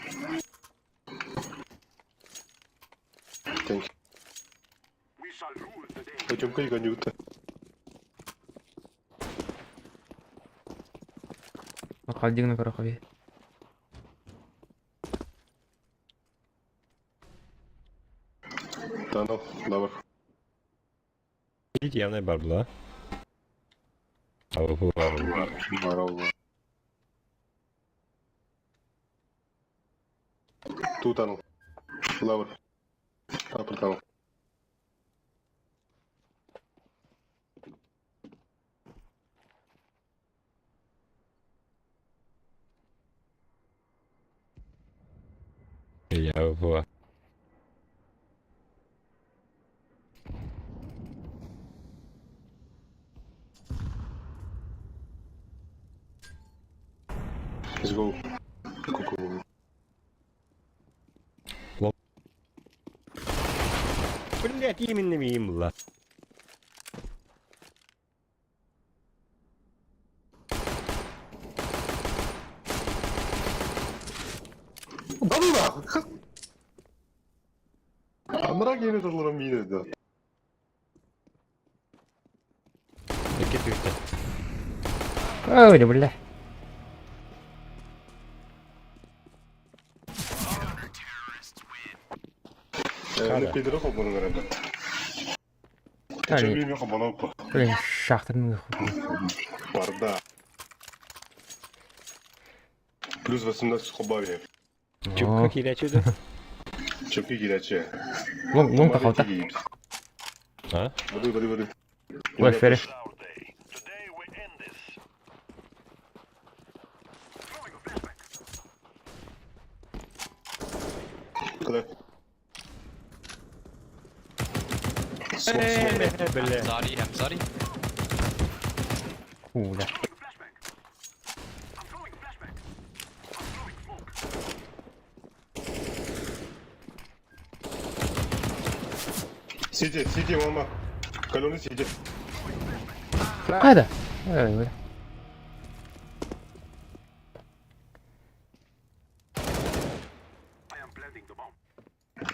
Thank you. Пойдем ка Анюта. Холодильник гороховый. Tunnel, lower. Явно бар была. А вы Бар Two tunnel. Lower. Upper tunnel. Я в. Let's go. Go, go, go. Блять, именно мимо. Да ну нахуй! Анра келе турган мийде. Эки түштү. Ой, бля. Эми Педро хобону көрөм. Али. Чөбү хобону по. Блин, шахтарның Барда. Плюс 18 хобави. Чөпкө киречү да. Чөпкө киречи. Лонг, лонг тахалта. А? Воды, воды, воды. Ой, ферри. Куда? Бля. Sorry, I'm sorry. Хуля. Сиди, сиди, мама. Каленый сиди. Кайда? Ой, бля.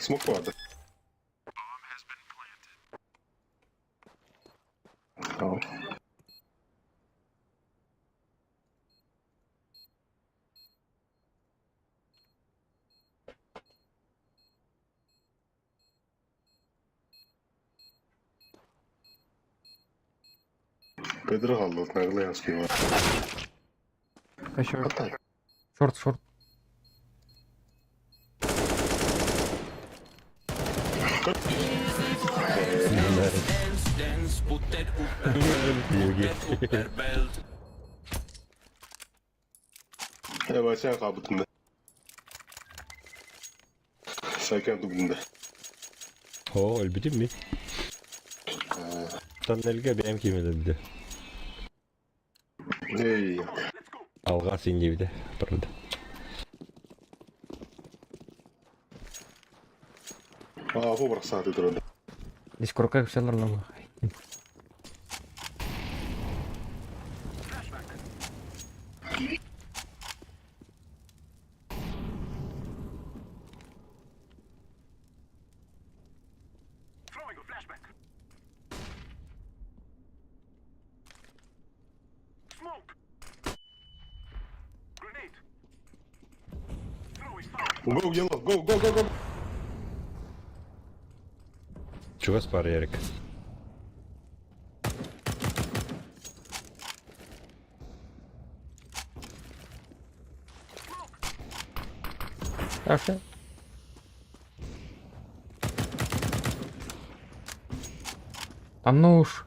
Смок надо. Педро қалды, наглый аспива. Шорт, шорт. Evet, sen kabıtında. Сайкан дубында. О, өлбүтүм ми? Тоннельге бэм кимелерди. Эй. Алга сен жебиде, правда. А, бу бірақ сағат өтірді. Здесь курка все нормально. Go, yellow, go, go, go, go. Чугас бар Эрик. Хорошо. А ну уж.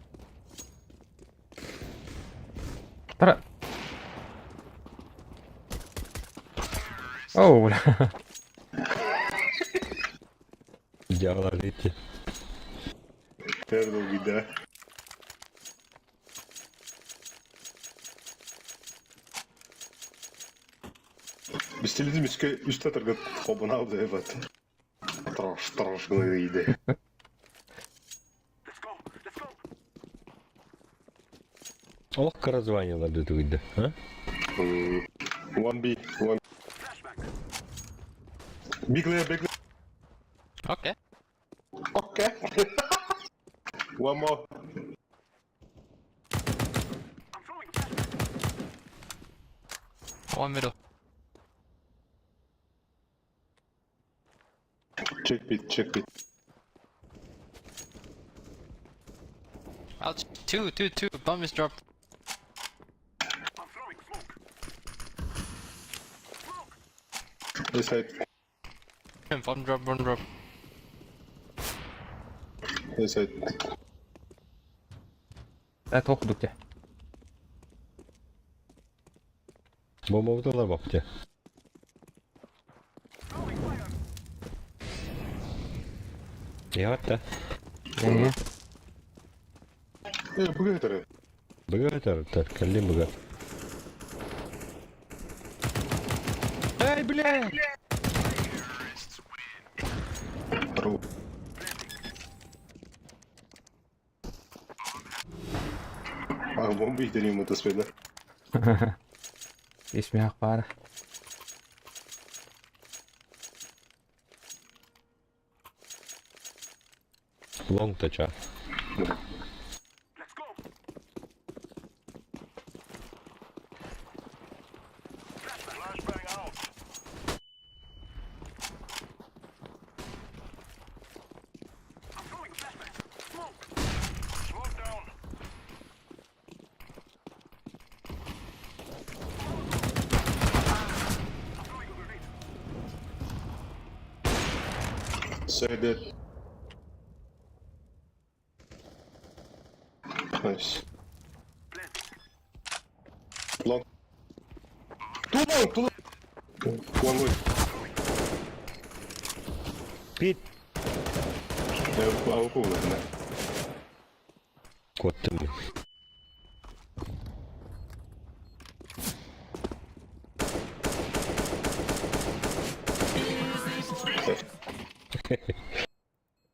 Тара. Оу, бля. Дьявол видите. Тэр долгуйда. Пистолетим үскэ үстэ таргат хобунау да эбат. Трош, трош гына Олох кыра званиелар да тугуйда, а? One B, one. Big layer, big layer. Okay. Okay. One more. One middle. Check pit, check pit. Out. Two, two, two. Bomb is dropped. This side, Bomb drop, bomb drop. this side. Да, тоқ дукте. Бомба бапты. Я да. Не. Бүгін Бүгін тар, кәллем бүгін. Эй, бля! Ру. А, бомба итерим это сведа. Исмях бар. Лонг тача. Side dead. Nice. Long. Too long, too long. One way. Pit. Я АВП да. Коттым.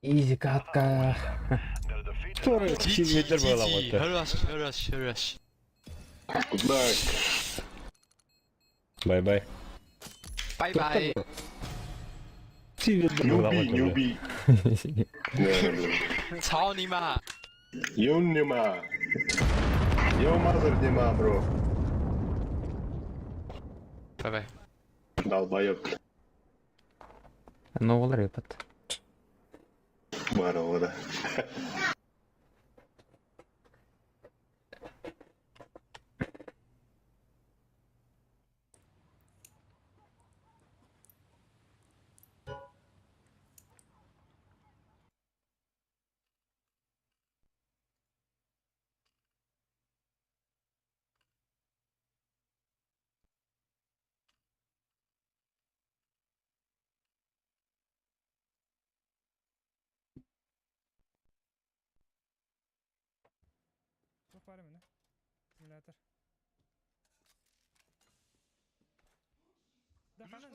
Изи катка. GG, GG. Rush, rush, rush. Good luck. Bye bye. Bye bye. Newbie, newbie. 操你妈！ You нема. You mother нема, bro. Bye bye. Долбоёб. Новый репет. Барова, да. Çok var mı ne? Simülatör. Да хана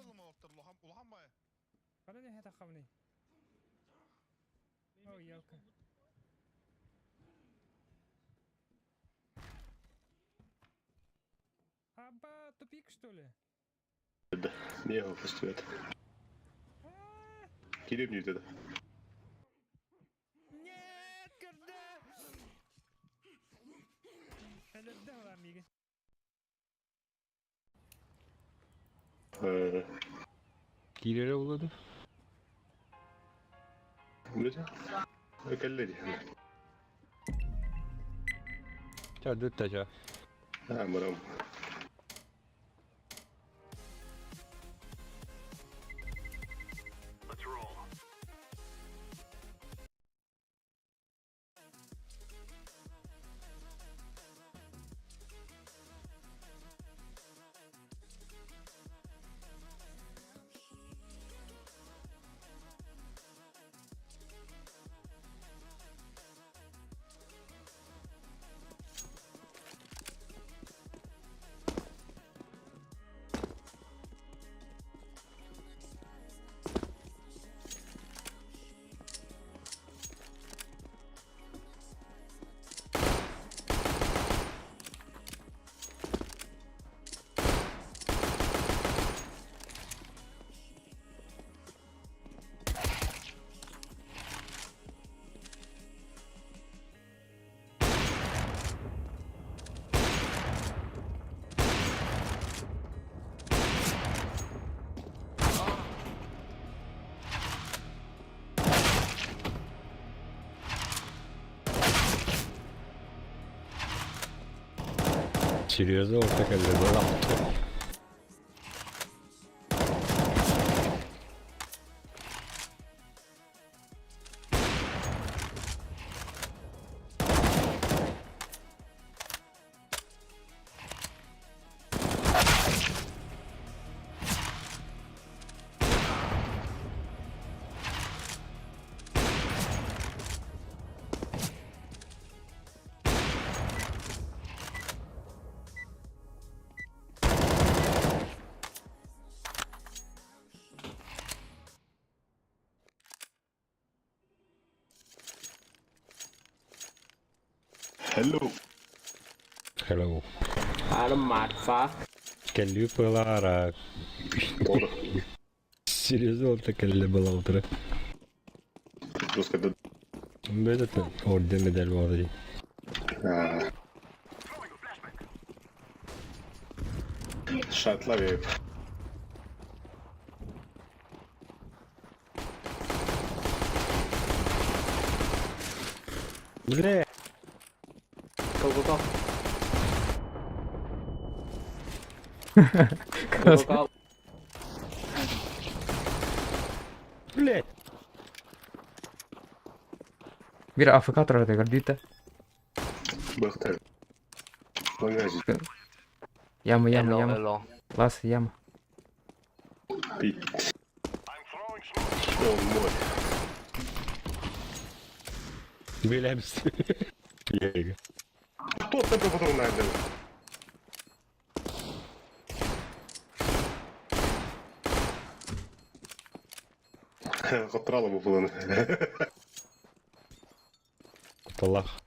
не хата хавны. О, елка. Аба, тупик что ли? Да, не его пустует. Кирилл это. Нет, когда? Это да, amiga. Кирилл болады. Билете? Каллери. Ча, дүт тача. А, барам. Серьезно, вот так была. Hello. Hello. Adam motherfucker. Кэллүү пылара. Серьезно, вот так было утро. Просто Этот орден медаль var Шатлаве. Бля. Go go go. Go go go. Блять. Bir AFK турар көрдүтэ. Бахтар. Магазин. Яма, яма, Hello, яма. hello. Лас, яма. Пить. О, мой. Билемс. Кто такой потом найден? Хотрала бы было. Талах.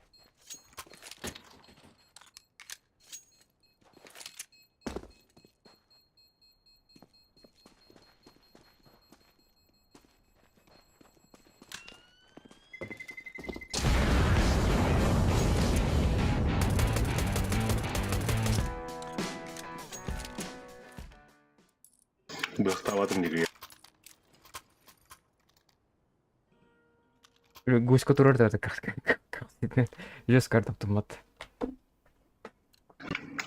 Бахтаватым деген. Гуська турар да Жүз картап тумат.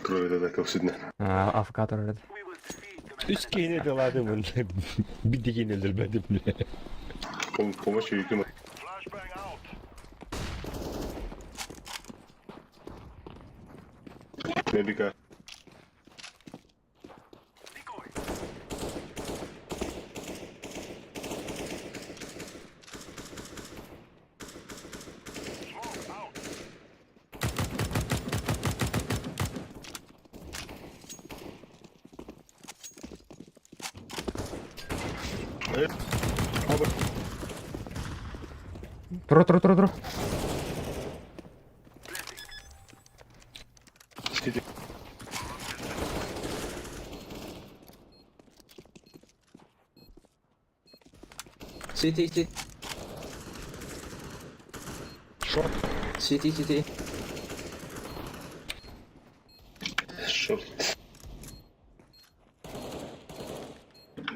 Крови да көвсүднө. АФК турар. Үс кейіне де ладым. Bir дегенелер бәдім. Помощь үйкүн. Медика. Тур, тур, тур, тур. Сиди. City city. Short. City city. Шорт.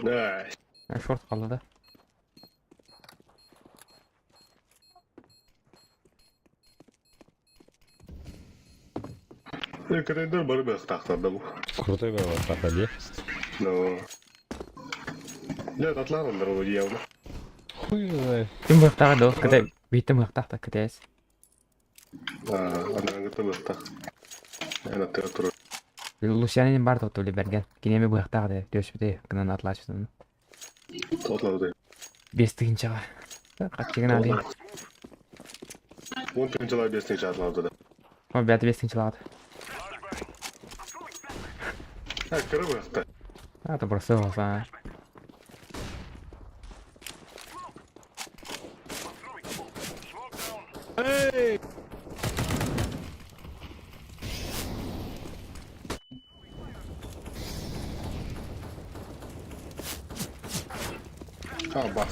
Найс. Шорт қалды да. Кытайдар бары бахтахтар да бу. Крутой был тахтар, Ну. Нет, атларалар ол явно. Хуй знает. Ким бахтага до, кытай битим бахтахта кытайс. А, ана бахтах. Ана театр. Лусянин бар тотту берген. Кинеме бахтага да төспүтэ кынан атлашсын. Тотларды. Бестигинчага. Качыгын али. Он тынчалар бестигинче атларды да. О, бәті бестигинче А, кыры бахта. А, это просто болса. Эй! А, бас.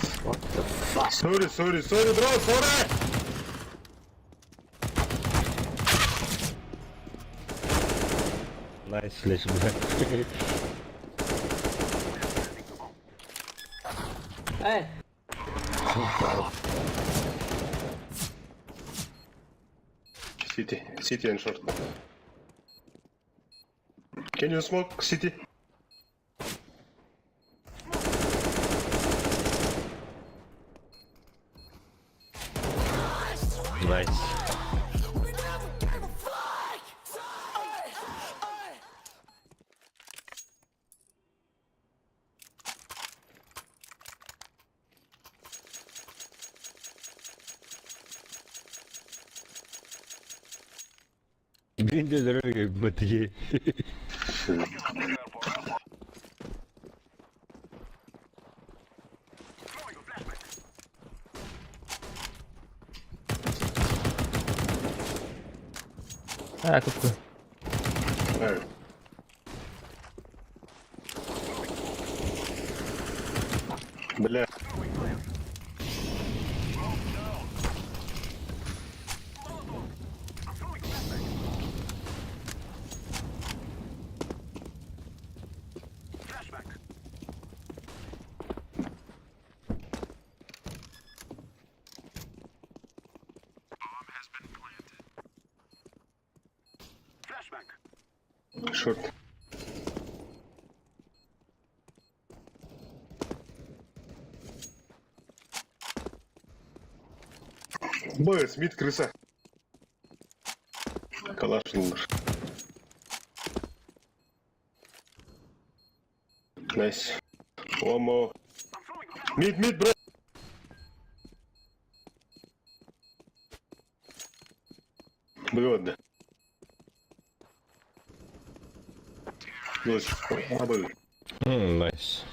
Sorry, sorry, sorry, bro, sorry! Nice flash, бля. Hey. City, city and short. Can you smoke city? Nice. Блин, дорогой, батыги. А, какой. Бля. Short. Б, Смит, крыса. Калаш лучше. Nice. One more. Mid, mid, bro. Блин. Nice. Nice.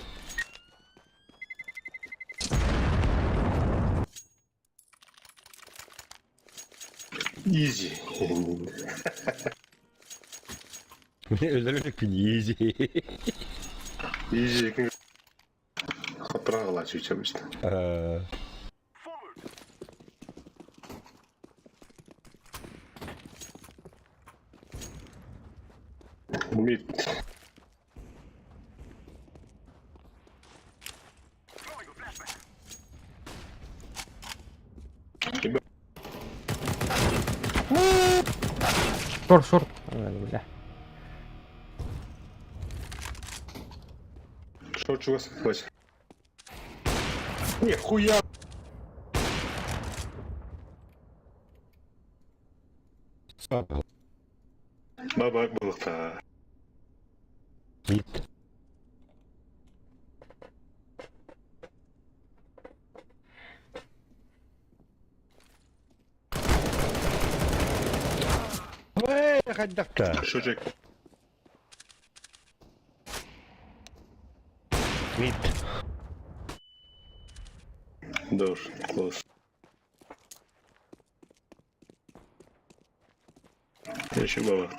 Easy. Өлөрөлүк easy. Easy. Хатырағыла чуть обычно. Mid. Шорт, шорт. Ой, бля. Шорт чугас, Вася. Нихуя! Баба был-то. Mid. Эй, хайдахта. Шучек. Mid. Да уж, класс. Еще баба.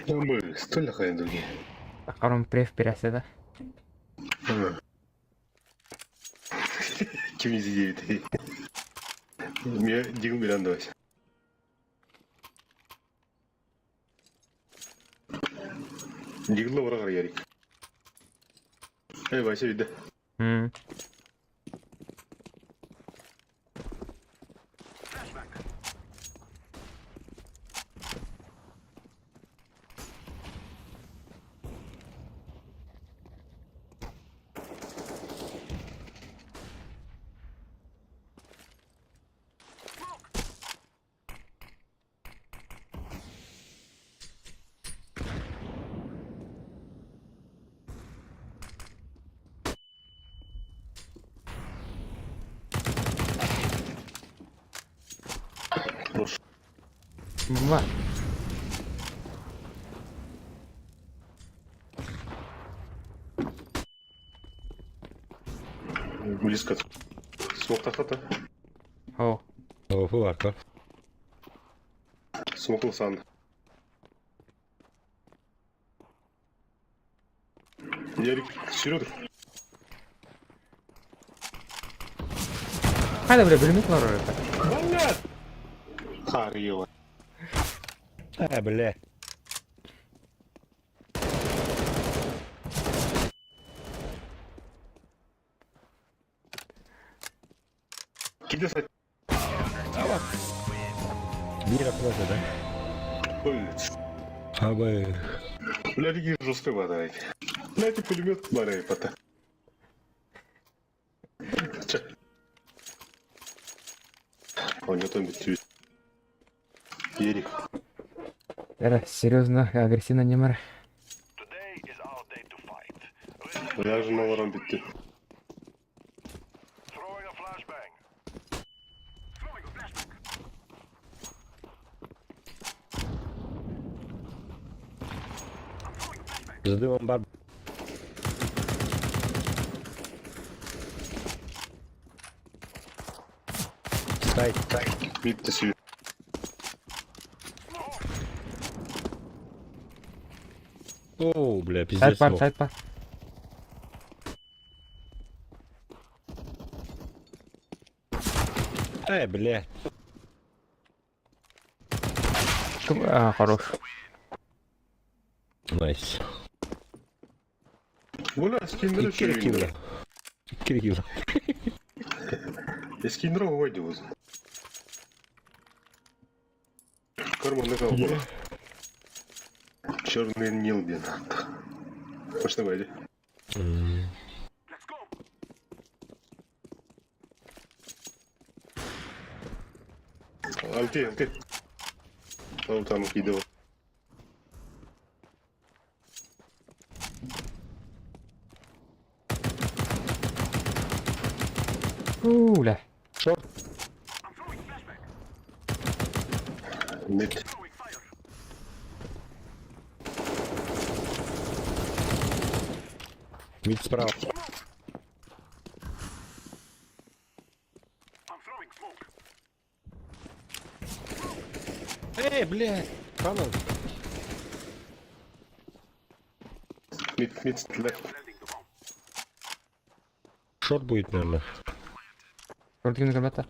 Мы столь другие. Харон прев пересе да. Ким не девять. Мне дигл билан давай. Дигла враг Ярик. Эй, Вася, видно. Хорош. Ма. Близко. Смог тахата. О. О, фуларка. Смог лсан. Ярик, Серега. Хайда бля, билмейт лар это. Блядь! Харыйыла. А, бля. Киде сайт? Биир оплата, да? Абы. Бля, какие жесткие вода. Блядь, и пулемет барай пота. Он там бит. Ерик. Эра, серьезно, агрессивно не мэр. Я же на лоран битти. Задымом бар. Сайт. Битти сүй. О, бля, Сайт пиздец. бар, сайт бар. Эй, бля. А, хорош. Найс. Бля, скиннер Икки килла. Икки килла. Скиннер войди воз. Карман калбы. Черный Нил диэн. Пошли войди. Алти, алти. Ол там киде. Уля. Шорт. Мид. Мид справа. Эй, бля. Канал. Мид, мид, left. Шорт будет, наверное. Шорт ким ребята?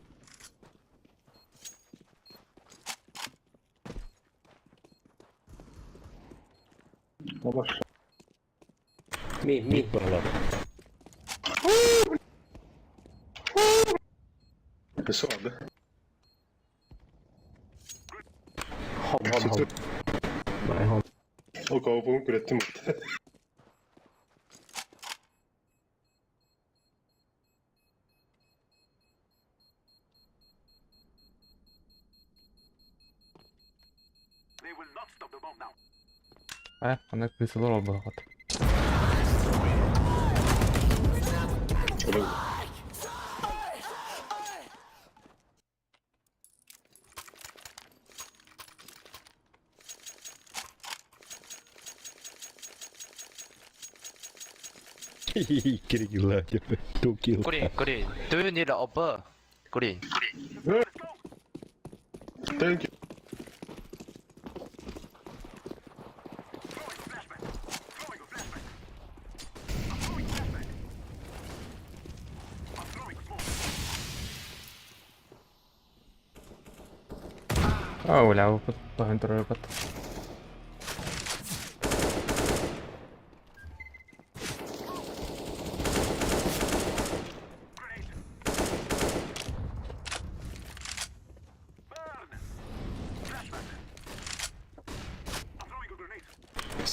Ми, ми. Мид брала. Сюда. Хом, хом, хом. Май хом. Ол кауапын күреттім. А, она крысолор обоход. Икки килла. Ту килл. Green, green. Do you need a upper? Green. Thank you. А, уля, опыт, опыт.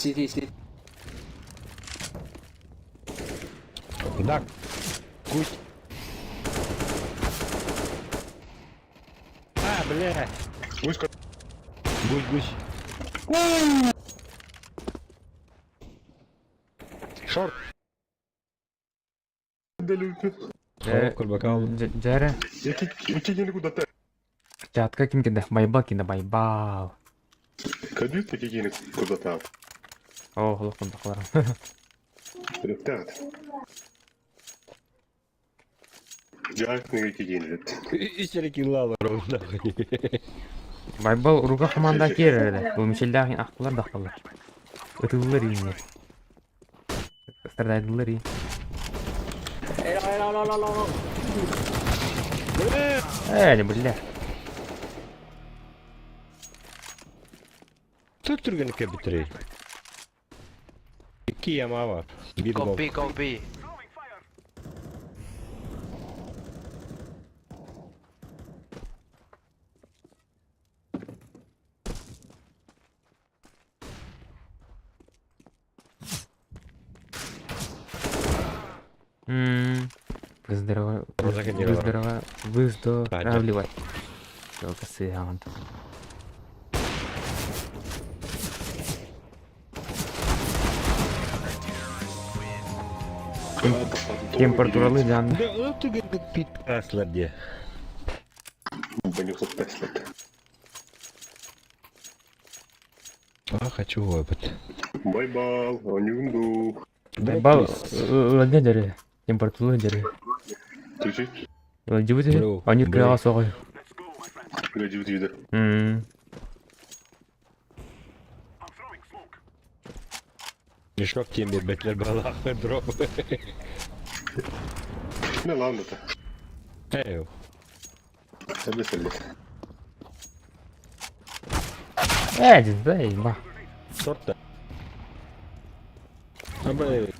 CT, CT. Да. Гусь. А, бля. Гусь. Гусь, гусь. Шорт. Джере. Ики куда-то. Чатка ким киде? Байбал киде, байбал. Кадют ики куда-то. О, холокон тақлар. Ребят. Жакны ики Үс килла ровно. Байбал уруга команда керерде. Бу мишелдәгин ақтылар дақылар. Ытыллар ине. Страдайдылар и. Эй, эй, ла, ла, ла, ла. Э, не бля. Tur түргэнник кэлбиттэрий? Икки яма бар. Биир Go гол. B, go B. Выздорова... Закодировано. Выздорова... Выздоравливай. Только сыган. Температуралы дан. Да, ол түргэнник пит аслар дии. Понюхал Тесла. А, хочу опыт. Байбал, онюнду. Бал, ладня дәрі. Температуралы дәрі. Включи. Ладжибы Они крыла соғай. Гляди в видео. Мешок тем бэтлер балах дроп. Не ладно-то. Эй, Объяснили. Э, да, ба. Сорта. Абай.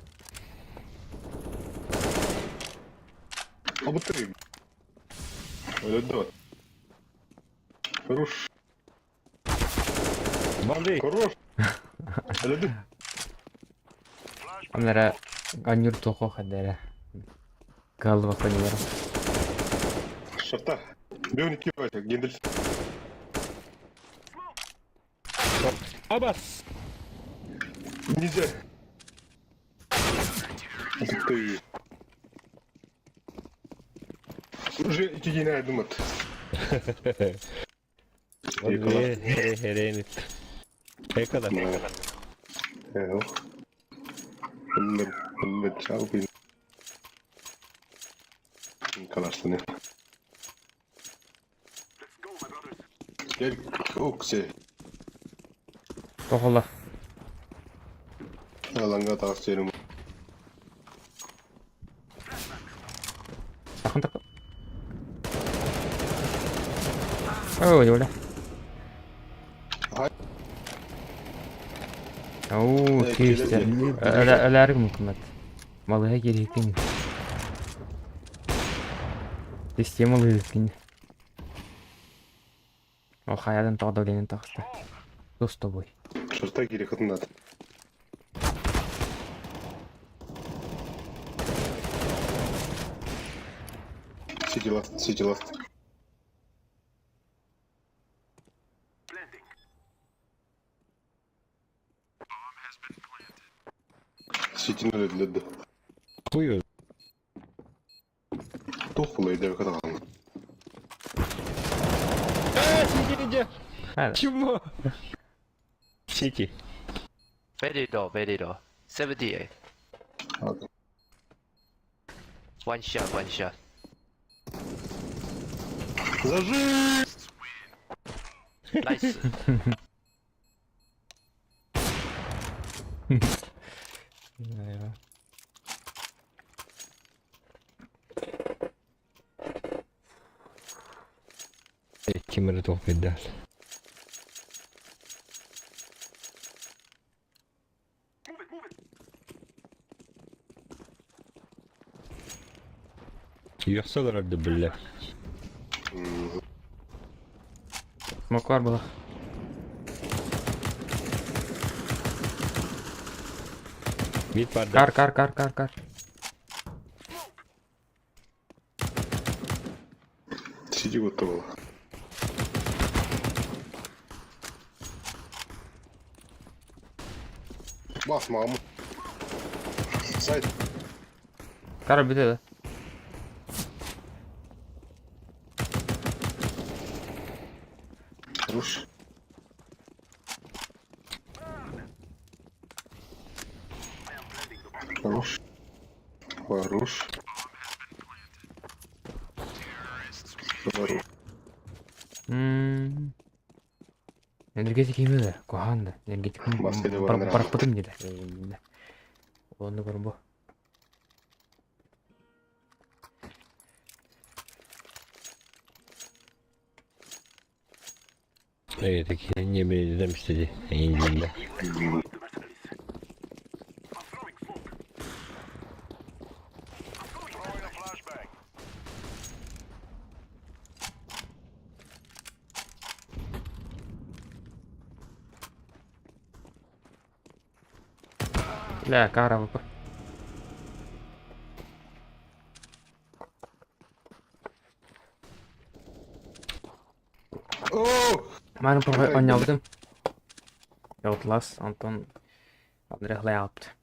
Оба три. Вот Хорош. Балды. Хорош. Өлөдү. Анара анюр тоқо хадара. Галва коньяр. Шарта. Беуни кивайся, Гендель. Абас. Нельзя. Ух ты. Уже икигина думат. Экада. Калаштыны. Gel okse. Тоқола. Аланга тағыс Тақын тақын. Ой, оля. Оу, кеште. Әләрі мүмкін Малыға керек Система лыгын. О, хаядан тағы давление тағысты. Что с тобой? Шарта керек надо. Сити ласт, сити ласт. Сити нөлөдү. Хуй. Тухлый деп катаган. А, сити иди. Чему? Сити. Very low, very low. 78. One shot, one shot. Зажи! Nice. Кимери тоқ беддал. يحصل رد بالله. Смоквар была. Мид бар. Кар, кар, кар, кар, кар. Сити готово. Бас, маму. Сайт. Кар бите да. Хорош. Хорош. Хорош. Хорош. Энергетик имеде, коханда. Энергетик Баскеде барандар. бараппытым деди. Онны көрбө. Такие не заместили. Индия. Бля, кара ВП. Маны оонньообутум. Outlast, онтон Андрей Хлеапт.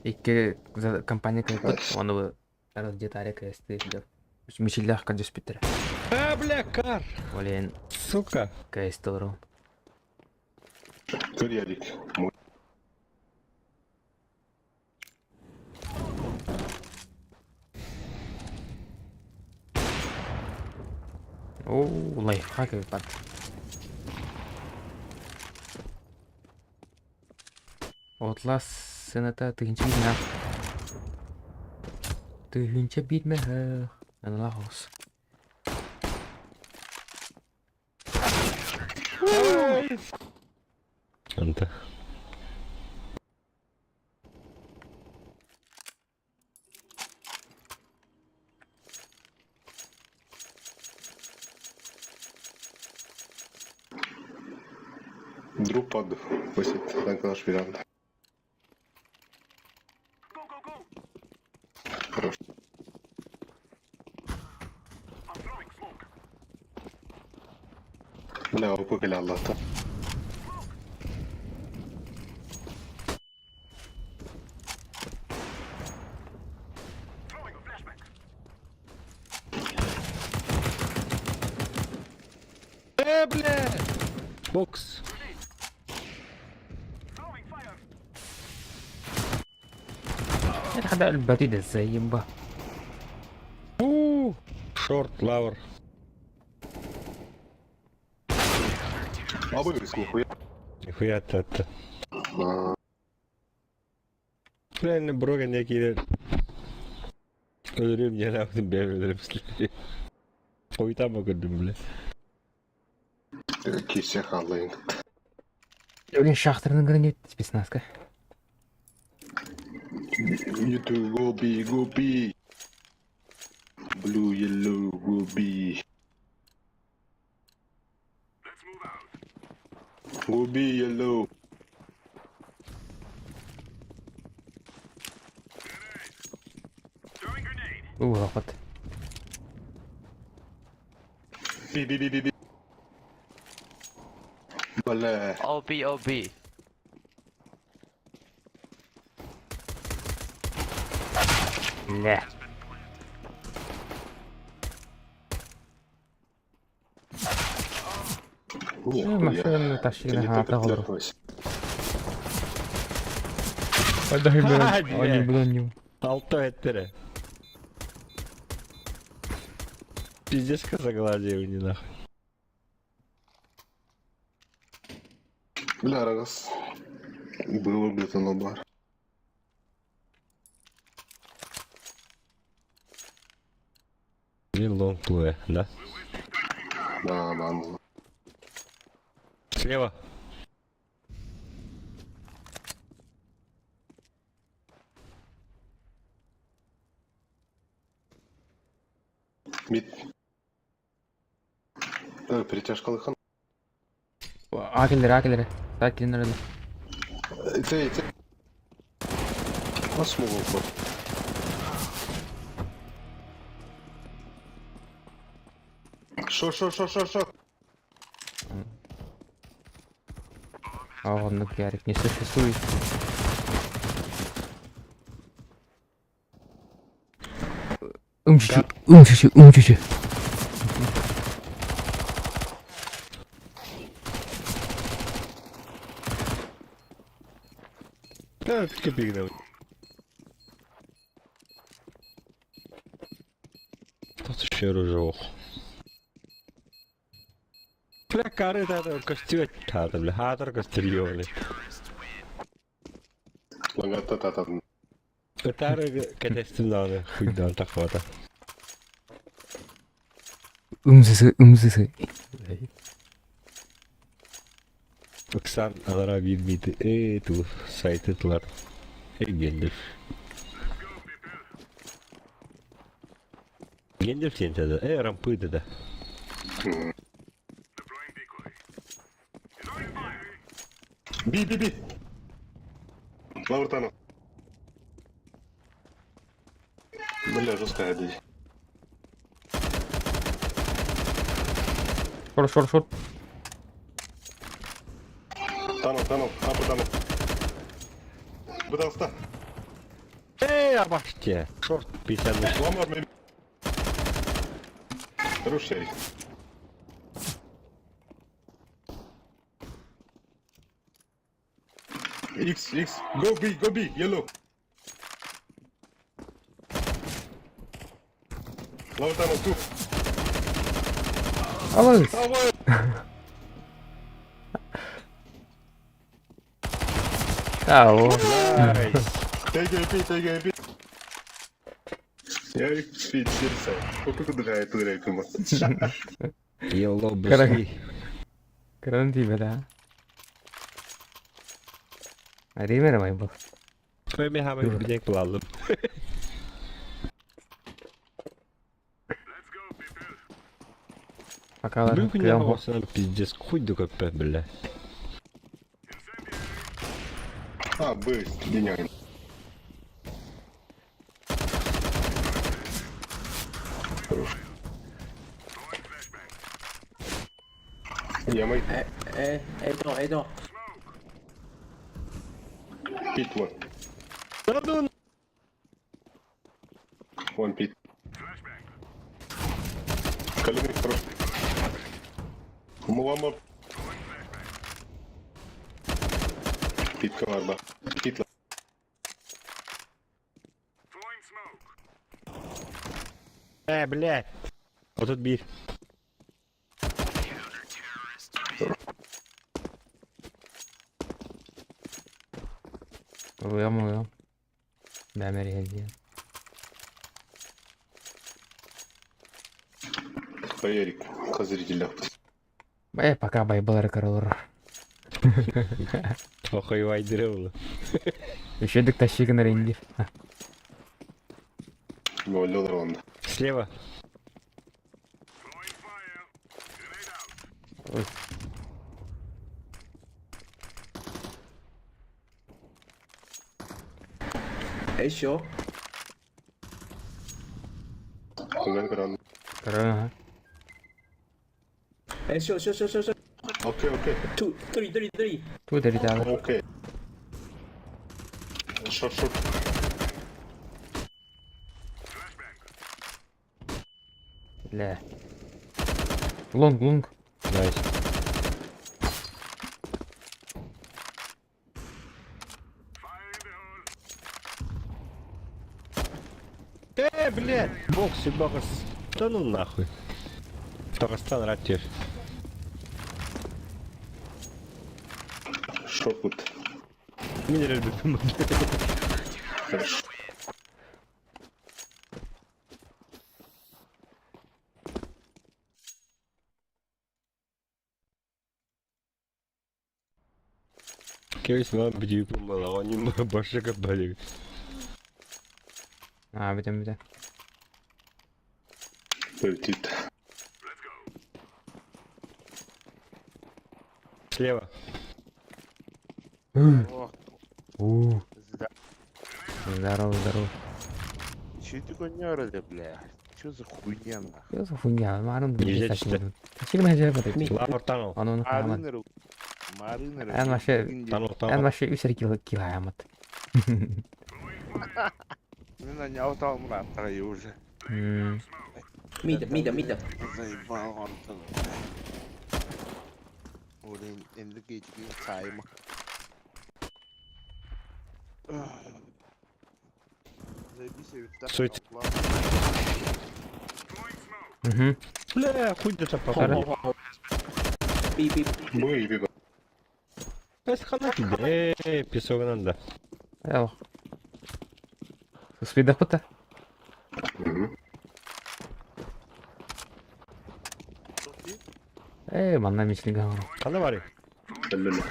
Икки компания кыайбыт, ону детали кыайстыы билэр. Мичиллээх көрдөспүттэрэ. А, бля, кар! Блин. Сука. Кыайсты олорон. Көр Ярик. Оо, лайфхак эбит Outlast сыаната тыһыынча биир мөөх. Тыһыынча биир мөһөөх. Аналаах оҕус. Анта. Друпад висит на наш вариант. Хорош. Бля, ОП Аллахта. Бля! Бокс. هذا البريد ازاي يبا Уу, Шорт, лавр. А выиграть нихуя. Нихуя та-та. Реально брога некий. Өлөрүм нахуй бля өлөрүм Хуй там көрдүм бля. Кисе халын. Блин, шахтерный гранит, спецназка. You two go B, go B. Blue, yellow, go B. Go B, yellow. Уу, B, B, B, B, B. Бля. O B O B. Бля. Нихуя. Машина тащили Ты не на только голову. трахалась. Они броню. Алто эттере. Пиздец косоглазие не нахуй. Бля, раз. Было где-то на бар. Блин, лонг плуэ, да? Да, да, ну. Слева. Мид. Перетяжка лыхан. Акелер, акелер. Так, килинер. Ите, ите. Осмолку. Шо, шо, шо, шо, шо. А, он Ярик не существует. Умчичу, умчичу, умчичу. Да, копейка. Тут еще ружок. Бля, кары тата костюм тата, бля, хатар костюм, бля. Лагата тата. Тары катестим хуй да тахвата. Умсысы, умсысы. Ыксаан алара биир биити ээ туу сайты тылар Гендальф. Гендальф диэн да ээ рампыыда да. Би би би. Лавртанов. Бля, жесткая здесь. Шорт, шорт, шорт. Танов, танов, апа танов. Пытался. Ээ, абаште. Шорт 50 One more maybe. Хороший. X, X, go B, go B, yellow. Lower tunnel, two. Алыс. Давай! Ау. Take AP, take AP. Я их сердце. Сколько ты дыхает, Yellow быстрей. Карантин, да. Аример май был. Мен хамай бидек булалым. Пока Бүгүн я болсам пиздец хуй да көппө бля. А, Б, гениально. Хорош. Я мой. A A door A door. Pit one. One pit. Калины хорош. One more. Pit var bak. Pit Э, бля. Вот тут бир. Ылыам, ылыам. Бэмэр иһэлдиэн. Ярик, зрителя. Э, пока байбылары көрөлөр. Охой вайдыры Еще дык тащи гынар инди. Ноль Слева. Ой. A short. Көрөн. Көрөн, A short short short short short. Окей, окей. Two three three three. Ту дери Окей. Шорт, шорт. Бля. Лонг, лонг. Найс. Э, блядь, бокс и бокс. Да ну нахуй. Татарстан ратер. Шорт тут. Минераль бит. Хорошо. Кейс ман бдип малаоним башка балик. А, бүтэн бүтэн. Полетит. Слева. У. Здорово, здорово. Че ты хуйня, бля? Че за хуйня нахуй? Что за хуйня? Марун Нельзя читать. Чигна же это. Лавр танул. Оно Маринер. Маринер. Эн вообще, Танул, танул. эн вообще үсер кило килоямат. Мен на него там рата уже. Mid mid mid. Заебал он там. Блин, энергетики тайм. Заебись, я ведь так Суть. Угу. Бля, хуй ты там попал. B B. Б, б, б. Эс хана тебе. Э, песок надо. Эл. Суспида пута. Э, манна мичлига. Хана вари. Өллөлөр.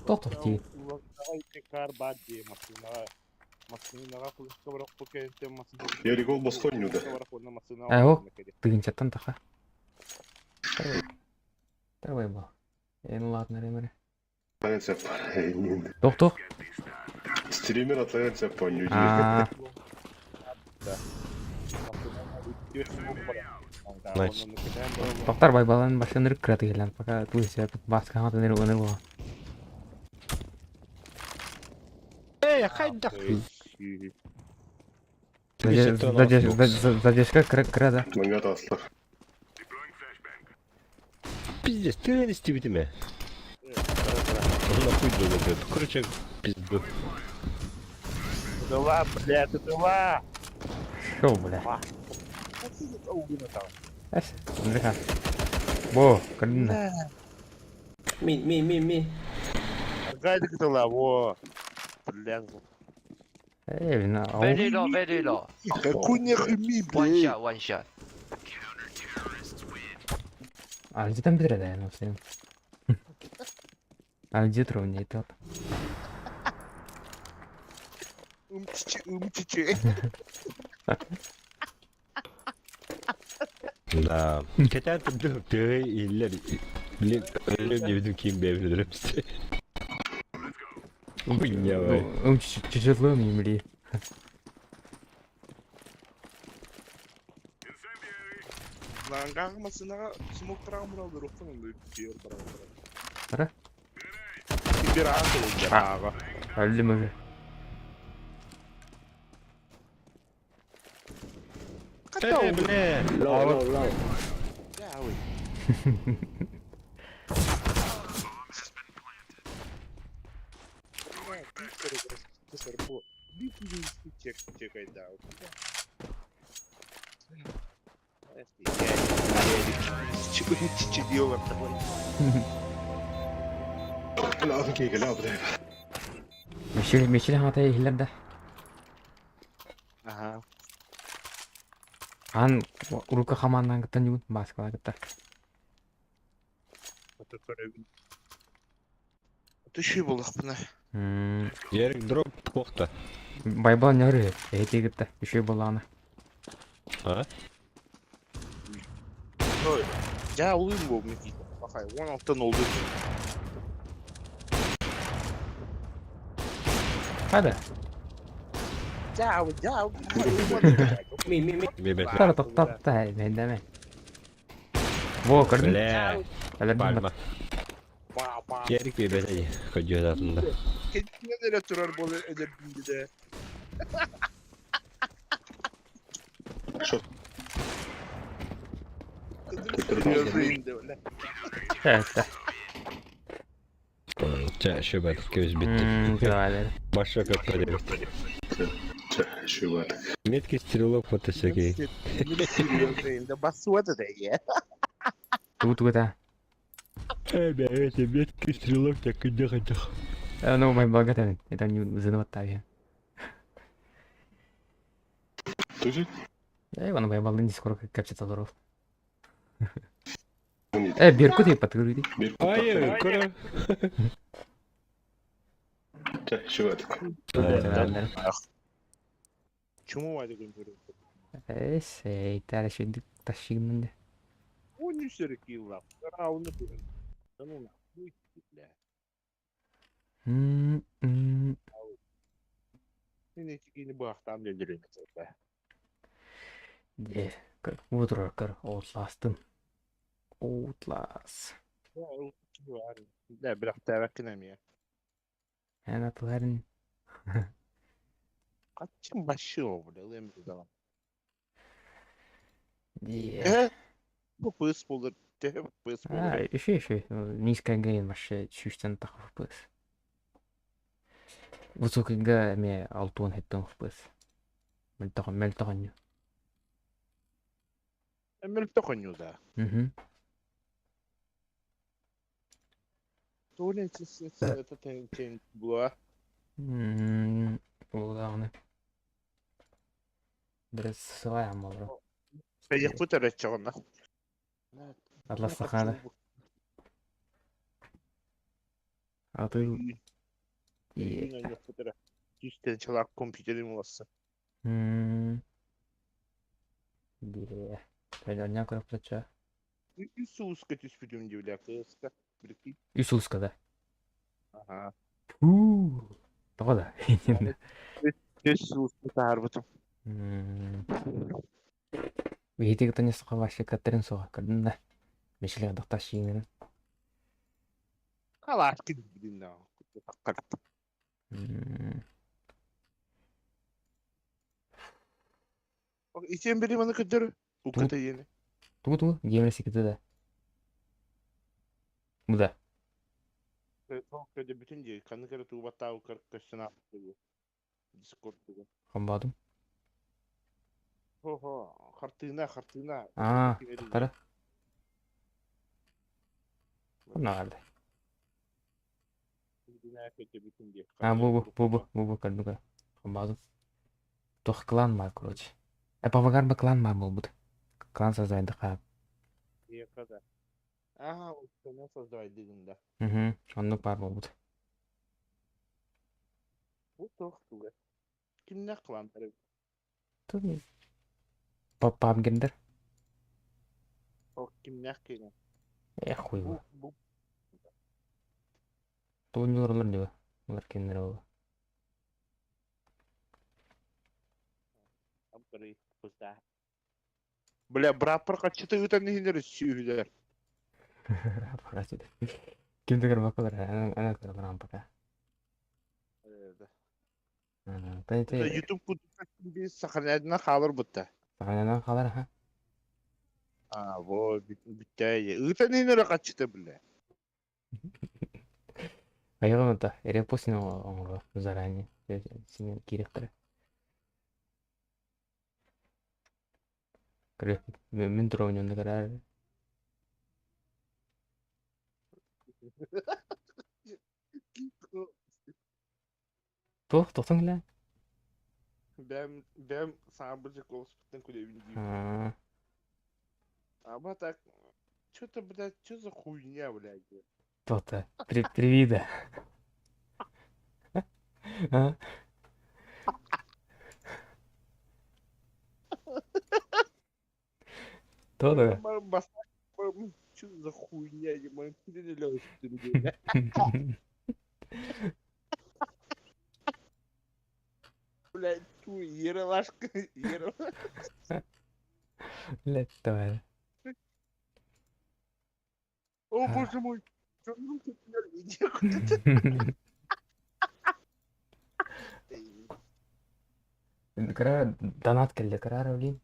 Тох-тох дии. Ярик ол босхо ойнууда. Ээ ол тыһыынчаттан таха. Давай бу. Эн улаатынар эмэрэ. Атлайан сөп. Тох-тох. Стример атлайан сөп ойнуу дии. Аа. Тоқтар байбалан башынырык кыраты келен, пока туй сөп баска хатыныр өнөр була. Эй, хайдах. Задержка кыра да. Маңга таслар. Пиздец, ты не стибитиме. Нахуй было, блядь. Короче, пизду. Дала, блядь, дала! Шо, бля. Эс, нрыха. Бо, кырдын. Ми, ми, ми, ми. Гайдик дала, во. Блядь. Эй, вина. Very low, very low. Какой нахуй ми, One блядь? shot, one shot. Альдитан битре да, ну всем. Альдит ровнее тот. Умчичи, умчичи. Да. Кетен тыбды тыы иллер. Блин, өлөм дебитим кийин бэбин өлөм. Хуйня, бай. Ну, чуть-чуть емли. Лангах масынаға смок тұраған бұралды, руқтан онда бер бұралды. Ара? Бер ағы ол бер ағы. Өлдүм уже. Эй, бля. Лоу, лоу, лоу. Лаатын кейгеле абдай. Мешил, мешил хата ихлер да. Ага. Ан урука хаманнан кыттан югун баскала кытта. Түші болдық бұны. Ярик дроп плохто. Байбал нөрү, эти кытта, үшөй болааны. А? Ой, жа улым бол мен Бақай, 16-тан oldu. Хада. Жа, жа. Ми, ми, ми. Бебе. Тара токтап та, мен деме. Во, көрдүң? Бля. Пальма. Ярик бебе сени. Көжө атында. Кентіне неле тұрар бол öyle bildi de. Evet. Ча, шөбат, көз битти. Давай. Баша көппө дебит. Ча, шөбат. Меткий стрелок вот всякий. Басуады да я. Тут да. Эй, бля, эти меткий стрелок так и дых. Ну, мой благодарен. Это не занаваттавия. Тужи? Эй, вон байбалдын скоро капчата здоров. Э, Беркут и подгрузи. Ай, кора. Ча, шөбат. Чему вады күн Эс, эй, тара шүндүк ташыгынды. Он не все килла. Рауны күн. Ну нахуй, бля. Мен эти бақтам деп жүремін. Де, көр, утро, көр, Outlast'ым. Outlast. Да, бірақ тәвәккін әме. Эн атыларын. Қачын башы о, бля, лем дала. Де. Бұл пыс болды, те пыс А, болды. еще, еще. Низкая гейн вообще чүштен тахов пыс. Высокий га ме алтуон хеттон пыс. Мөлтөҕөн, мөлтөҕөн. Әмір тоқын да. Мгм. Толен это тен була. Буоллаҕына. Бэрт сылайан буолар. Кайыкпыт эрэ оччоҕуна. Атластахаада. Аты Үүн эрэ. Түстэн чалаак компьютерин уласса. Бие. Онньон көрөппүтчө. Үс сууска түспүтүм дии бля кыска. Прикинь. Үс ууска да. Ага. Тоҕо да? Үс сууска таһаарбытым. Биһиги кытта ньысха вообще каттарын суоҕа көрдүн да. Мишле дохта шиинин. Халаат кидин да. Итиэн били маны көрдөр. Укката иени. Тугу тугу геймер секреті да. Бу да. Көдө бүтүн дии. Канны көрө туубаттаа көр көстөн аапты. Дискорд тугу. Хамбадым. Хо-хо, хартыына, хартыына. Аа, тахтара. Наҕарды. А, бу бу бу бу бу бу көрдүк. Хамбадым. Туох клан бар, короче. Э, павагар ба клан бар буолбут. Клан создайды хаап. Ага, оны создавай дигин да. Угу, оннук бар буолбут. Бу туох туга. Кимнэх клан тарып? Тут Папгендер. О, кимнэх киһи. Эх, хуй Бу бу Тугун олор диба. Олар кинилер ол. Абыры пуста. Бля, браппар каччыты ыытан иһинер сүүһүлэр. Пока сюда. Ким да көрбөккө ана ана көрөр пока. Та YouTube кудук би саханадына хаалар бутта. Сахананан халар ха. А, во, бүттэ. Ыытан иһинер каччыты бля. Айыгын та репостин оҥоро заранее. Синен киирехтэрэ. Көрө мин дроньонда көрөр. Туох тохтон кэлэ? Бэм бэм саабыжы колспуттан күлэбин диир. А так, что-то, блядь, что за хуйня, блядь? То-то. При привида. А? То-то. Что за хуйня, не могу Блядь, ту, ералашка, ералашка. Блядь, давай. О, боже мой. Кара донат келди, кара блин.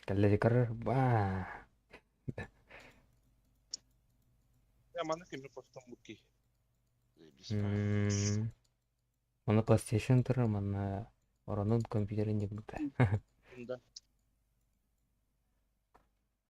Кэллэ кара ба. Я маны кими костом буки. Оны PlayStation турар, манна оронун компьютерин дебута. Да.